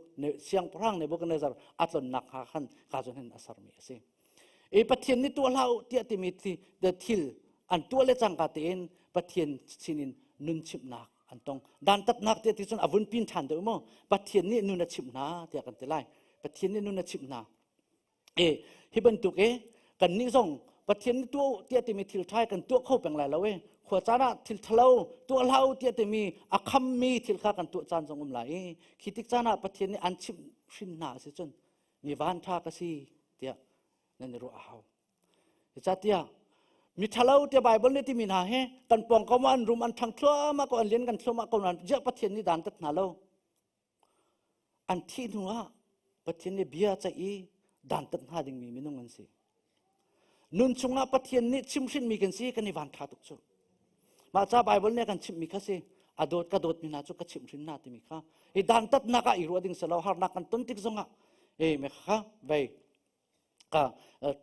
siangpahrang Nebuchadnezzar a tlonnak hnga khan ka cun hin a sermi a si. E Pathian nih tuah hlah u tiah timi thil an tuah le cangka tein Pathian sinin nun chimhnak an tong. Dantatnak tiah ti cun a vun pin ṭhan deuh maw? Pathian nih nun a chimh hna tiah kan ti lai. Pathian nih nun a chimh hna. E hi bantuk e kannih zong Pathian nih tuah u tiah timi thil ṭha kan tuah kho peng lai lo e. Khua caan ah thil ṭhalo tuah hlah u tiah timi a khammi thil kha kan tuah caan zong um lai i khi tik caan ah Pathian nih an chimh hrin hna a si cun mi van ṭha ka si tiah nan i ruah a hau. Zeicahtiah mi ṭhalo tiah Baibal nih timi hna hi kan pawngkam ah an rum an ṭhang thluahmah ko an lian kan thluahmah ko nain ziah Pathian nih dan tat hna lo. An thih hnu ah Pathian nih bia ceih i dan tat hna dingmi minung an si. Nun chungah Pathian nih chimhrinmi kan si kan i van ṭha tuk cu. Mah ca Baibal nih a kan chimhmi kha si a dawt ka dawtmi hna cu ka chimhhrin hna timi kha i dantatnak ah i ruah ding si lo harnak kan ton tik zongah e me kha vei ka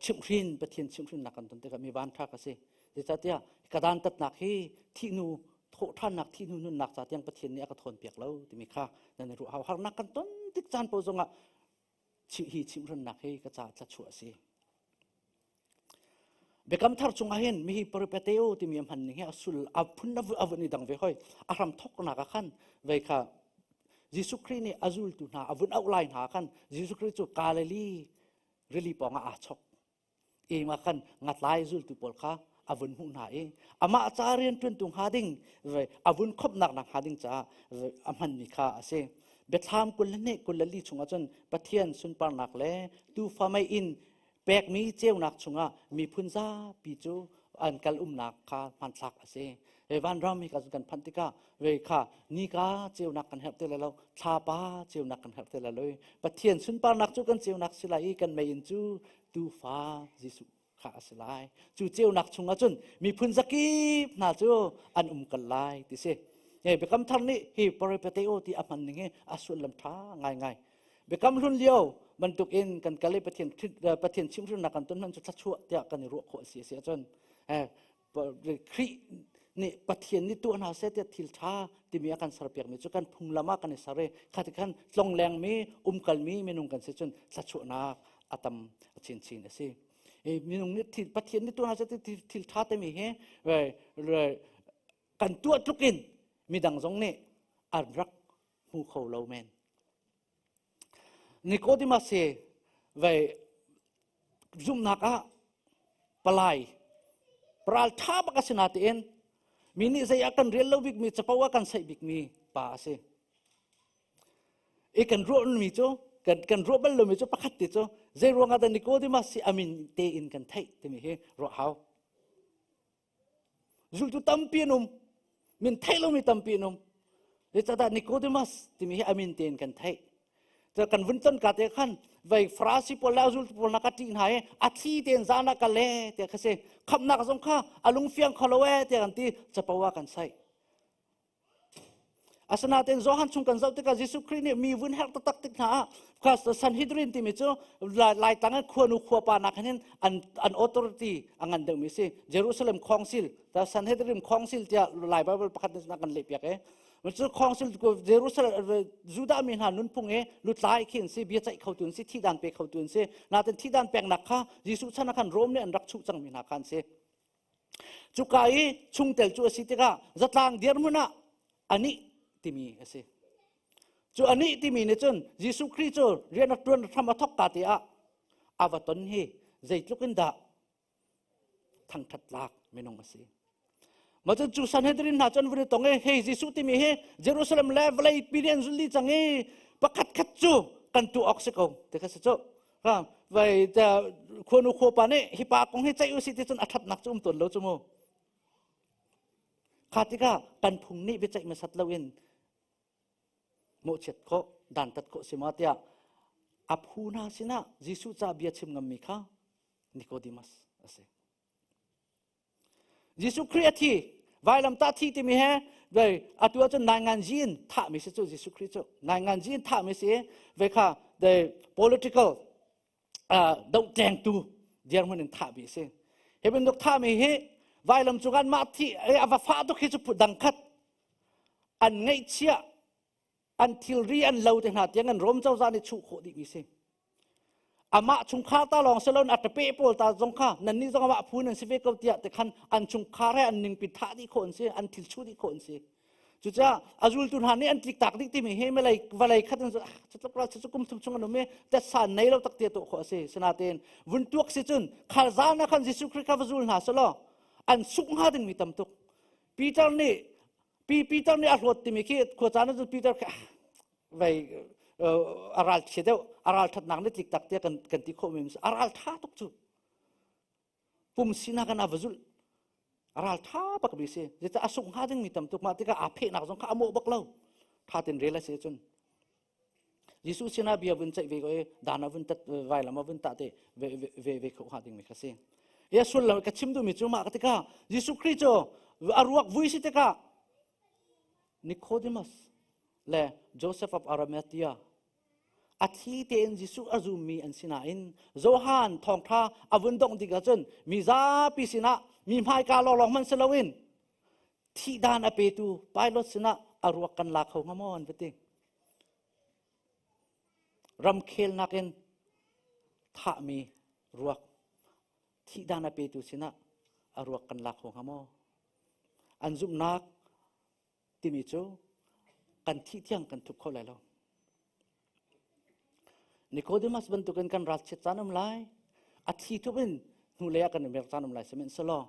chimhhrin Pathian chimhhrinnak kan ton tikah mi van ṭha ka si zeicahtiah ka dantatnak hi thihnu thawhṭhannak thihnu nunnak ca tiang Pathian nih a ka thawn piak lo timi kha nan i ruah hau harnak kan ton tik caan paoh zongah hi chimhhrinnak hi ka ca thlachuah a si. Biakam thar chungah hin mihi peripateo timi a hman ning hi a sul a phun a vun i dang ve hoi. A hram thoknak ah khan vei kha Jesuh Khrih nih a zultu hna a vun auh lai hna khan Jesuh Khrih cu Galilee rili pawngah aa chok. I ma khan ngatlai zultu pawl kha a vun hmuh hna i amah ca rian ṭuantu hnga ding a vun khawmhnak nak hnga ding caah a hmanmi kha a si. Biathlam 22 24 chungah cun Pathian sunparnak le tuufa mei in pekmi ceunak chungah miphun zapi cu an kal umnak kha hmanthlak a si. He vanram hi kan phanh tikah ve kha nika ceunak kan herh ti lai lo thlapa ceunak kan herh ti lai lo Pathian sunparnak cu kan ceunak si lai i kan mei in cu tuufa Jesuh kha a si lai. Cu ceunak chungah cun miphun zakip hna cu an um kal lai ti si. He biakam thar nih hi peripateo ti a hman ning hi a sullam ṭha ngaingai. Biakam hlun lio bantuk in kan kal i Pathian Pathian chimhrinnak kan ton hman cu thluachuah tiah kan i ruah khawh a si a si ahcun Khrih nih Pathian nih tuah hna seh tiah thil ṭha timi a kan serpiakmi cu kan phunglam ah kan i ser i khati khan tlonglengmi umkalmi minung kan si cun thluachuahnak a tam chinchin a si. Minung nih thil Pathian nih tuah hna seh ti thil ṭha timi hi kan tuah tluk in midang zong nih an rak hmu kho lo men. Nicodemus hi vei zumhnak ah palai paral ṭha bak a si natein mi nih zei ah kan rel lo bikmi capo ah kan saih bikmi pa a si. I kan ruahmi cu kan kan ruah bal lomi cu pakhat te cu zei ruangah dah Nicodemus hi a min tein kan theih timi hi ruah hau. Zultu tampi an um. Min theih lomi tampi an um. Zeicahdah Nicodemus timi hi a min tein kan theih. Cu kan vun ton ka te khan vei Farasi pawl le zultu pawl na ka ṭih hna i a thli tein zan ah ka le tiah kha si. Khamhnak zong kha a lungfiang kho lo ee tiah kan ti capo ah kan saih. Asinain Johan chung kan zoh tikah Jesuh Khrih nih mi vun herh taktak tik hna ah kha Sanhedrin timi cu Laitlang in khuanu khuapa nak hin an an authority a ngan deuhmi si. Jerusalem Council, the Sanhedrin Council tiah Lai Bible pakhat nih kan lehpiak e. Cu council Jerusalem Judah mi hna nunphung i lutlai khi an si, bia ceih khotu an si, thihdan pe khotu an si. Nain thihdan peknak kha Jesuh chan ah khan Rome nih an rak chuh cangmi hna kha an si. Cuka i chungtel cu a si tikah zatlang dirhmun ah anih timi a si. Cu anih timi nih cun Jesuh Khrih cu rian a ṭuan hram a thawk ka te ah a va ton hi zeitluk in dah thangṭhat tlak minung a si. Mah cun cu Sanhedrin hna cu an vun i tong i hei Jesuh timi hi Jerusalem le vawlei pi nih an zulh dih cang i pakhat khat cu kan tuah awk si ko ti kha si cu. Vai khuanu khuapa nih hi pa kong hi ceih usih ti cun a ṭhatnak cu um tawn lo cu mu. Kha tikah kan phung nih biaceih hmasat loin mawhchiat khawh, dantat khawh si ma tiah a phu hna sinah Jesuh ca bia chim ngammi kha Nicodemus a si. Jesuh Khrih a thi, vailamtah thi timi he Vei atu ahcun nai ngan zin thahmi si cu Jesuh Khrih cu nai ngan zin thahmi si vei kha the political dohtlengtu dirhmun in thahmi si. Hi bantuk thahmi hi vailam cungah mah thi a va fah tuk hi cu dang khat an ngaihchiah an thilri an lo te hna tiang an Rom cozah nih chuh khawh dihmi si. Amah chungkhar ta lawng si loin a ṭape pawl ta zong kha nannih zong amah phu nan si ve ko tiah te khan an chungkhar he an ningpi thah dih khawh an si, an thil chuh dih khawh an si. Cucaah a zultu hna nih an tliktak dih timi hi melei vawlei khat in cutluk ral cu kum thum chung an um i tetsa nei lo tak tia tuah khawh a si. Sinain vun tuak si cun khal zan ah khan Jesuh Khrih kha va zul hna selaw an sungh hnga dingmi tam tuk. Peter nih Pi Peter nih a hlawt timi khi khuacaan ah cun Peter khi vei a ral chia deuh a ral thatnak nih tlik tak tiah kan kan ti khawh mi a ral tha tuk cu pum sinak kan a va zulh a ral tha bak mi si zeicah a sungh hnga ding mi tam tuk mah tikah aa phehnak zong kha a mawh bak lo tha ten rel a si cun Jesuh sinah bia vun ceih ve ko i dan a vun tat vailam a vun tah te ve ve ve kho hnga ding mi kha si. Ya sullam ka chim duhmi cu mah ka tikah Jesuh Khrih cu a ruak vui si tikah Nicodemus le Joseph of Arimathea a thi tein Jesuh a zummi an si nain Johan thawngṭha a vun dongh tik ahcun mi zapi sinah mi hmaika lawnglawng hmanh si loin thihdan a petu pilot sinah a ruak kan la kho hnga maw an va ti. Ramkhelnak in thahmi ruak thihdan a petu sinah a ruak kan la kho hnga maw? An zumhnak timi cu kan thih tiang kan thup kho lai lo. Nicodemus bantukin kan ralchiat caan um lai. A thi thup in hnulei ah kan i mer caan um lai sihmanhsehlaw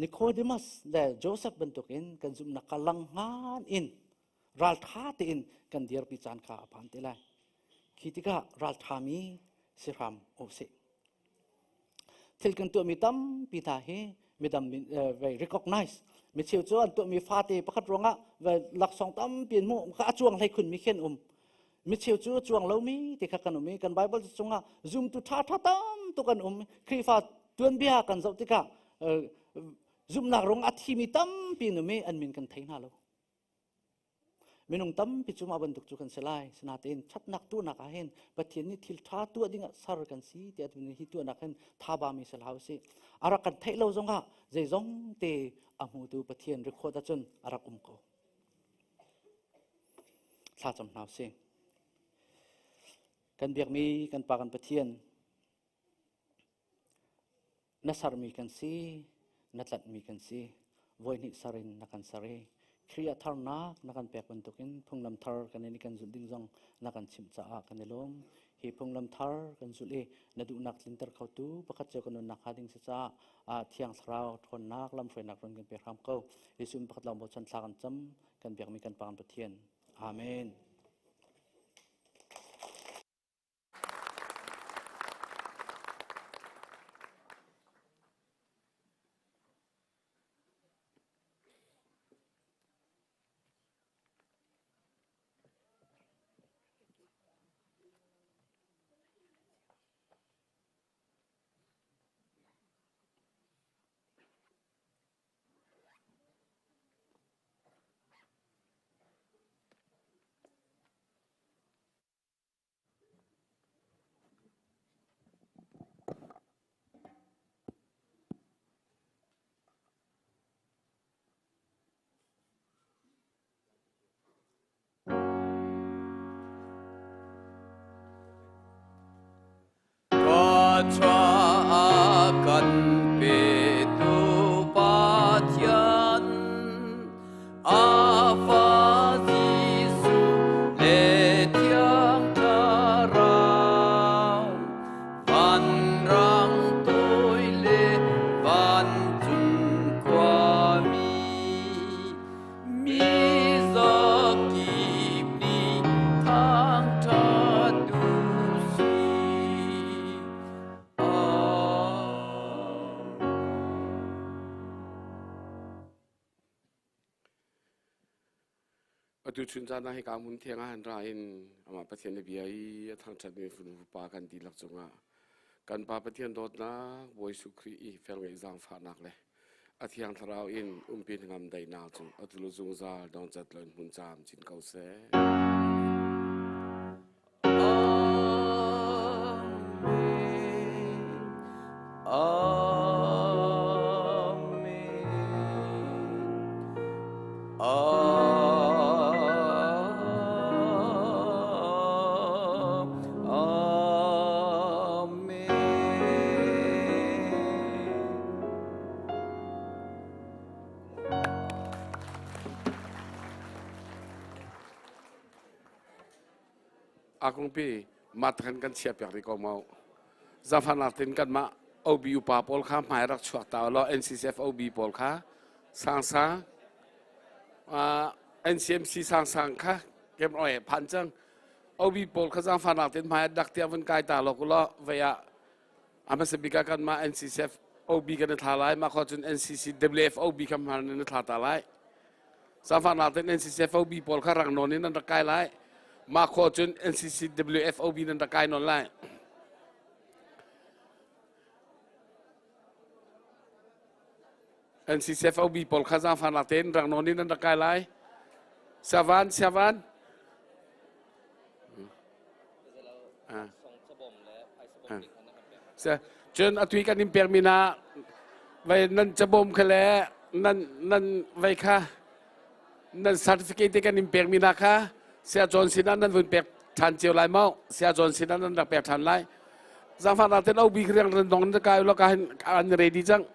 Nicodemus le Joseph bantukin kan zumhnak kha langhngan in ralṭha tein kan dirpi caan kha a phan te lai. Khi tikah ralṭhami si hram u sih. Thil kan tuahmi tampi hna hi midang recognize mi cheu cu an tuahmi fate pakhat ruangah laksawng tampi an hmuh kha a cuang hlei khun mi khi an um mi cheu cu cuang lomi ti kha kan um i kan Bible chungah zumtu ṭha ṭha tam tuk an um Khrihfa tuanbia kan zoh tikah zumhnak rung a thimi tampi an um i an min kan thei hna lo Minung tampi cu mah bantuk cu kan si lai. Sinain ṭhatnak tuahnak ah hin Pathian nih thil ṭha tuah dingah ser kan si tiah tu hi tuahnak hin thaba mi si hlah usih. A rak kan theih lo zongah zeizong te a hmutu Pathian record ahcun a rak um ko. Thla cam hna usih. Kan biakmi kan Pa kan Pathian Na sermi kan si, na tlanhmi kan si. Voihnih ser in na kan ser i Khrih ah tharnak na kan pek bantukin phunglam thar kan in kan zulh ding zong na kan chimh caah kan i lawm. Hi phunglam thar kan zulh i na duhnak tlinter khotu pakhat cio kan nunnak hnga ding si caah Thiang Thlarau ṭhawnnak lamhruainak run kan pe hram ko. Jesuh in pakhat lawng bochan thla kan cam, kan biakmi kan Pa Pathian. Amen. Thluachuah kan petu Pathian a fa Jesuh le Thiang Thlarau vanrang toi le vancung khuami mi zakip nih thangṭhat u sih. Atu chun caan ah hika hmun thiang ah han ra in amah Pathian na bia i a thangṭhatmi fanu pa kan dihlak cungah kan Pa Pathian dawtnak Bawi Jesuh Khrih i felngeih zaangfahnak le A Thiang Thlarau in umpi hnangam daihnak cu atu le zungzal dongcat loin hmun camcin ko seh. Amen. Amen. Akungpi mathan kan chia piak rih ko mau. Zafan tin kan mah OB upa pawl kha hmai rak chuak ta law NCCF OB pawl kha sang sang NCMC sang sang kha kem oi phan cang OB pawl kha zangfah nak ten hmai dak tiang van kai ta lo ku law vei ah amasa bika kan ma NCCF OB kan thla lai ma kho cun NCC WF OB kha hmar nan thla ta lai zangfah nak ten NCCF OB pawl kha rang nawn in nan rak kai lai ma kho cun NCC WF OB nan rak kai nawn lai. NCCFOB pawl kha zaangfahnak tein rang nawn in an rak kai lai. Siavan, siavan. Cun atui kan in pekmi na vai nan cabawm kha le nan nan vai kha nan certificate kan in pekmi na kha sia John sinah nan vun pek ṭhan cio lai mau sia John sinah nan rak pek ṭhan lai. Zaangfahnak tein OB riang ran dong na kai lo ka hin an ready cang.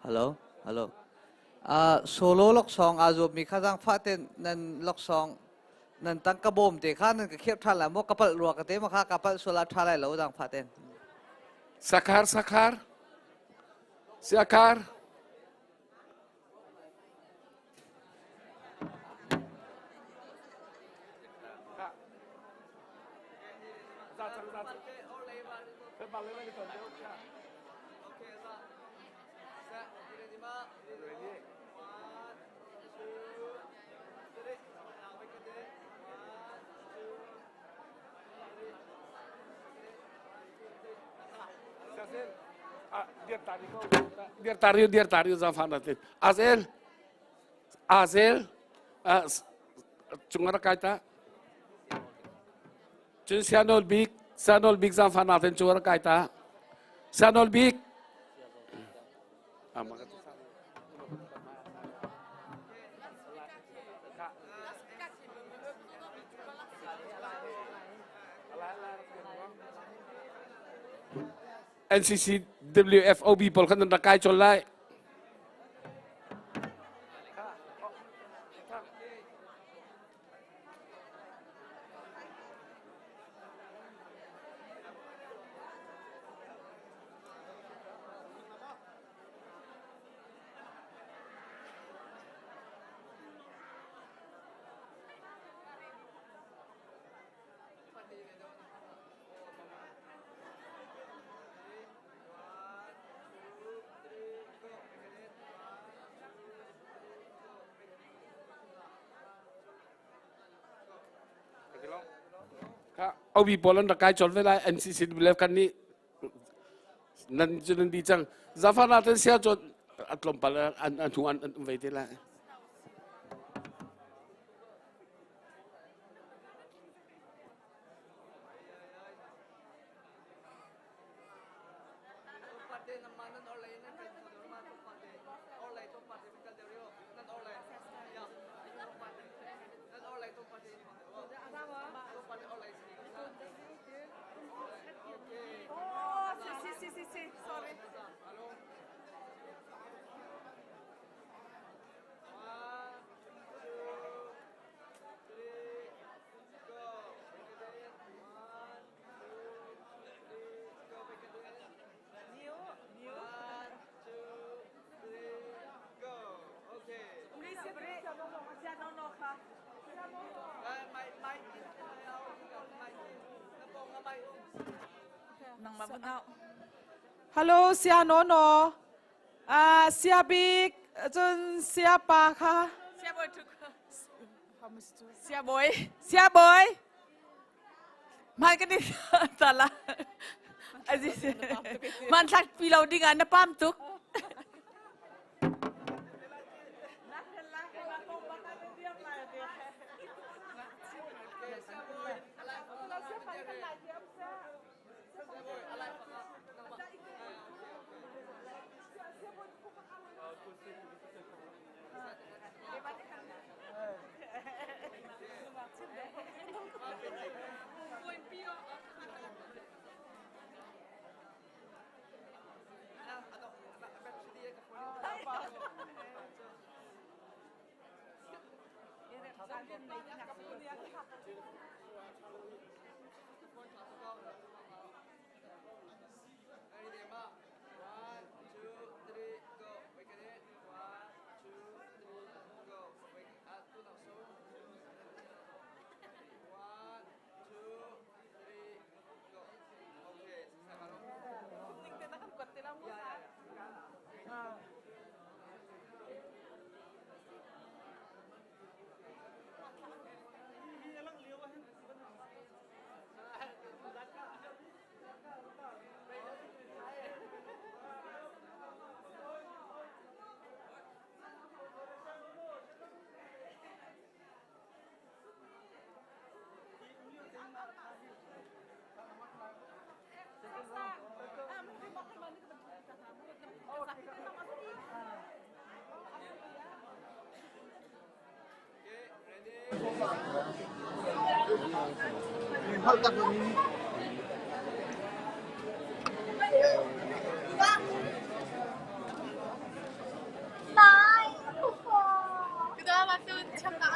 Hello, hello. Solo laksawng aa zuammi kha zaangfah ten nan laksawng nan tangka bawm te kha nan ka khirh ṭhan lai maw? Ka palh rua ka te ma kha ka palh sual ah ṭha lai lo zaangfah ten. Sakhar, sakhar. Siakar. Dirtario, dirtario zafan natin. Azel, Azel, cungar kaita. Cun Sianol Bik, Sianol Bik zaangfah natin cu rak kai ta. Sianol Bik. NCC WFOB pawl khan nan rak kai chol lai. Obi pawl an rak kai chol ve lai NCC le kan nih nan cu nan di cang zafana ten sia chon atlawmpal an an thu an an vei te lai. Nangmah vun au. Hello, sia no no. Sia bik cun sia pa kha. Sia bawi tuk. Sia bawi. Sia bawi. Hman kan i tala. Man thlak pi lo ding ah na pam tuk.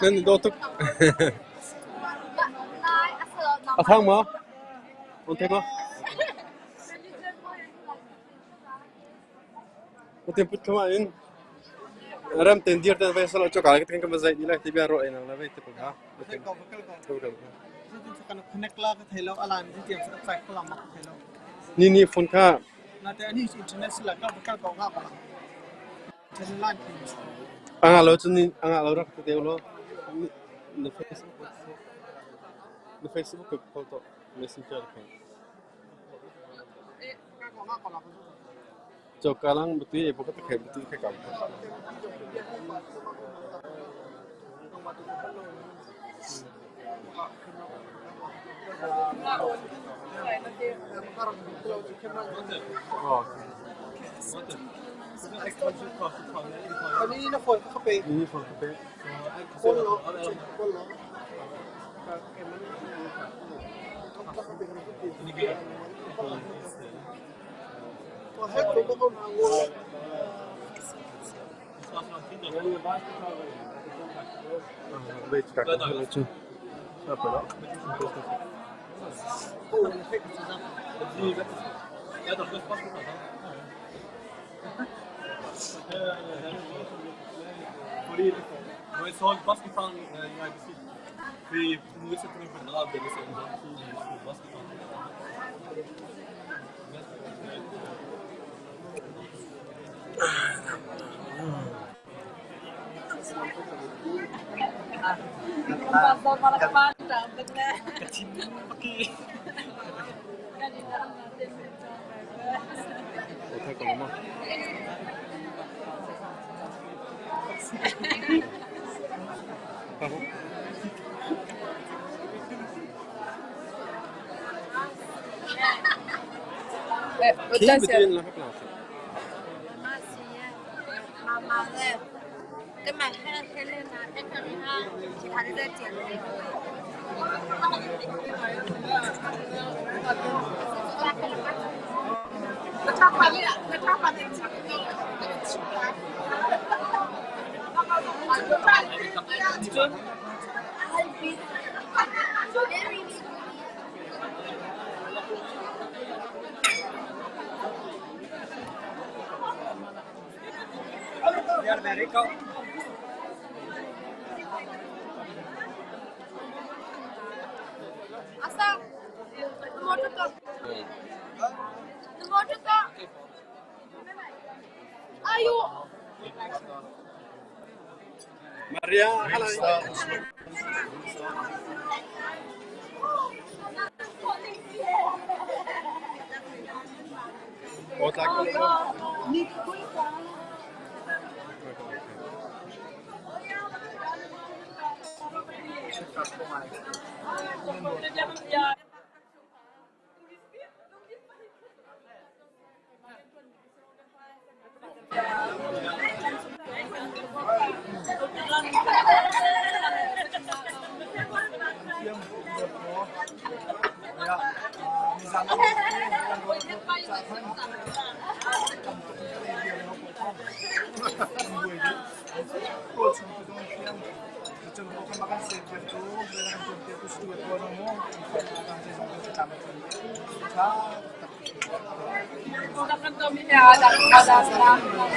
Nan do tuk. A thang maw? On thei maw? Tin put thuma in ram ten dir ten vai salo choka ka tin ka zai ni lai ti bia ro ai nang la vai te pa connect la ka thei lo alan ti tiang sa sai khalam ma thei lo ni ni phone kha na te ani internet sila ka ka ka nga ka channel line anga lo chun ni anga lo rak te lo na Facebook na Facebook ka call to messenger kha Cokalang betu e buka te betu ke kam. Ani na phone ka pe. Ni phone ka pe. Call lo, call lo. Ayo. Maria,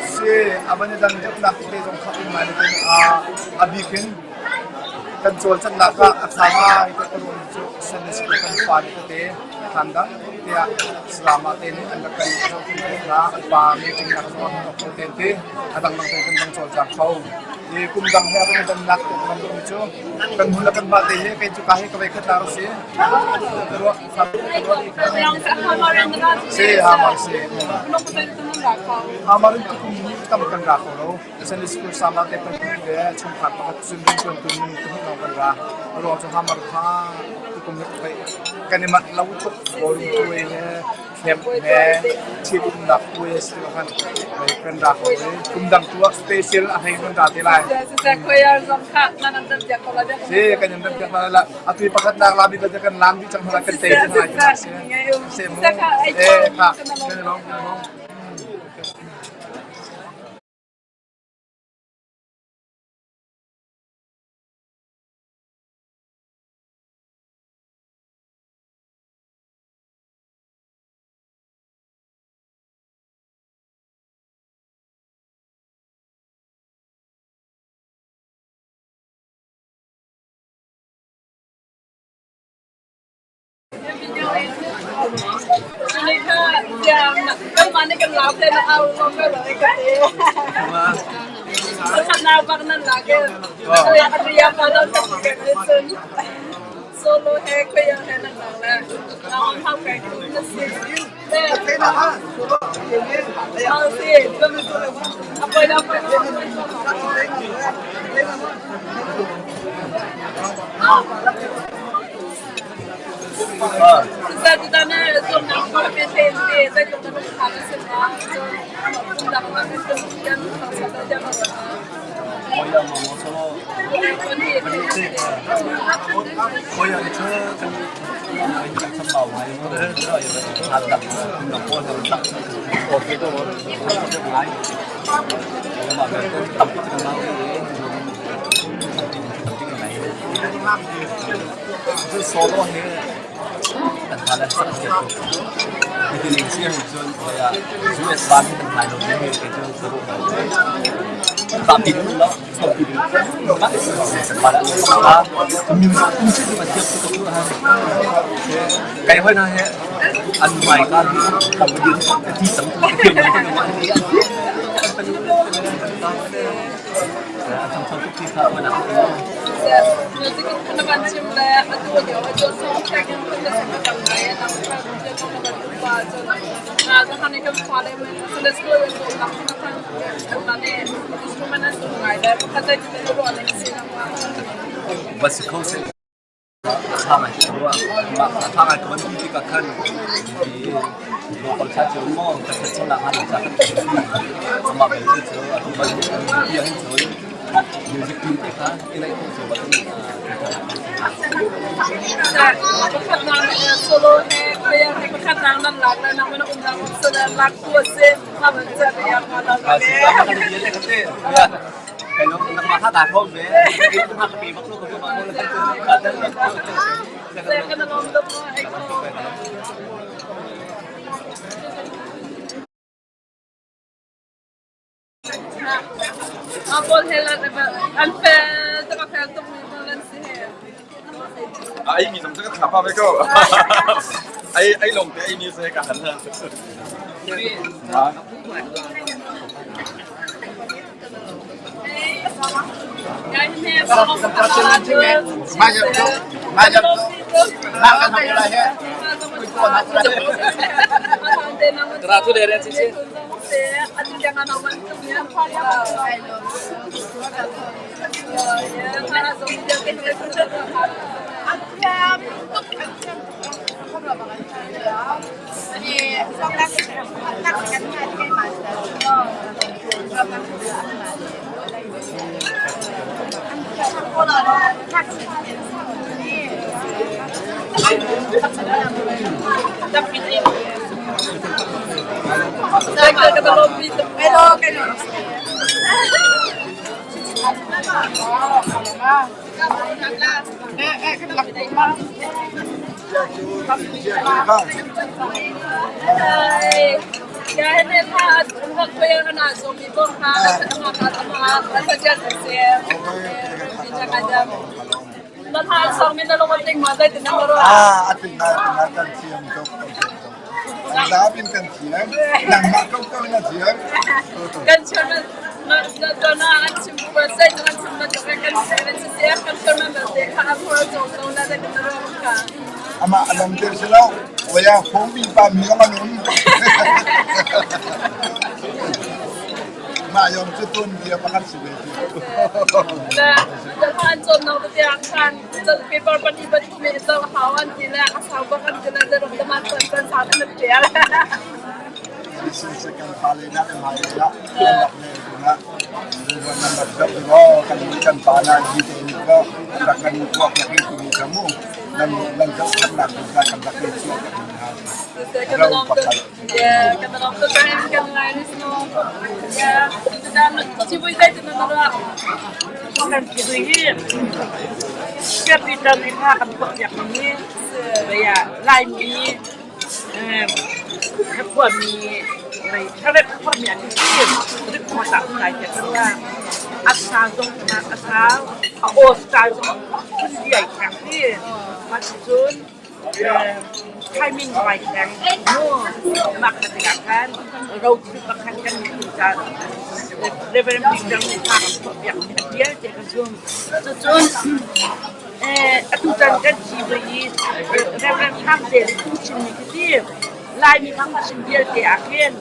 Si avan i dan deuhnak tete zong kha um ngai nain a bik in kan cawlcanghnak ah a ṭha ngai ti ka ruahmi cu Sunday School kan fale tete hlan dang tiah Salama te nih an rak kan zohkhenh hna an pa meeting nak zong an tuah kho te an ti a dangdang te kan dang cawlcang kho. I kum dang he a van i dannak ti ka van ruahmi cu kan hnu le kan mah te hi kei cu ka hi ka vei khat lar a si. Ka ruah Si, hamar si. Hamar in tukum ni tam kan ra kho lo. Sunday school sama te kan le chungkhar pakhat cun riantuan tu minung pahnih lawng kan ra. A ruang cu hamar kha tukum ni kan i manh lo tuk ballroom puai he camp he ṭhitumnak puai a si khan kan ra kho i kum dang tu ah special a hei kan ra te lai. Si, kan in ram piak la. Atu i pakhatnak la mi kan lam dih cang hna kan tei cang lai ti si. Se mu. Eh, kha. Kan lawm, kan lawm. Solo he khoia he nan lang le nang hau kai tu na si. Solo hi kan tha le sak sia tu. Beginning si cun US ban kan thai lo mi ke cu saru Tapi lo tapi Kai hoi na he an mai ka tam din ti tam ti tam Va si kho seh. A ṭha ngai ka ruah. Mah a ṭha ngai ka van ti tikah khan i local cha cu maw ka set chungnak hnga lo ca kan ti. Amah belte cu atu bantuk ti ahhin cun music team te kha i naih khawh cio bak in Solo he khoia he pakhat nang nan lak le nang man um nang um sala lak tu ase ma ban cha te ya ma la le. Nangmah kha kaa hrawm ve. Nangmah ka pe bak lo ka bak lo Ai mi zong ka thla pa ve ko. Ai ai long te ai mi se ka han. Ah, a ting ngai ngai kan thiam tuk kan thiam tuk. Zapi in kan thiam. Nangmah ko ko na thiam. Kan chairman na an chim bu sai an chim na kan kan CCF kan chairman te kha a phor chong lo na da kan ro ka. Amah alam te si lo. Oya phone bi pa mi yong anun. Mah yong cu tun bia pakhat si ve ti. La han chon no te khan paper pani ban me to hau an ti la a sau bak an ti la da rom da man kan kan sa na te la. Si kan fa le na mai la kan rak le na nan rak dap lo kan kan pa na ji te ni ko rak kan tuak yak ni tu ka mu nan nan dap kan nak ka kan rak ni chu ka ha. Kan rom Yeah, kan rom to kan kan ngai ni sno. Yeah, dan chi vui dai tu na ra. Kan chi vui hi. Ka pi tam ni kha kan tuak yak ni. Baya lai mi khua mi lai thare khua mi an ti rik khua ta lai te kha a sa zong na a sa a o style zong phun diai khang ti ma cun timing ngai kheng mu mak ka tikah khan road trip ah khan kan miphun ca Reverend Peter nih thla kan tuahpiak mi a tial tiah ka zumh. Cucun atutan kan thi voi i Reverend Thang Te nih phungchim mi khi ti Laimi phungchim vialte ah khin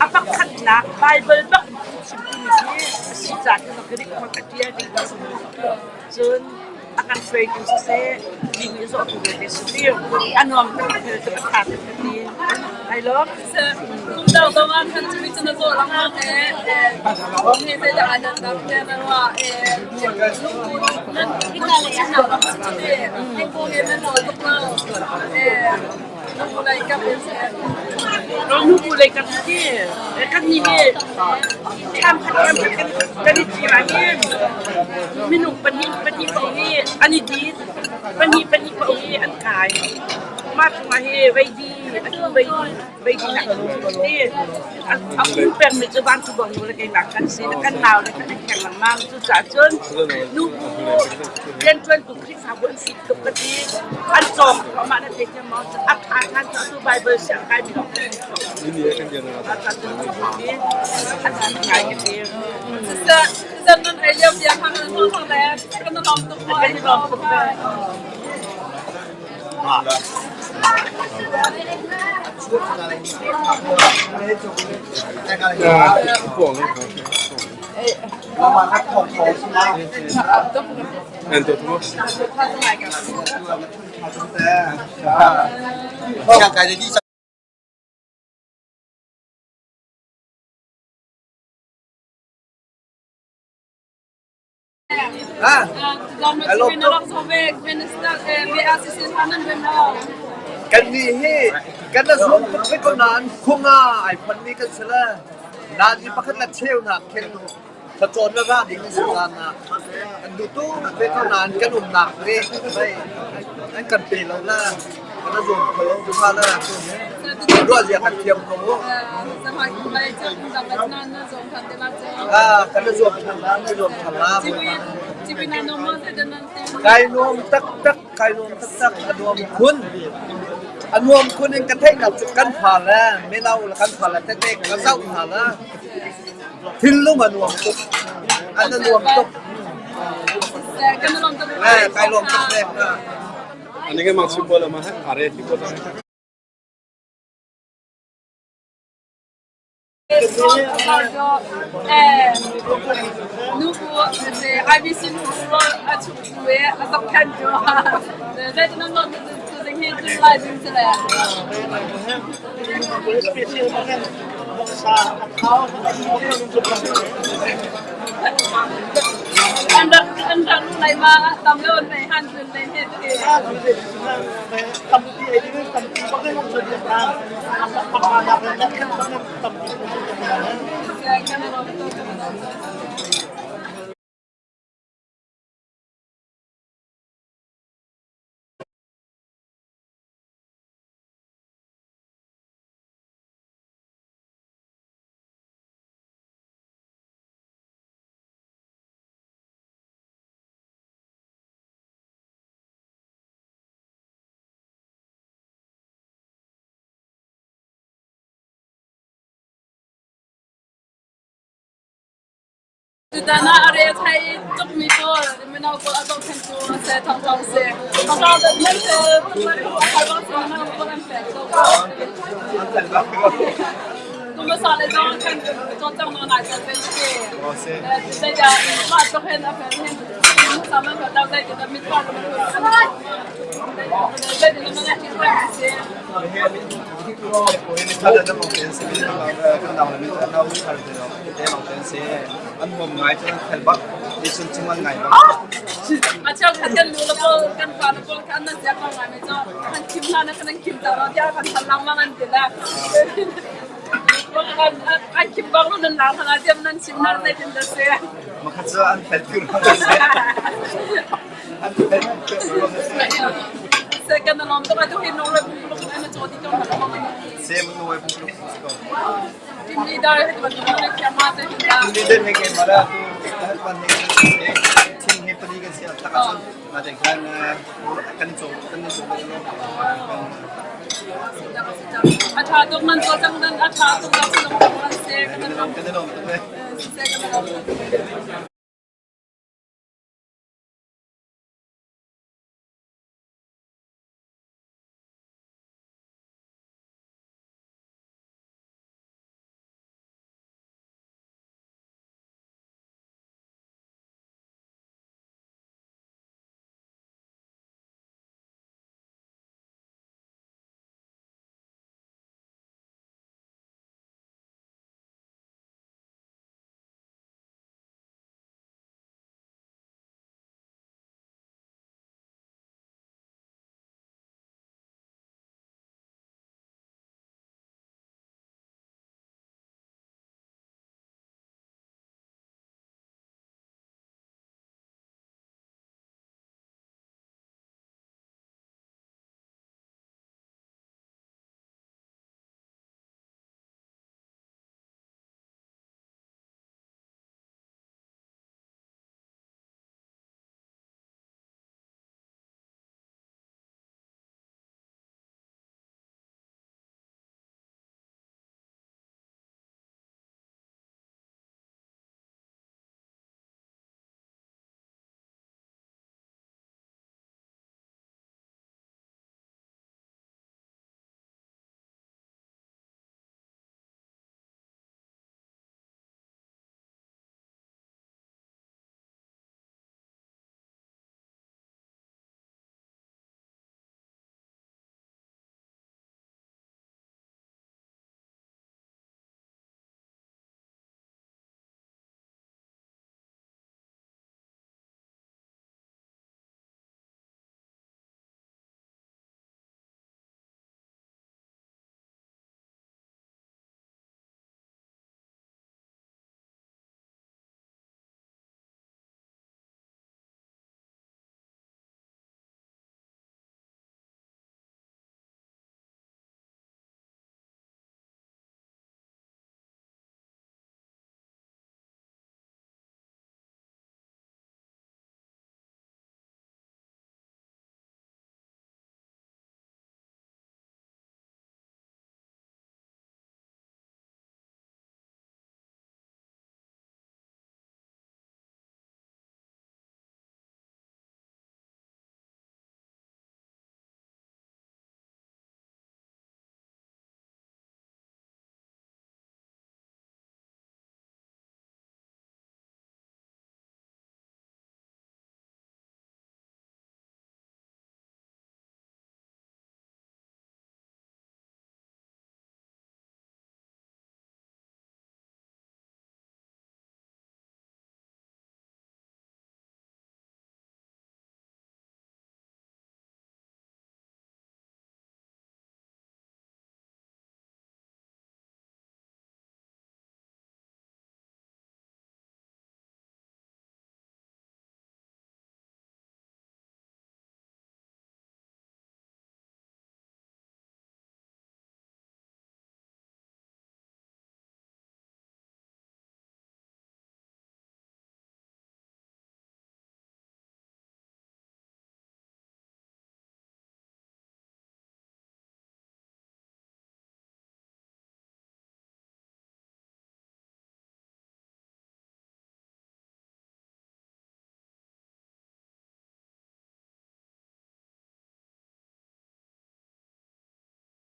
a pakhatnak Bible bak in phungchim timi khi a si caah khin ka record a tial ding ka zumh. Cun a kan hruaitu siseh, mi nih zawhtu vialte si a nuam tuk a fel tuk a tha tuk ka ti. Ai lawm. Kum dong ah khan cumi cu na zawh lengmang e ni te da nan dam te na wa e nan nan ram si chu te he nan lo tuk lo e nu lai kap in se Nu bu lei kap ti kan ni hi tham khat kan kan kan i cim ah hin minung pahnih pahnih paoh hi an i dit pahnih pahnih paoh hi an kai mah chungah hi veidi atu veidi veidi nak ti a um pengmi cu vancung nu le keimah kan si kan nau le kan i kheng lengmang cucaah cun nu bu rianṭuantu Khrihfabu an si tuk ka ti an cawng thluahmah na thei thiam maw a ṭha ṭhan cu atu Bible siang kai mi lawng kan ngai ka ti. Zan nan ei lio tiang hang nan thong thong le kan lawm tuk kan i lawm tuk ve. Kannih hi kan i zuam tuk ve ko nain khua ai phonmi kan si le nazi pakhat le cheu nak khin thlacawn le ra ding an si caan ah kan duh tuk ve ko nain kan umnak nih an kan pe lo le kan i zuam kho lo tu le ruah zia kan thiam ko mu. Ah, kan i zuam ṭhan la, na zuam ṭhan la. Kai nuam taktak, kai nuam taktak, a nuam khun. A nuam khun in ka theihnak cu kan fa le mino le kan fa le tete ka zoh hna la. Thinlung a nuam tuk. An a nuam tuk. Kan lawm tuk. Kai lawm tuk ve. Ani ke mang chim bola ma are ti ko Nubu IBC nu a chung tu e a zohkhenh tu zeitin nan lawm tu zing hi cun lai ding si le. An rak an rak lu lai ma tam lo nei han cun nei he ti. Tutan ah a re thai tukmi pawl mino pawl a zohkhenhtu a si thawngthawng si. Thawngthawng nan fel a har bang si mino pawl an fel ko. Kum hmasa le zong kan cawlcang nawn ai tel ve si. Zeidah mah tluk hin a fel hin hmasa man ka dau zeitin mit pa zeitin nan hi si. A cheu khat kan nu le pawl kan pa le pawl kan nan ziak ko ngai mai cu kan khim hna na kan khim ta ro tiah kan hal langmang an ti le an khim bang nan lang hna tiam nan chim hna zeitin dah si. Makhat cu an fel tur an fel Second alom to atu hi no re pung na chaw ti ko na Sem no re pung ko. Team leader he bantuk na khiam ma te Team leader he ke mara tu pan he team he pali kan sia tak cun ma te khan kan cho kan cho A tha tuk man to chang dan a tha tuk da kan se kan kan lom tuk se kan lom.